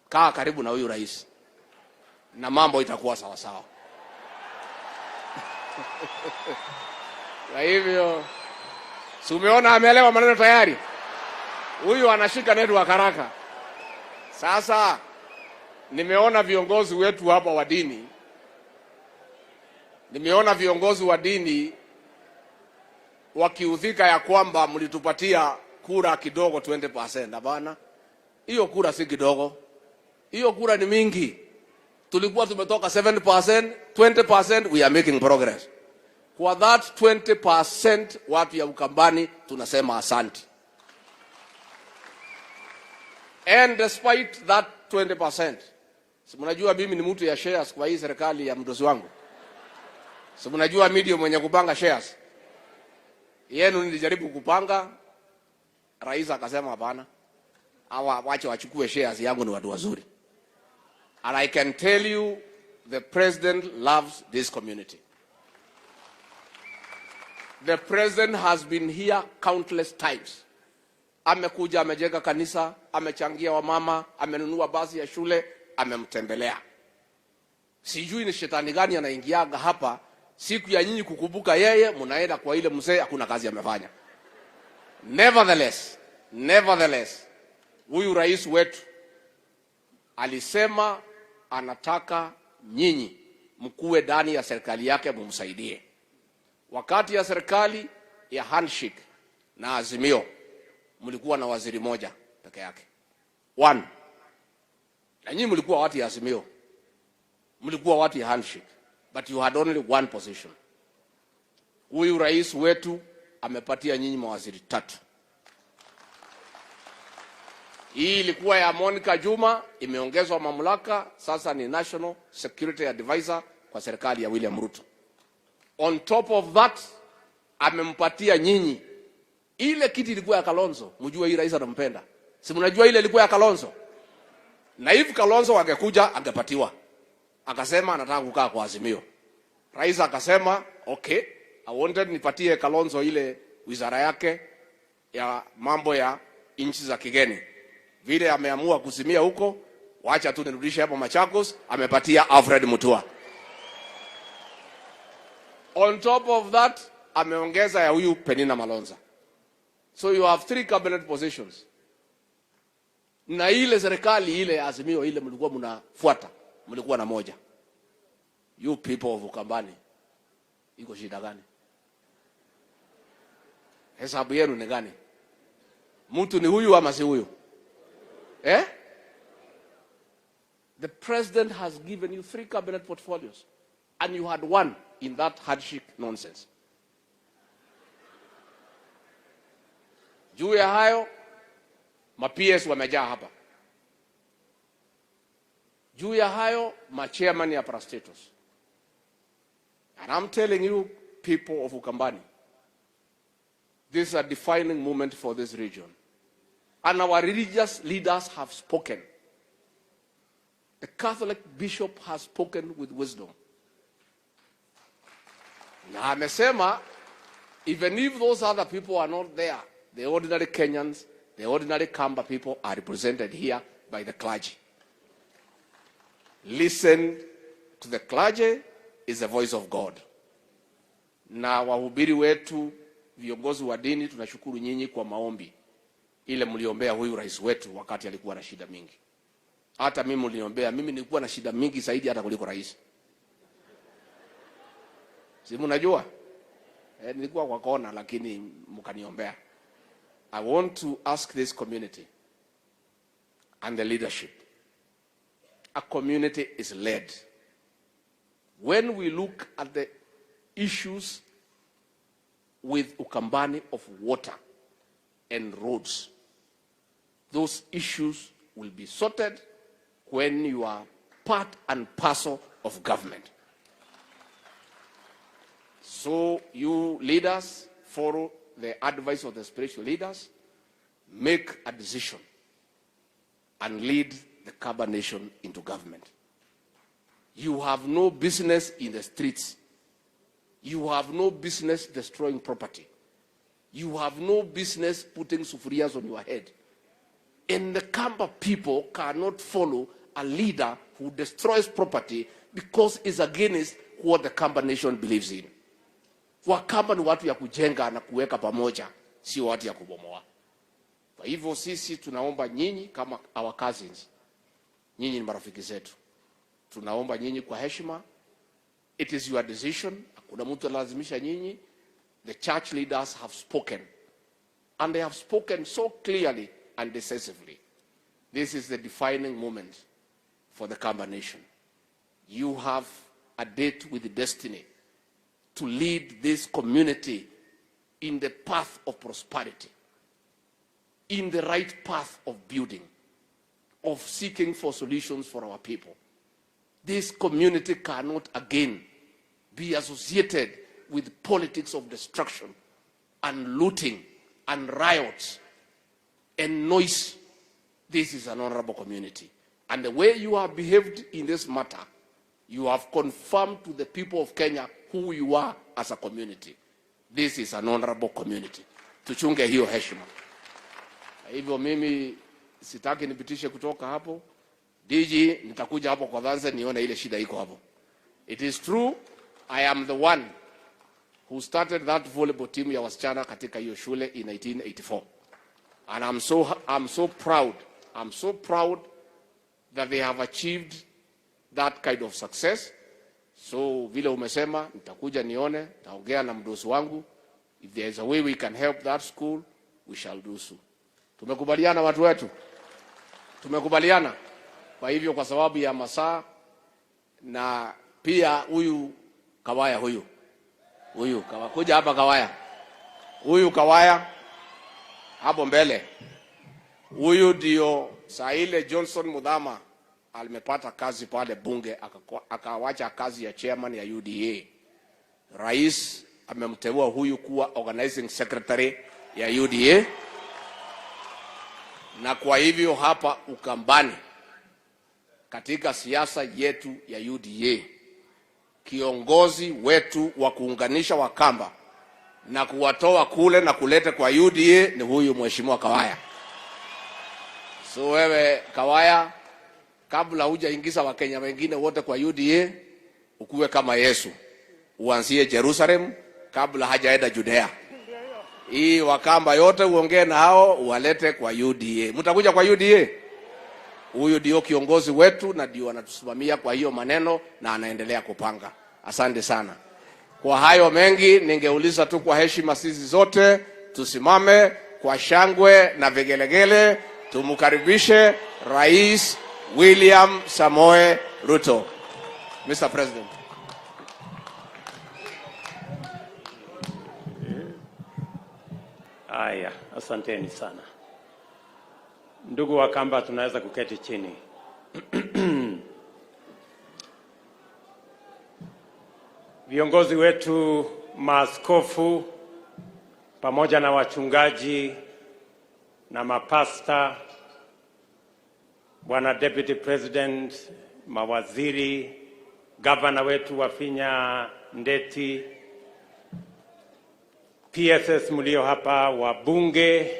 Kaa karibu na huyu rais. Na mambo itakuwa sawa sawa. Kwa hivyo, si umeona ameelewa maneno tayari? Huyu anashika network haraka. Sasa nimeona viongozi wetu hapa wa dini. Nimeona viongozi wa dini wakiudhika ya kwamba mlitupatia kura kidogo 20%. Hapana. Hiyo kura si kidogo. Hiyo kura ni mingi. Tulikuwa tumetoka 7%, 20%, we are making progress. Kwa that 20% watu ya Ukambani tunasema asante. And despite that 20%, si mnajua mimi ni mtu ya shares kwa hii serikali ya mdosi wangu. Si mnajua mimi ndio mwenye kupanga shares. Yenu nilijaribu kupanga, rais akasema hapana. Hawa wache wachukue shares yangu, ni watu wazuri. And I can tell you the president loves this community. The president has been here countless times. Amekuja, amejenga kanisa, amechangia wamama, amenunua basi ya shule, amemtembelea. Sijui ni shetani gani anaingiaga hapa, siku ya nyinyi kukumbuka yeye, mnaenda kwa ile mzee hakuna kazi amefanya. Nevertheless, huyu rais wetu alisema anataka nyinyi mkuwe ndani ya serikali yake mumsaidie. Wakati ya serikali ya handshake na Azimio mlikuwa na waziri moja peke yake. One. Na nyinyi mlikuwa watu ya Azimio. Mlikuwa watu ya handshake. But you had only one position. Huyu rais wetu amepatia nyinyi mawaziri 3. Hii ilikuwa ya Monica Juma, imeongezwa mamlaka, sasa ni National Security Advisor kwa serikali ya William Ruto. On top of that, amempatia nyinyi ile kiti ilikuwa ya Kalonzo. Mjue hii rais anampenda. Si mnajua ile ilikuwa ya Kalonzo? Na hivi Kalonzo angekuja angepatiwa. Akasema anataka kukaa kwa Azimio. Rais akasema okay, I wanted nipatie Kalonzo ile wizara yake ya mambo ya nchi za kigeni. Vile ameamua kusimia huko, wacha tu nirudishe hapo Machakos, amepatia Alfred Mutua. On top of that, ameongeza ya huyu Penina Malonza. So you have 3 cabinet positions. Na ile serikali ile Azimio ile mlikuwa mnafuata, mlikuwa na moja. You people of Ukambani, iko shida gani? Hesabu yenu ni gani? Mtu ni huyu ama si huyu? Eh? The president has given you 3 cabinet portfolios and you had 1 in that handshake nonsense. Juu ya hayo, ma PS wamejaa hapa. Juu ya hayo, ma chairman ya parastatus. And I'm telling you, people of Ukambani, This is a defining moment for this region. And our religious leaders have spoken. The Catholic bishop has spoken with wisdom. Na amesema even if those other people are not there, the ordinary Kenyans, the ordinary Kamba people are represented here by the clergy. Listen to the clergy is the voice of God. Na wahubiri wetu, viongozi wa dini, tunashukuru nyinyi kwa maombi ile mliombea huyu rais wetu wakati alikuwa na shida mingi. Hata mimi mliombea, mimi nilikuwa na shida mingi zaidi hata kuliko rais. Si mnajua? Nilikuwa kwa kona lakini mkaniombea. I want to ask this community and the leadership. A community is led. When we look at the issues with Ukambani of water and roads, those issues will be sorted when you are part and parcel of government. So you leaders follow the advice of the spiritual leaders, make a decision and lead the Kamba nation into government. You have no business in the streets. You have no business destroying property. You have no business putting sufurias on your head. And the Kamba people cannot follow a leader who destroys property because it's against what the Kamba nation believes in. Wakamba ni watu ya kujenga na kuweka pamoja, sio watu ya kubomoa. Kwa hivyo sisi tunaomba nyinyi kama our cousins, nyinyi ni marafiki zetu, tunaomba nyinyi kwa heshima, it is your decision, hakuna mtu analazimisha nyinyi. The church leaders have spoken and they have spoken so clearly and decisively. This is the defining moment for the Kamba nation. You have a date with destiny to lead this community in the path of prosperity, in the right path of building, of seeking for solutions for our people. This community cannot again be associated with politics of destruction and looting and riots and noise. This is an honorable community. And the way you have behaved in this matter, you have confirmed to the people of Kenya who you are as a community. This is an honorable community. Tuchunge hiyo heshima. Hivyo mimi sitaki nipitishe kutoka hapo. DG, nitakuja hapo kwa Dhanse nione ile shida iko hapo. It is true, I am the one who started that volleyball team ya wasichana katika hiyo shule in 1984. And I'm so proud. I'm so proud that they have achieved that kind of success. So vile umesema, nitakuja nione, nitaongea na mdosi wangu. If there is a way we can help that school, we shall do so. Tumekubaliana watu wetu? Tumekubaliana. Kwa hivyo kwa sababu ya masaa na pia huyu Kawaya huyu Kawaya, kuja hapa Kawaya, huyu Kawaya hapo mbele, huyu ndio saa ile Johnson Muthama alimepata kazi pale bunge, akawacha kazi ya chairman ya UDA. Rais amemteua huyu kuwa organizing secretary ya UDA, na kwa hivyo hapa Ukambani katika siasa yetu ya UDA, kiongozi wetu wa kuunganisha Wakamba na kuwatoa kule na kuleta kwa UDA ni huyu Mheshimiwa Kawaya. So wewe Kawaya, kabla hujaingiza Wakenya wengine wote kwa UDA, ukuwe kama Yesu, uanzie Jerusalem kabla hajaenda Judea. Hii Wakamba yote uongee na hao uwalete kwa UDA. Mtakuja kwa UDA? Huyu ndio kiongozi wetu na ndio anatusimamia kwa hiyo maneno na anaendelea kupanga. Asante sana. Kwa hayo mengi, ningeuliza tu kwa heshima, sisi zote tusimame kwa shangwe na vigelegele, tumkaribishe Rais William Samoei Ruto. Mr. President. Haya, asanteni sana. Ndugu Wakamba, tunaweza kuketi chini. Viongozi wetu, maaskofu, pamoja na wachungaji na mapasta, Bwana Deputy President, mawaziri, gavana wetu Wavinya Ndeti, PSs mlio hapa, wabunge,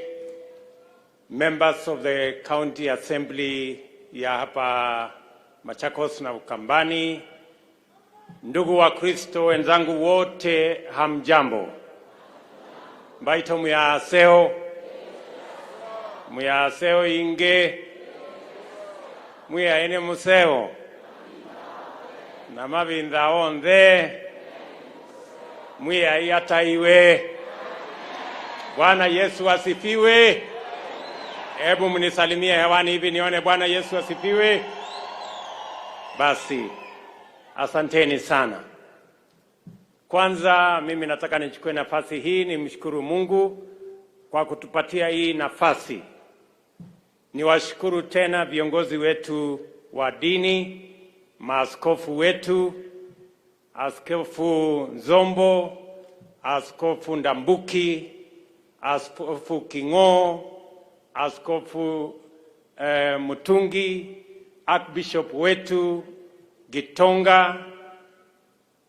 members of the County Assembly ya hapa Machakos na Ukambani, ndugu wa Kristo wenzangu wote, hamjambo. Mbaito muyaseo muyaseo inge muyaene museo na mabinda onthe mwiyaiataiwe. Bwana Yesu asifiwe. Hebu mnisalimie hewani hivi nione. Bwana Yesu asifiwe. Basi asanteni sana. Kwanza mimi nataka nichukue nafasi hii nimshukuru Mungu kwa kutupatia hii nafasi. Niwashukuru tena viongozi wetu wa dini, maaskofu wetu, Askofu Nzombo, Askofu Ndambuki, Askofu King'oo, Askofu Mutungi, Archbishop wetu Gitonga,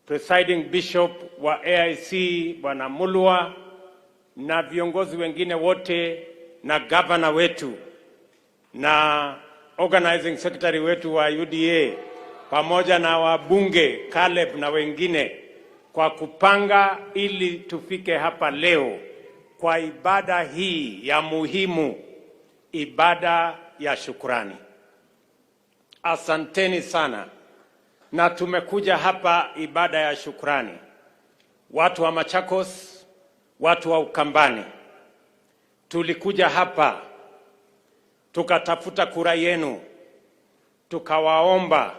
Presiding Bishop wa AIC Bwana Mulwa na viongozi wengine wote na gavana wetu na organizing secretary wetu wa UDA pamoja na wabunge Caleb na wengine kwa kupanga ili tufike hapa leo kwa ibada hii ya muhimu, ibada ya shukrani. Asanteni sana. Na tumekuja hapa ibada ya shukrani. Watu wa Machakos, watu wa Ukambani, tulikuja hapa tukatafuta kura yenu, tukawaomba,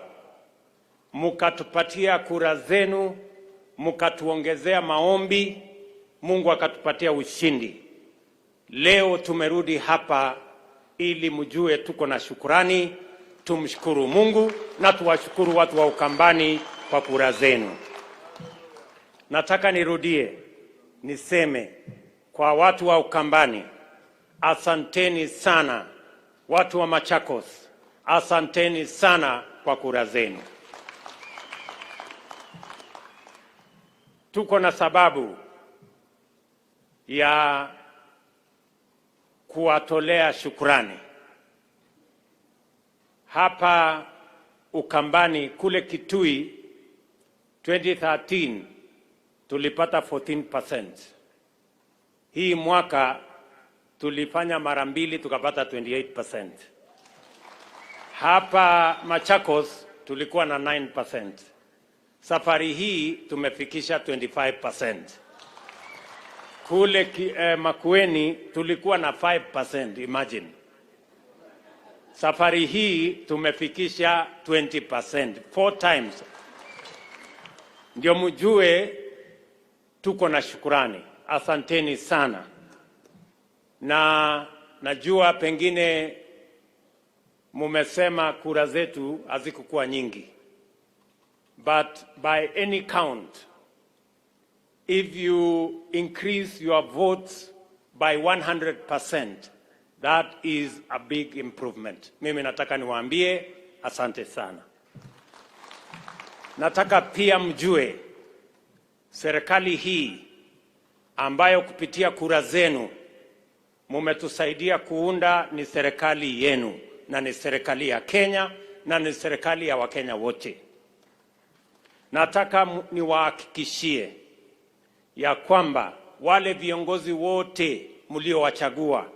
mukatupatia kura zenu, mukatuongezea maombi, Mungu akatupatia ushindi. Leo tumerudi hapa ili mjue tuko na shukrani, tumshukuru Mungu na tuwashukuru watu wa Ukambani kwa kura zenu. Nataka nirudie niseme kwa watu wa Ukambani, asanteni sana. Watu wa Machakos, asanteni sana kwa kura zenu. Tuko na sababu ya kuwatolea shukrani. Hapa Ukambani kule Kitui 2013 tulipata 14%. Hii mwaka tulifanya mara mbili tukapata 28%. Hapa Machakos tulikuwa na 9%. Safari hii tumefikisha 25%. Kule Makueni tulikuwa na 5%, imagine. Safari hii tumefikisha 20%, 4 times. Ndio mjue tuko na shukurani. Asanteni sana. Na najua pengine mumesema kura zetu hazikuwa nyingi. But by any count, if you increase your votes by 100%, that is a big improvement. Mimi nataka niwaambie asante sana. Nataka pia mjue serikali hii ambayo kupitia kura zenu mumetusaidia kuunda ni serikali yenu na ni serikali ya Kenya na ni serikali ya Wakenya wote. Nataka niwahakikishie ya kwamba wale viongozi wote mliowachagua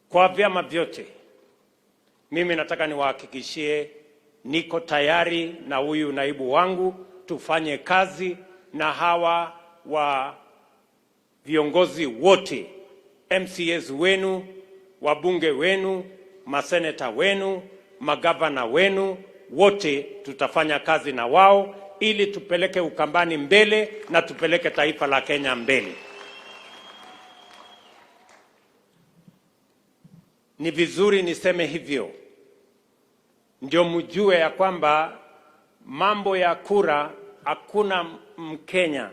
kwa vyama vyote, mimi nataka niwahakikishie niko tayari na huyu naibu wangu tufanye kazi na hawa wa viongozi wote, MCAs wenu, wabunge wenu, maseneta wenu, magavana wenu, wote tutafanya kazi na wao ili tupeleke Ukambani mbele na tupeleke taifa la Kenya mbele. Ni vizuri niseme hivyo ndio mjue ya kwamba mambo ya kura, hakuna Mkenya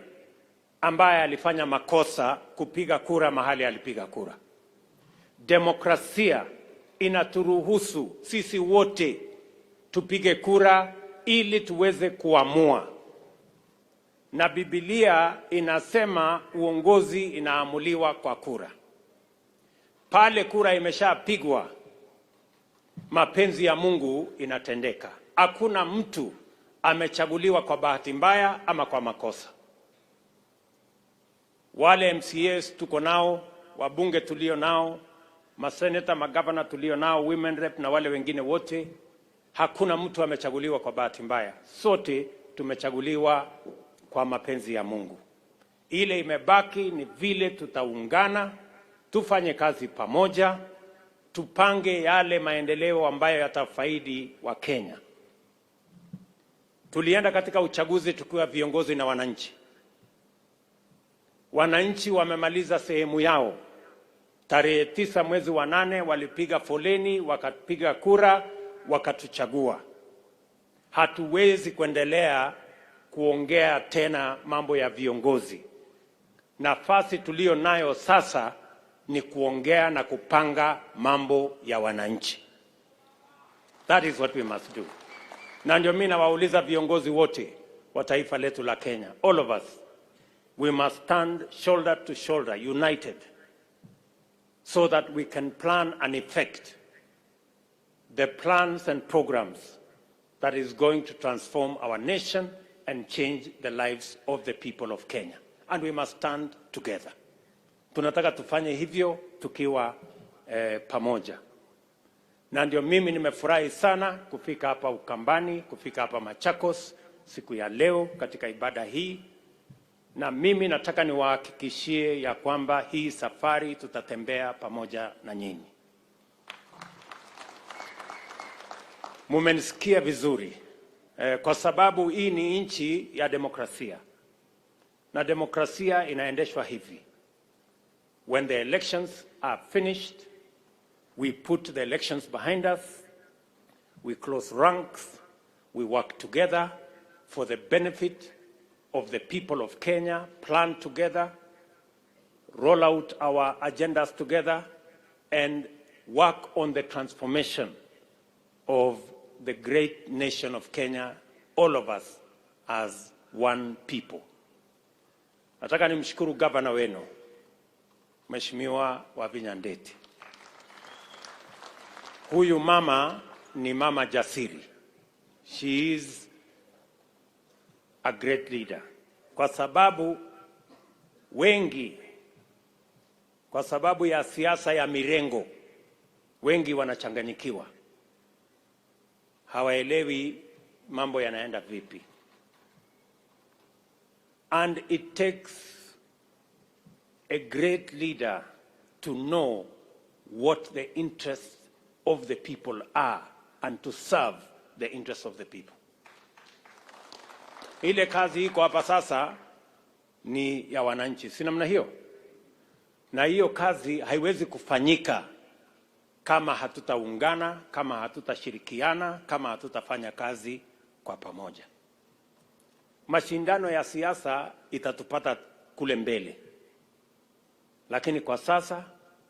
ambaye alifanya makosa kupiga kura mahali alipiga kura. Demokrasia inaturuhusu sisi wote tupige kura ili tuweze kuamua, na Biblia inasema uongozi inaamuliwa kwa kura. Pale kura imeshapigwa, mapenzi ya Mungu inatendeka. Hakuna mtu amechaguliwa kwa bahati mbaya ama kwa makosa. Wale MCAs tuko nao, wabunge tulio nao, maseneta, magavana tulio nao, women rep na wale wengine wote, hakuna mtu amechaguliwa kwa bahati mbaya. Sote tumechaguliwa kwa mapenzi ya Mungu. Ile imebaki ni vile tutaungana, tufanye kazi pamoja, tupange yale maendeleo ambayo yatafaidi wa Kenya. Tulienda katika uchaguzi tukiwa viongozi na wananchi. Wananchi wamemaliza sehemu yao. Tarehe 9 mwezi wa 8 walipiga foleni, wakapiga kura, wakatuchagua. Hatuwezi kuendelea kuongea tena mambo ya viongozi. Nafasi tulio nayo sasa ni kuongea na kupanga mambo ya wananchi. That is what we must do. Na ndio mimi nawauliza viongozi wote wa taifa letu la Kenya, all of us, we must stand shoulder to shoulder, united, so that we can plan and effect the plans and programs that is going to transform our nation and change the lives of the people of Kenya. And we must stand together. Tunataka tufanye hivyo tukiwa pamoja. Na ndio mimi nimefurahi sana kufika hapa Ukambani, kufika hapa Machakos siku ya leo katika ibada hii. Na mimi nataka niwahakikishie ya kwamba hii safari tutatembea pamoja na nyinyi. Mumenisikia vizuri kwa sababu hii ni nchi ya demokrasia. Na demokrasia inaendeshwa hivi. When the elections are finished, we put the elections behind us, we close ranks, we work together for the benefit of the people of Kenya, plan together, roll out our agendas together, and work on the transformation of the great nation of Kenya, all of us as one people. Nataka nimshukuru gavana wenu, Mheshimiwa Wavinya Ndeti. Huyu mama ni mama jasiri. She is a great leader. Kwa sababu wengi, kwa sababu ya siasa ya mirengo, wengi wanachanganyikiwa. Hawaelewi mambo yanaenda vipi. And it takes a great leader to know what the interests of the people are and to serve the interests of the people. Ile kazi iko hapa sasa ni ya wananchi, si namna hiyo? Na hiyo kazi haiwezi kufanyika kama hatutaungana, kama hatutashirikiana, kama hatutafanya kazi kwa pamoja. Mashindano ya siasa itatupata kule mbele. Lakini kwa sasa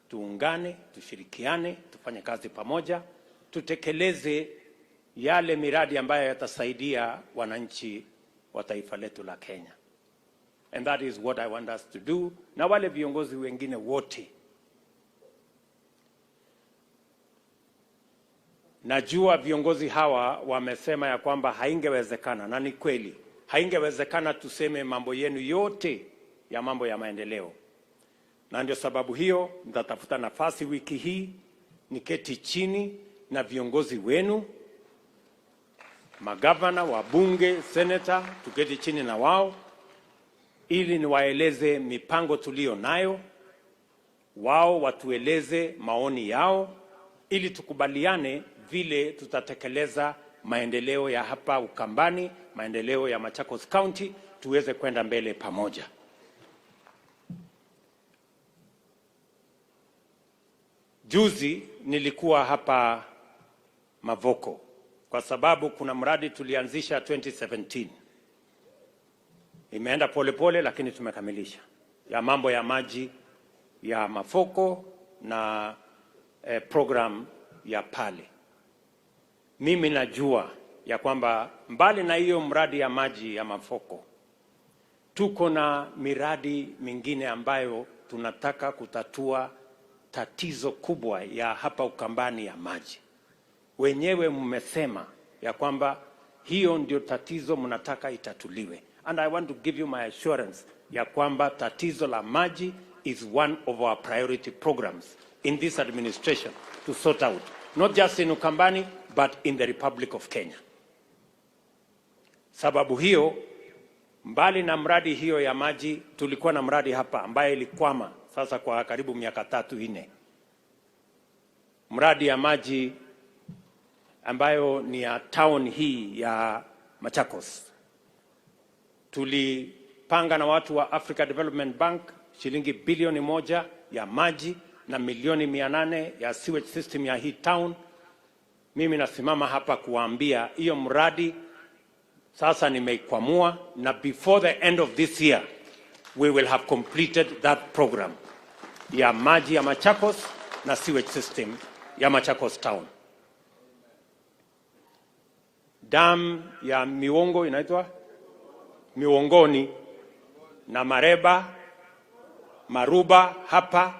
tuungane, tushirikiane, tufanye kazi pamoja, tutekeleze yale miradi ambayo yatasaidia wananchi wa taifa letu la Kenya. And that is what I want us to do. Na wale viongozi wengine wote. Najua viongozi hawa wamesema ya kwamba haingewezekana, na ni kweli. Haingewezekana tuseme mambo yenu yote ya mambo ya maendeleo. Na ndio sababu hiyo nitatafuta nafasi wiki hii niketi chini na viongozi wenu, magavana, wabunge, senator, tuketi chini na wao ili niwaeleze mipango tulio nayo, wao watueleze maoni yao ili tukubaliane vile tutatekeleza maendeleo ya hapa Ukambani, maendeleo ya Machakos County, tuweze kwenda mbele pamoja. Juzi nilikuwa hapa Mavoko kwa sababu kuna mradi tulianzisha 2017 Imeenda polepole, lakini tumekamilisha ya mambo ya maji ya Mafoko na program ya pale. Mimi najua ya kwamba mbali na hiyo mradi ya maji ya Mafoko, tuko na miradi mingine ambayo tunataka kutatua tatizo kubwa ya hapa Ukambani ya maji. Wenyewe mmesema ya kwamba hiyo ndio tatizo mnataka itatuliwe, and I want to give you my assurance ya kwamba tatizo la maji is one of our priority programs in this administration to sort out, not just in Ukambani but in the Republic of Kenya. Sababu hiyo, mbali na mradi hiyo ya maji, tulikuwa na mradi hapa ambaye ilikwama sasa kwa karibu miaka 3-4, mradi ya maji ambayo ni ya town hii ya Machakos. Tulipanga na watu wa Africa Development Bank shilingi bilioni 1 ya maji na milioni 800 ya sewage system ya hii town. Mimi nasimama hapa kuwaambia hiyo mradi sasa nimeikwamua, na before the end of this year we will have completed that program ya maji ya Machakos na sewage system ya Machakos town. Dam ya Miwongo, inaitwa Miwongoni, na Mareba Maruba hapa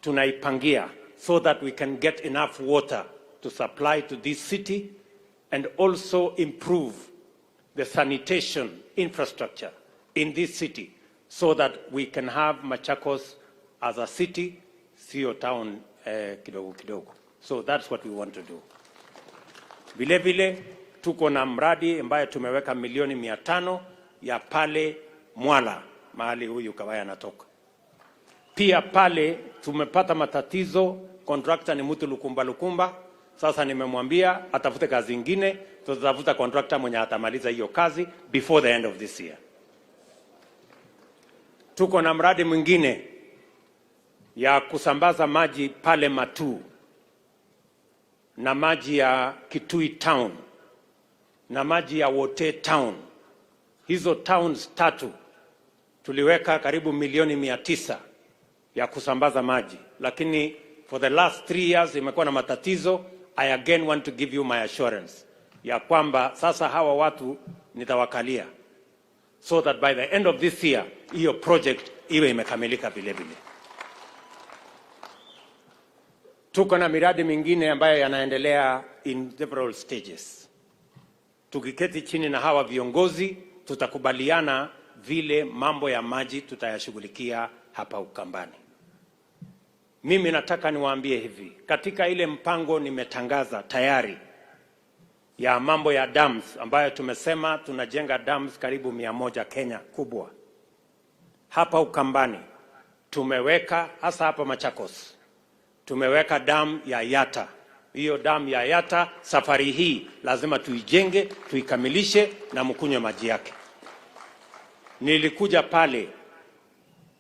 tunaipangia so that we can get enough water to supply to this city and also improve the sanitation infrastructure in this city so that we can have Machakos as a city, sio town kidogo kidogo. So that's what we want to do. Vile vile tuko na mradi ambayo tumeweka milioni 500 ya pale Mwala, mahali huyu Kawaya anatoka. Pia pale tumepata matatizo, contractor ni mtu lukumba lukumba. Sasa nimemwambia atafute kazi ingine, tutatafuta contractor mwenye atamaliza hiyo kazi before the end of this year. Tuko na mradi mwingine ya kusambaza maji pale Matuu na maji ya Kitui Town na maji ya Wote Town. Hizo towns tatu tuliweka karibu milioni 900 ya kusambaza maji, lakini for the last 3 years imekuwa na matatizo. I again want to give you my assurance ya kwamba sasa hawa watu nitawakalia so that by the end of this year hiyo project iwe imekamilika vile vile. Tuko na miradi mingine ambayo yanaendelea in several stages. Tukiketi chini na hawa viongozi, tutakubaliana vile mambo ya maji tutayashughulikia hapa Ukambani. Mimi nataka niwaambie hivi, katika ile mpango nimetangaza tayari ya mambo ya dams ambayo tumesema tunajenga dams karibu 100 Kenya kubwa. Hapa Ukambani tumeweka, hasa hapa Machakos, tumeweka dam ya Yata. Hiyo dam ya Yata safari hii lazima tuijenge, tuikamilishe na mkunywe maji yake. Nilikuja pale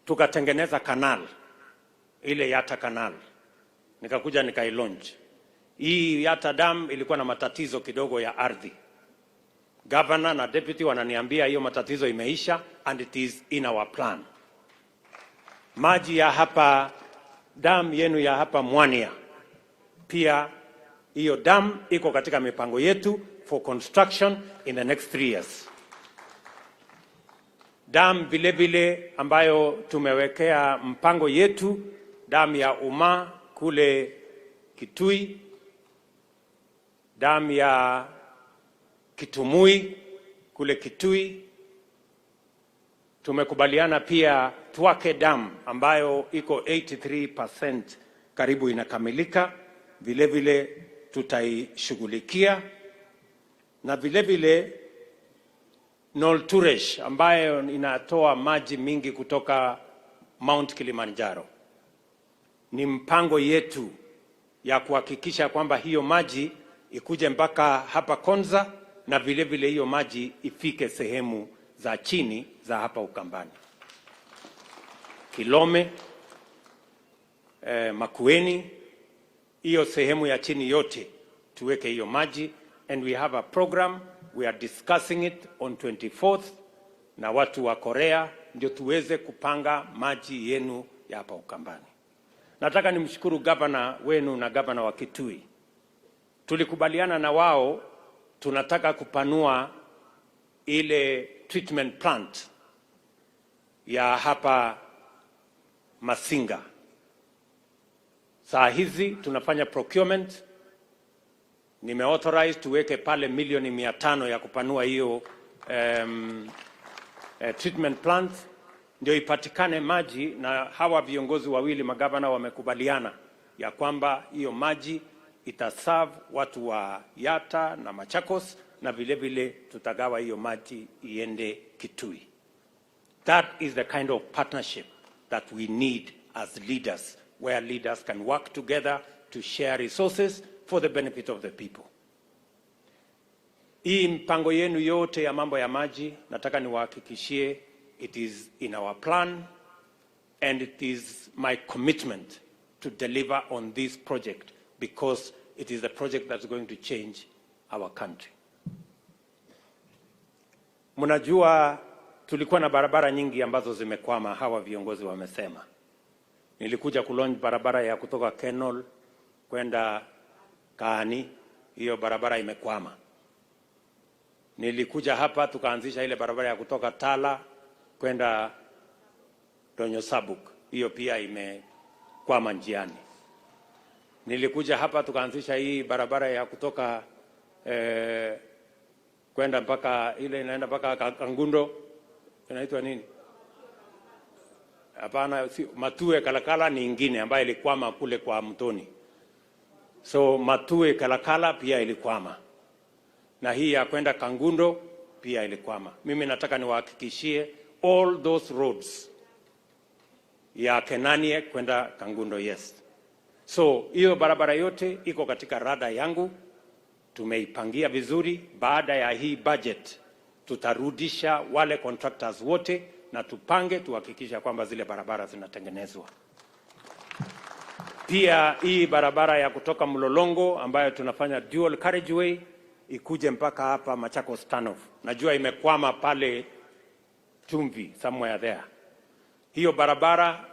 tukatengeneza canal ile Yata Canal, nikakuja nikailaunch. Hii Yata Dam ilikuwa na matatizo kidogo ya ardhi. Governor na deputy wananiambia hiyo matatizo imeisha and it is in our plan. Maji ya hapa dam yenu ya hapa Mwania, pia hiyo dam iko katika mipango yetu for construction in the next 3 years. Dam vile vile ambayo tumewekea mpango yetu, dam ya Uma kule Kitui, dam ya Kitumui kule Kitui. Tumekubaliana pia Thwake Dam ambayo iko 83% karibu inakamilika, vile vile tutaishughulikia, na vile vile Nolturesh ambayo inatoa maji mingi kutoka Mount Kilimanjaro. Ni mpango yetu ya kuhakikisha kwamba hiyo maji ikuje mpaka hapa Konza na vile vile hiyo maji ifike sehemu za chini za hapa Ukambani, Kilome, Makueni, hiyo sehemu ya chini yote tuweke hiyo maji, and we have a program, we are discussing it on 24th. na watu wa Korea ndio tuweze kupanga maji yenu ya hapa Ukambani. Nataka nimshukuru gavana wenu na gavana wa Kitui. Tulikubaliana na wao tunataka kupanua ile treatment plant ya hapa Masinga. Saa hizi tunafanya procurement, nimeauthorize tuweke pale milioni 500 ya kupanua hiyo treatment plant ndio ipatikane maji, na hawa viongozi wawili magavana wamekubaliana ya kwamba hiyo maji itaserve watu wa Yatta na Machakos, na vile vile tutagawa hiyo maji iende Kitui. That is the kind of partnership that we need as leaders, where leaders can work together to share resources for the benefit of the people. Hii mpango yenu yote ya mambo ya maji, nataka niwahakikishie it is in our plan and it is my commitment to deliver on this project because it is a project that's going to change our country. Mnajua tulikuwa na barabara nyingi ambazo zimekwama, hawa viongozi wamesema. Nilikuja kulaunch barabara ya kutoka Kenol kwenda Kaani, hiyo barabara imekwama. Nilikuja hapa tukaanzisha ile barabara ya kutoka Tala kwenda Donyo Sabuk, hiyo pia imekwama njiani. Nilikuja hapa tukaanzisha hii barabara ya kutoka kwenda mpaka ile inaenda mpaka Kangundo, inaitwa nini? Hapana, si, Matue Kalakala ni ingine ambayo ilikwama kule kwa mtoni. So Matue Kalakala pia ilikwama, na hii ya kwenda Kangundo pia ilikwama. Mimi nataka niwahakikishie all those roads ya Kenanie kwenda Kangundo, yes. So hiyo barabara yote iko katika rada yangu, tumeipangia vizuri. Baada ya hii budget tutarudisha wale contractors wote na tupange tuhakikisha kwamba zile barabara zinatengenezwa. Pia hii barabara ya kutoka Mlolongo ambayo tunafanya dual carriageway ikuje mpaka hapa Machakos Turnoff. Najua imekwama pale Chumvi somewhere there. Hiyo barabara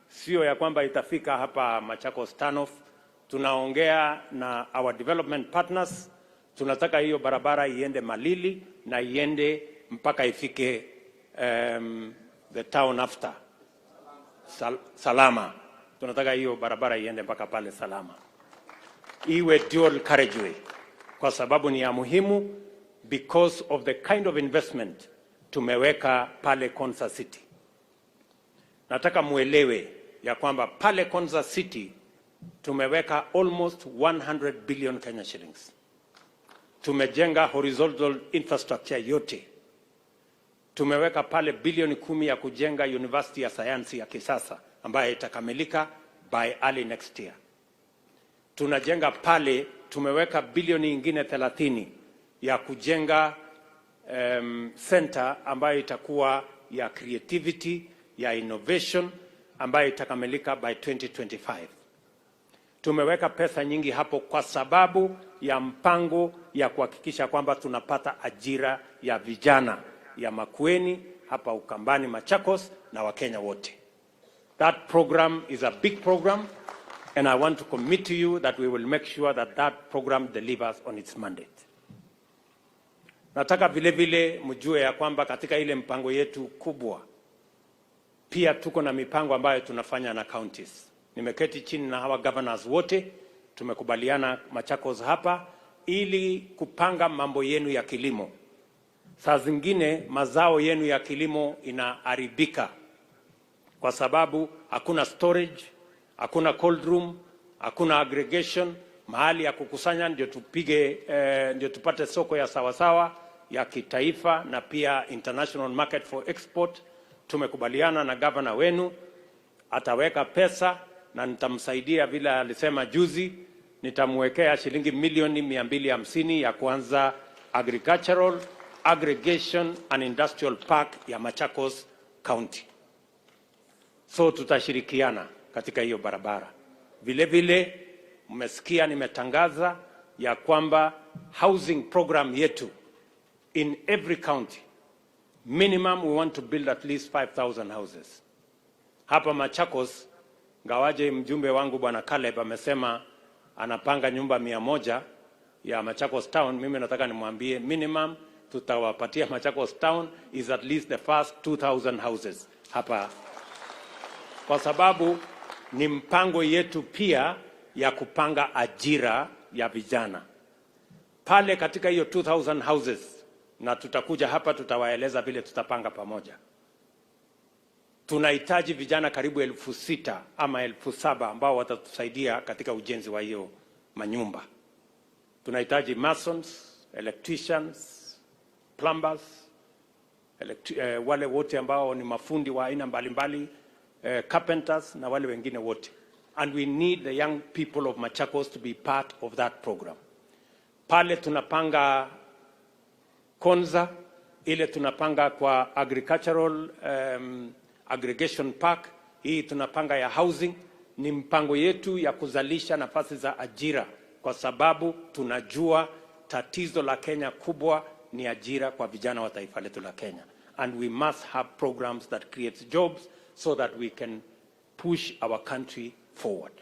sio ya kwamba itafika hapa Machakos Turnoff. Tunaongea na our development partners, tunataka hiyo barabara iende Malili na iende mpaka ifike the town after Salama. Tunataka hiyo barabara iende mpaka pale Salama, iwe dual carriageway, kwa sababu ni ya muhimu because of the kind of investment tumeweka pale Konza City. Nataka muelewe ya kwamba pale Konza City tumeweka almost 100 billion Kenya shillings. Tumejenga horizontal infrastructure yote. Tumeweka pale bilioni 10 ya kujenga university ya sayansi ya kisasa ambayo itakamilika by early next year. Tunajenga pale, tumeweka bilioni ingine 30 ya kujenga center ambayo itakuwa ya creativity, ya innovation ambayo itakamilika by 2025. Tumeweka pesa nyingi hapo kwa sababu ya mpango ya kuhakikisha kwamba tunapata ajira ya vijana ya Makueni hapa Ukambani, Machakos na Wakenya wote. That program is a big program and I want to commit to you that we will make sure that that program delivers on its mandate. Nataka vile vile mjue ya kwamba katika ile mpango yetu kubwa pia tuko na mipango ambayo tunafanya na counties. Nimeketi chini na hawa governors wote, tumekubaliana Machakos hapa ili kupanga mambo yenu ya kilimo. Saa zingine mazao yenu ya kilimo inaharibika kwa sababu hakuna storage, hakuna cold room, hakuna aggregation, mahali ya kukusanya ndio tupige ndio tupate soko ya sawasawa ya kitaifa na pia international market for export. Tumekubaliana na gavana wenu ataweka pesa na nitamsaidia vile alisema juzi, nitamwekea shilingi milioni 250 ya kuanza agricultural aggregation and industrial park ya Machakos County. So tutashirikiana katika hiyo barabara. Vile vile mmesikia nimetangaza ya kwamba housing program yetu in every county Minimum we want to build at least 5,000 houses. Hapa Machakos, ngawaje mjumbe wangu Bwana Caleb amesema anapanga nyumba 100 ya Machakos Town, mimi nataka nimwambie minimum tutawapatia Machakos Town is at least the first 2000 houses hapa, kwa sababu ni mpango yetu pia ya kupanga ajira ya vijana pale katika hiyo 2000 houses, na tutakuja hapa tutawaeleza vile tutapanga pamoja. Tunahitaji vijana karibu 6,000 ama 7,000 ambao watatusaidia katika ujenzi wa hiyo manyumba. Tunahitaji masons, electricians, plumbers, wale wote ambao ni mafundi wa aina mbalimbali, carpenters na wale wengine wote. And we need the young people of Machakos to be part of that program. Pale tunapanga Konza, ile tunapanga kwa agricultural aggregation park, hii tunapanga ya housing, ni mpango yetu ya kuzalisha nafasi za ajira, kwa sababu tunajua tatizo la Kenya kubwa ni ajira kwa vijana wa taifa letu la Kenya, and we must have programs that creates jobs so that we can push our country forward.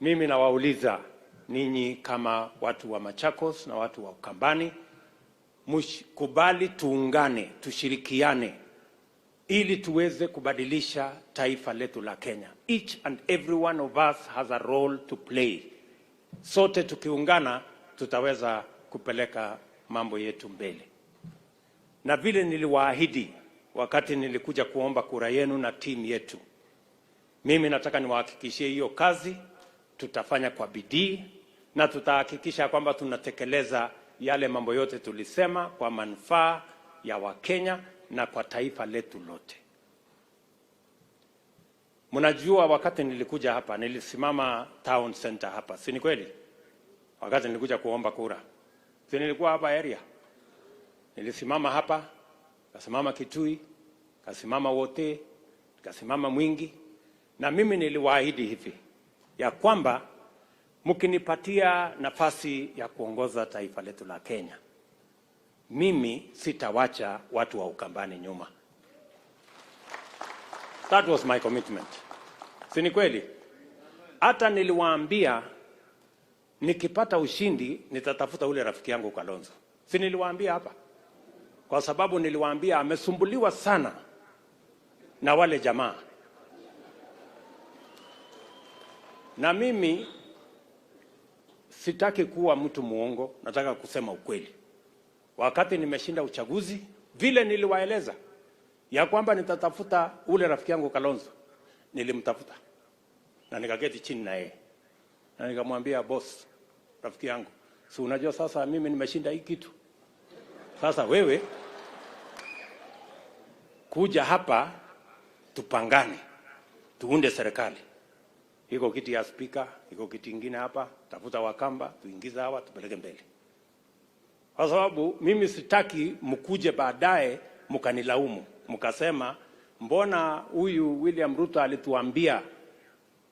Mimi nawauliza ninyi kama watu wa Machakos na watu wa Ukambani, mkubali tuungane, tushirikiane ili tuweze kubadilisha taifa letu la Kenya. Each and every one of us has a role to play. Sote tukiungana tutaweza kupeleka mambo yetu mbele. Na vile niliwaahidi wakati nilikuja kuomba kura yenu na timu yetu, mimi nataka niwahakikishie hiyo kazi tutafanya kwa bidii na tutahakikisha kwamba tunatekeleza yale mambo yote tulisema kwa manufaa ya Wakenya na kwa taifa letu lote. Mnajua wakati nilikuja hapa nilisimama town center hapa, si ni kweli? Wakati nilikuja kuomba kura, si nilikuwa hapa area? Nilisimama hapa, kasimama Kitui, kasimama Wote, kasimama Mwingi, na mimi niliwaahidi hivi ya kwamba mkinipatia nafasi ya kuongoza taifa letu la Kenya, mimi sitawacha watu wa Ukambani nyuma. That was my commitment. Si ni kweli? Hata niliwaambia nikipata ushindi nitatafuta ule rafiki yangu Kalonzo. Si niliwaambia hapa? Kwa sababu niliwaambia amesumbuliwa sana na wale jamaa. Na mimi sitaki kuwa mtu muongo, nataka kusema ukweli. Wakati nimeshinda uchaguzi, vile niliwaeleza ya kwamba nitatafuta ule rafiki yangu Kalonzo, nilimtafuta na nikaketi chini na yeye na nikamwambia, boss, rafiki yangu, si unajua sasa mimi nimeshinda hii kitu, sasa wewe kuja hapa tupangane, tuunde serikali. Iko kiti ya spika, iko kiti ingine hapa, tafuta Wakamba, tuingize hawa, tupeleke mbele, kwa sababu mimi sitaki mkuje baadaye mkanilaumu mkasema mbona huyu William Ruto alituambia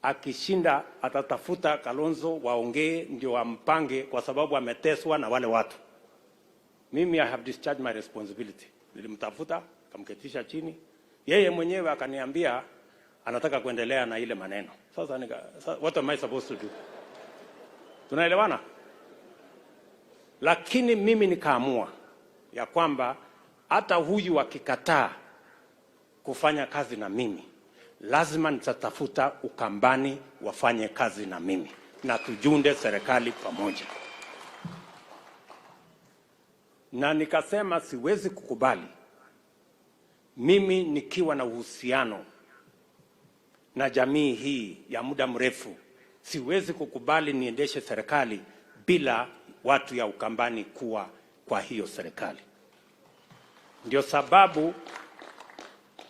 akishinda atatafuta Kalonzo waongee ndio wampange, kwa sababu ameteswa na wale watu. Mimi I have discharged my responsibility. Nilimtafuta, kamketisha chini, yeye mwenyewe akaniambia anataka kuendelea na ile maneno. Sasa what am I supposed to do? Tunaelewana? Lakini mimi nikaamua ya kwamba hata huyu akikataa kufanya kazi na mimi, lazima nitatafuta Ukambani wafanye kazi na mimi na tujunde serikali pamoja. Na nikasema siwezi kukubali mimi nikiwa na uhusiano na jamii hii ya muda mrefu, siwezi kukubali niendeshe serikali bila watu ya Ukambani kuwa kwa hiyo serikali. Ndio sababu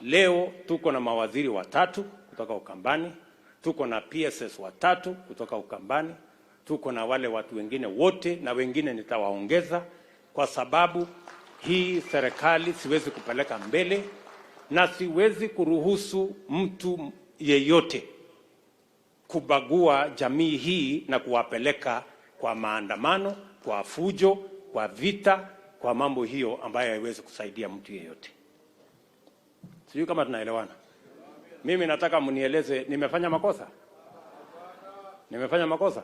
leo tuko na mawaziri watatu kutoka Ukambani, tuko na PSS watatu kutoka Ukambani, tuko na wale watu wengine wote na wengine nitawaongeza, kwa sababu hii serikali siwezi kupeleka mbele na siwezi kuruhusu mtu yeyote kubagua jamii hii na kuwapeleka kwa maandamano, kwa fujo, kwa vita, kwa kwa mambo hiyo ambayo haiwezi kusaidia mtu yeyote. Sijui kama tunaelewana. Mimi nataka mnieleze, nimefanya makosa? Nimefanya makosa?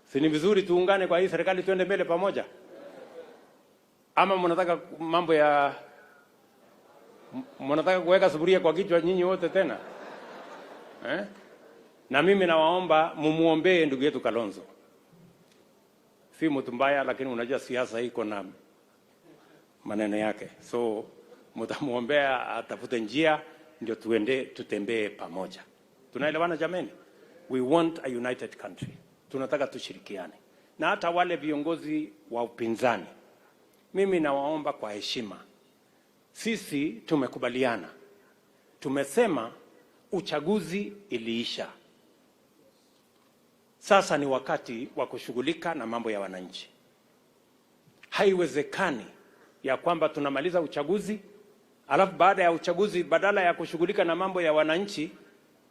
Si ni vizuri tuungane kwa hii serikali tuende mbele pamoja? Ama mnataka mambo ya mnataka kuweka sufuria kwa kichwa nyinyi wote tena, eh? Na mimi nawaomba mumuombee ndugu yetu Kalonzo. Si mtu mbaya, lakini unajua siasa iko na maneno yake, so mtamuombea atafute njia ndio tuende tutembee pamoja. Tunaelewana jameni? We want a united country. Tunataka tushirikiane na hata wale viongozi wa upinzani. Mimi nawaomba kwa heshima, sisi tumekubaliana, tumesema uchaguzi iliisha. Sasa ni wakati wa kushughulika na mambo ya wananchi. Haiwezekani ya kwamba tunamaliza uchaguzi alafu baada ya uchaguzi badala ya kushughulika na mambo ya wananchi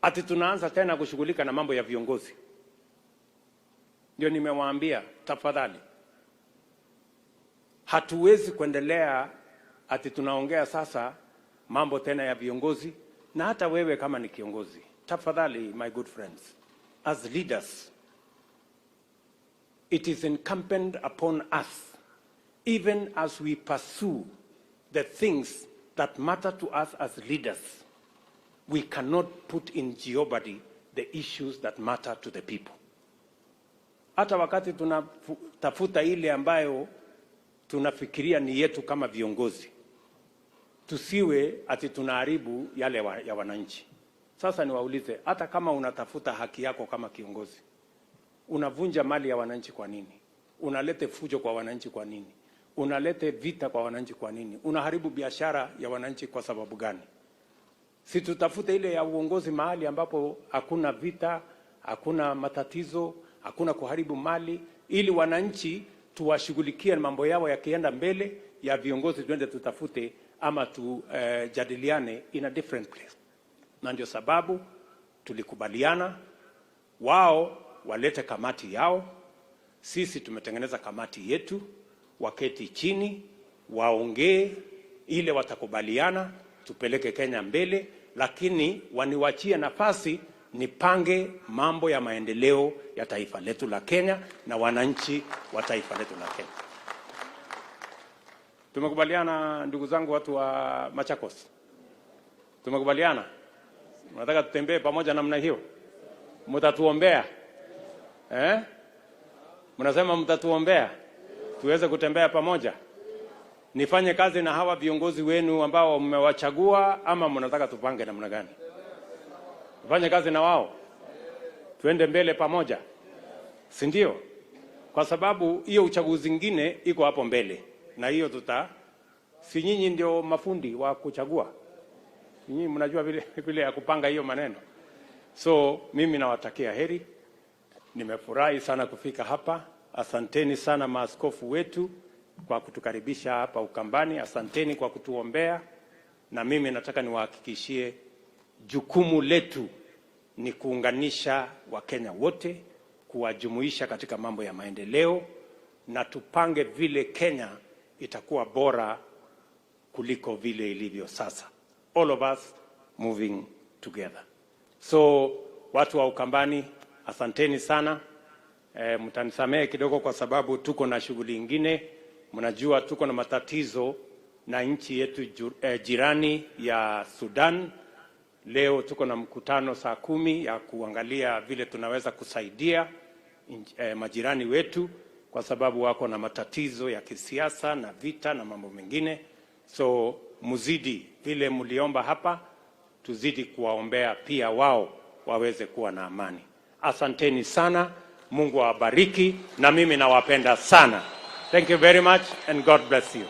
ati tunaanza tena kushughulika na mambo ya viongozi. Ndio nimewaambia, tafadhali, hatuwezi kuendelea ati tunaongea sasa mambo tena ya viongozi. Na hata wewe kama ni kiongozi, tafadhali, my good friends, as leaders, it is incumbent upon us, even as we pursue the things that matter to us as leaders, we cannot put in jeopardy the issues that matter to the people. Hata wakati tunatafuta ile ambayo tunafikiria ni yetu kama viongozi, tusiwe ati tunaharibu yale ya wananchi. Sasa niwaulize, hata kama unatafuta haki yako kama kiongozi, unavunja mali ya wananchi kwa nini? Unalete fujo kwa wananchi kwa nini? Unalete vita kwa wananchi kwa nini? Unaharibu biashara ya wananchi kwa sababu gani? Si tutafute ile ya uongozi mahali ambapo hakuna vita, hakuna matatizo, hakuna kuharibu mali, ili wananchi tuwashughulikie mambo yao yakienda mbele ya viongozi, tuende tutafute ama tujadiliane in a different place. Na ndio sababu tulikubaliana wao walete kamati yao, sisi tumetengeneza kamati yetu, waketi chini waongee ile watakubaliana, tupeleke Kenya mbele, lakini waniwachie nafasi nipange mambo ya maendeleo ya taifa letu la Kenya na wananchi wa taifa letu la Kenya. Tumekubaliana ndugu zangu, watu wa Machakos, tumekubaliana. Mnataka tutembee pamoja namna hiyo? Mtatuombea, eh? Mnasema mtatuombea tuweze kutembea pamoja? Nifanye kazi na hawa viongozi wenu ambao mmewachagua, ama mnataka tupange namna gani? Tufanye kazi na wao, tuende mbele pamoja, si ndio? Kwa sababu hiyo uchaguzi ingine iko hapo mbele, na hiyo tuta, si nyinyi ndio mafundi wa kuchagua? Nyinyi mnajua vile vile ya kupanga hiyo maneno. So mimi nawatakia heri. Nimefurahi sana kufika hapa. Asanteni sana maaskofu wetu kwa kutukaribisha hapa Ukambani. Asanteni kwa kutuombea, na mimi nataka niwahakikishie jukumu letu ni kuunganisha Wakenya wote, kuwajumuisha katika mambo ya maendeleo, na tupange vile Kenya itakuwa bora kuliko vile ilivyo sasa. All of us moving together. So watu wa Ukambani, asanteni sana. Mtanisamehe kidogo kwa sababu tuko na shughuli ingine. Mnajua tuko na matatizo na nchi yetu jirani ya Sudan. Leo tuko na mkutano saa 10 ya kuangalia vile tunaweza kusaidia majirani wetu kwa sababu wako na matatizo ya kisiasa na vita na mambo mengine. So muzidi vile mliomba hapa, tuzidi kuwaombea pia wao waweze kuwa na amani. Asanteni sana, Mungu awabariki, na mimi nawapenda sana. Thank you very much and God bless you.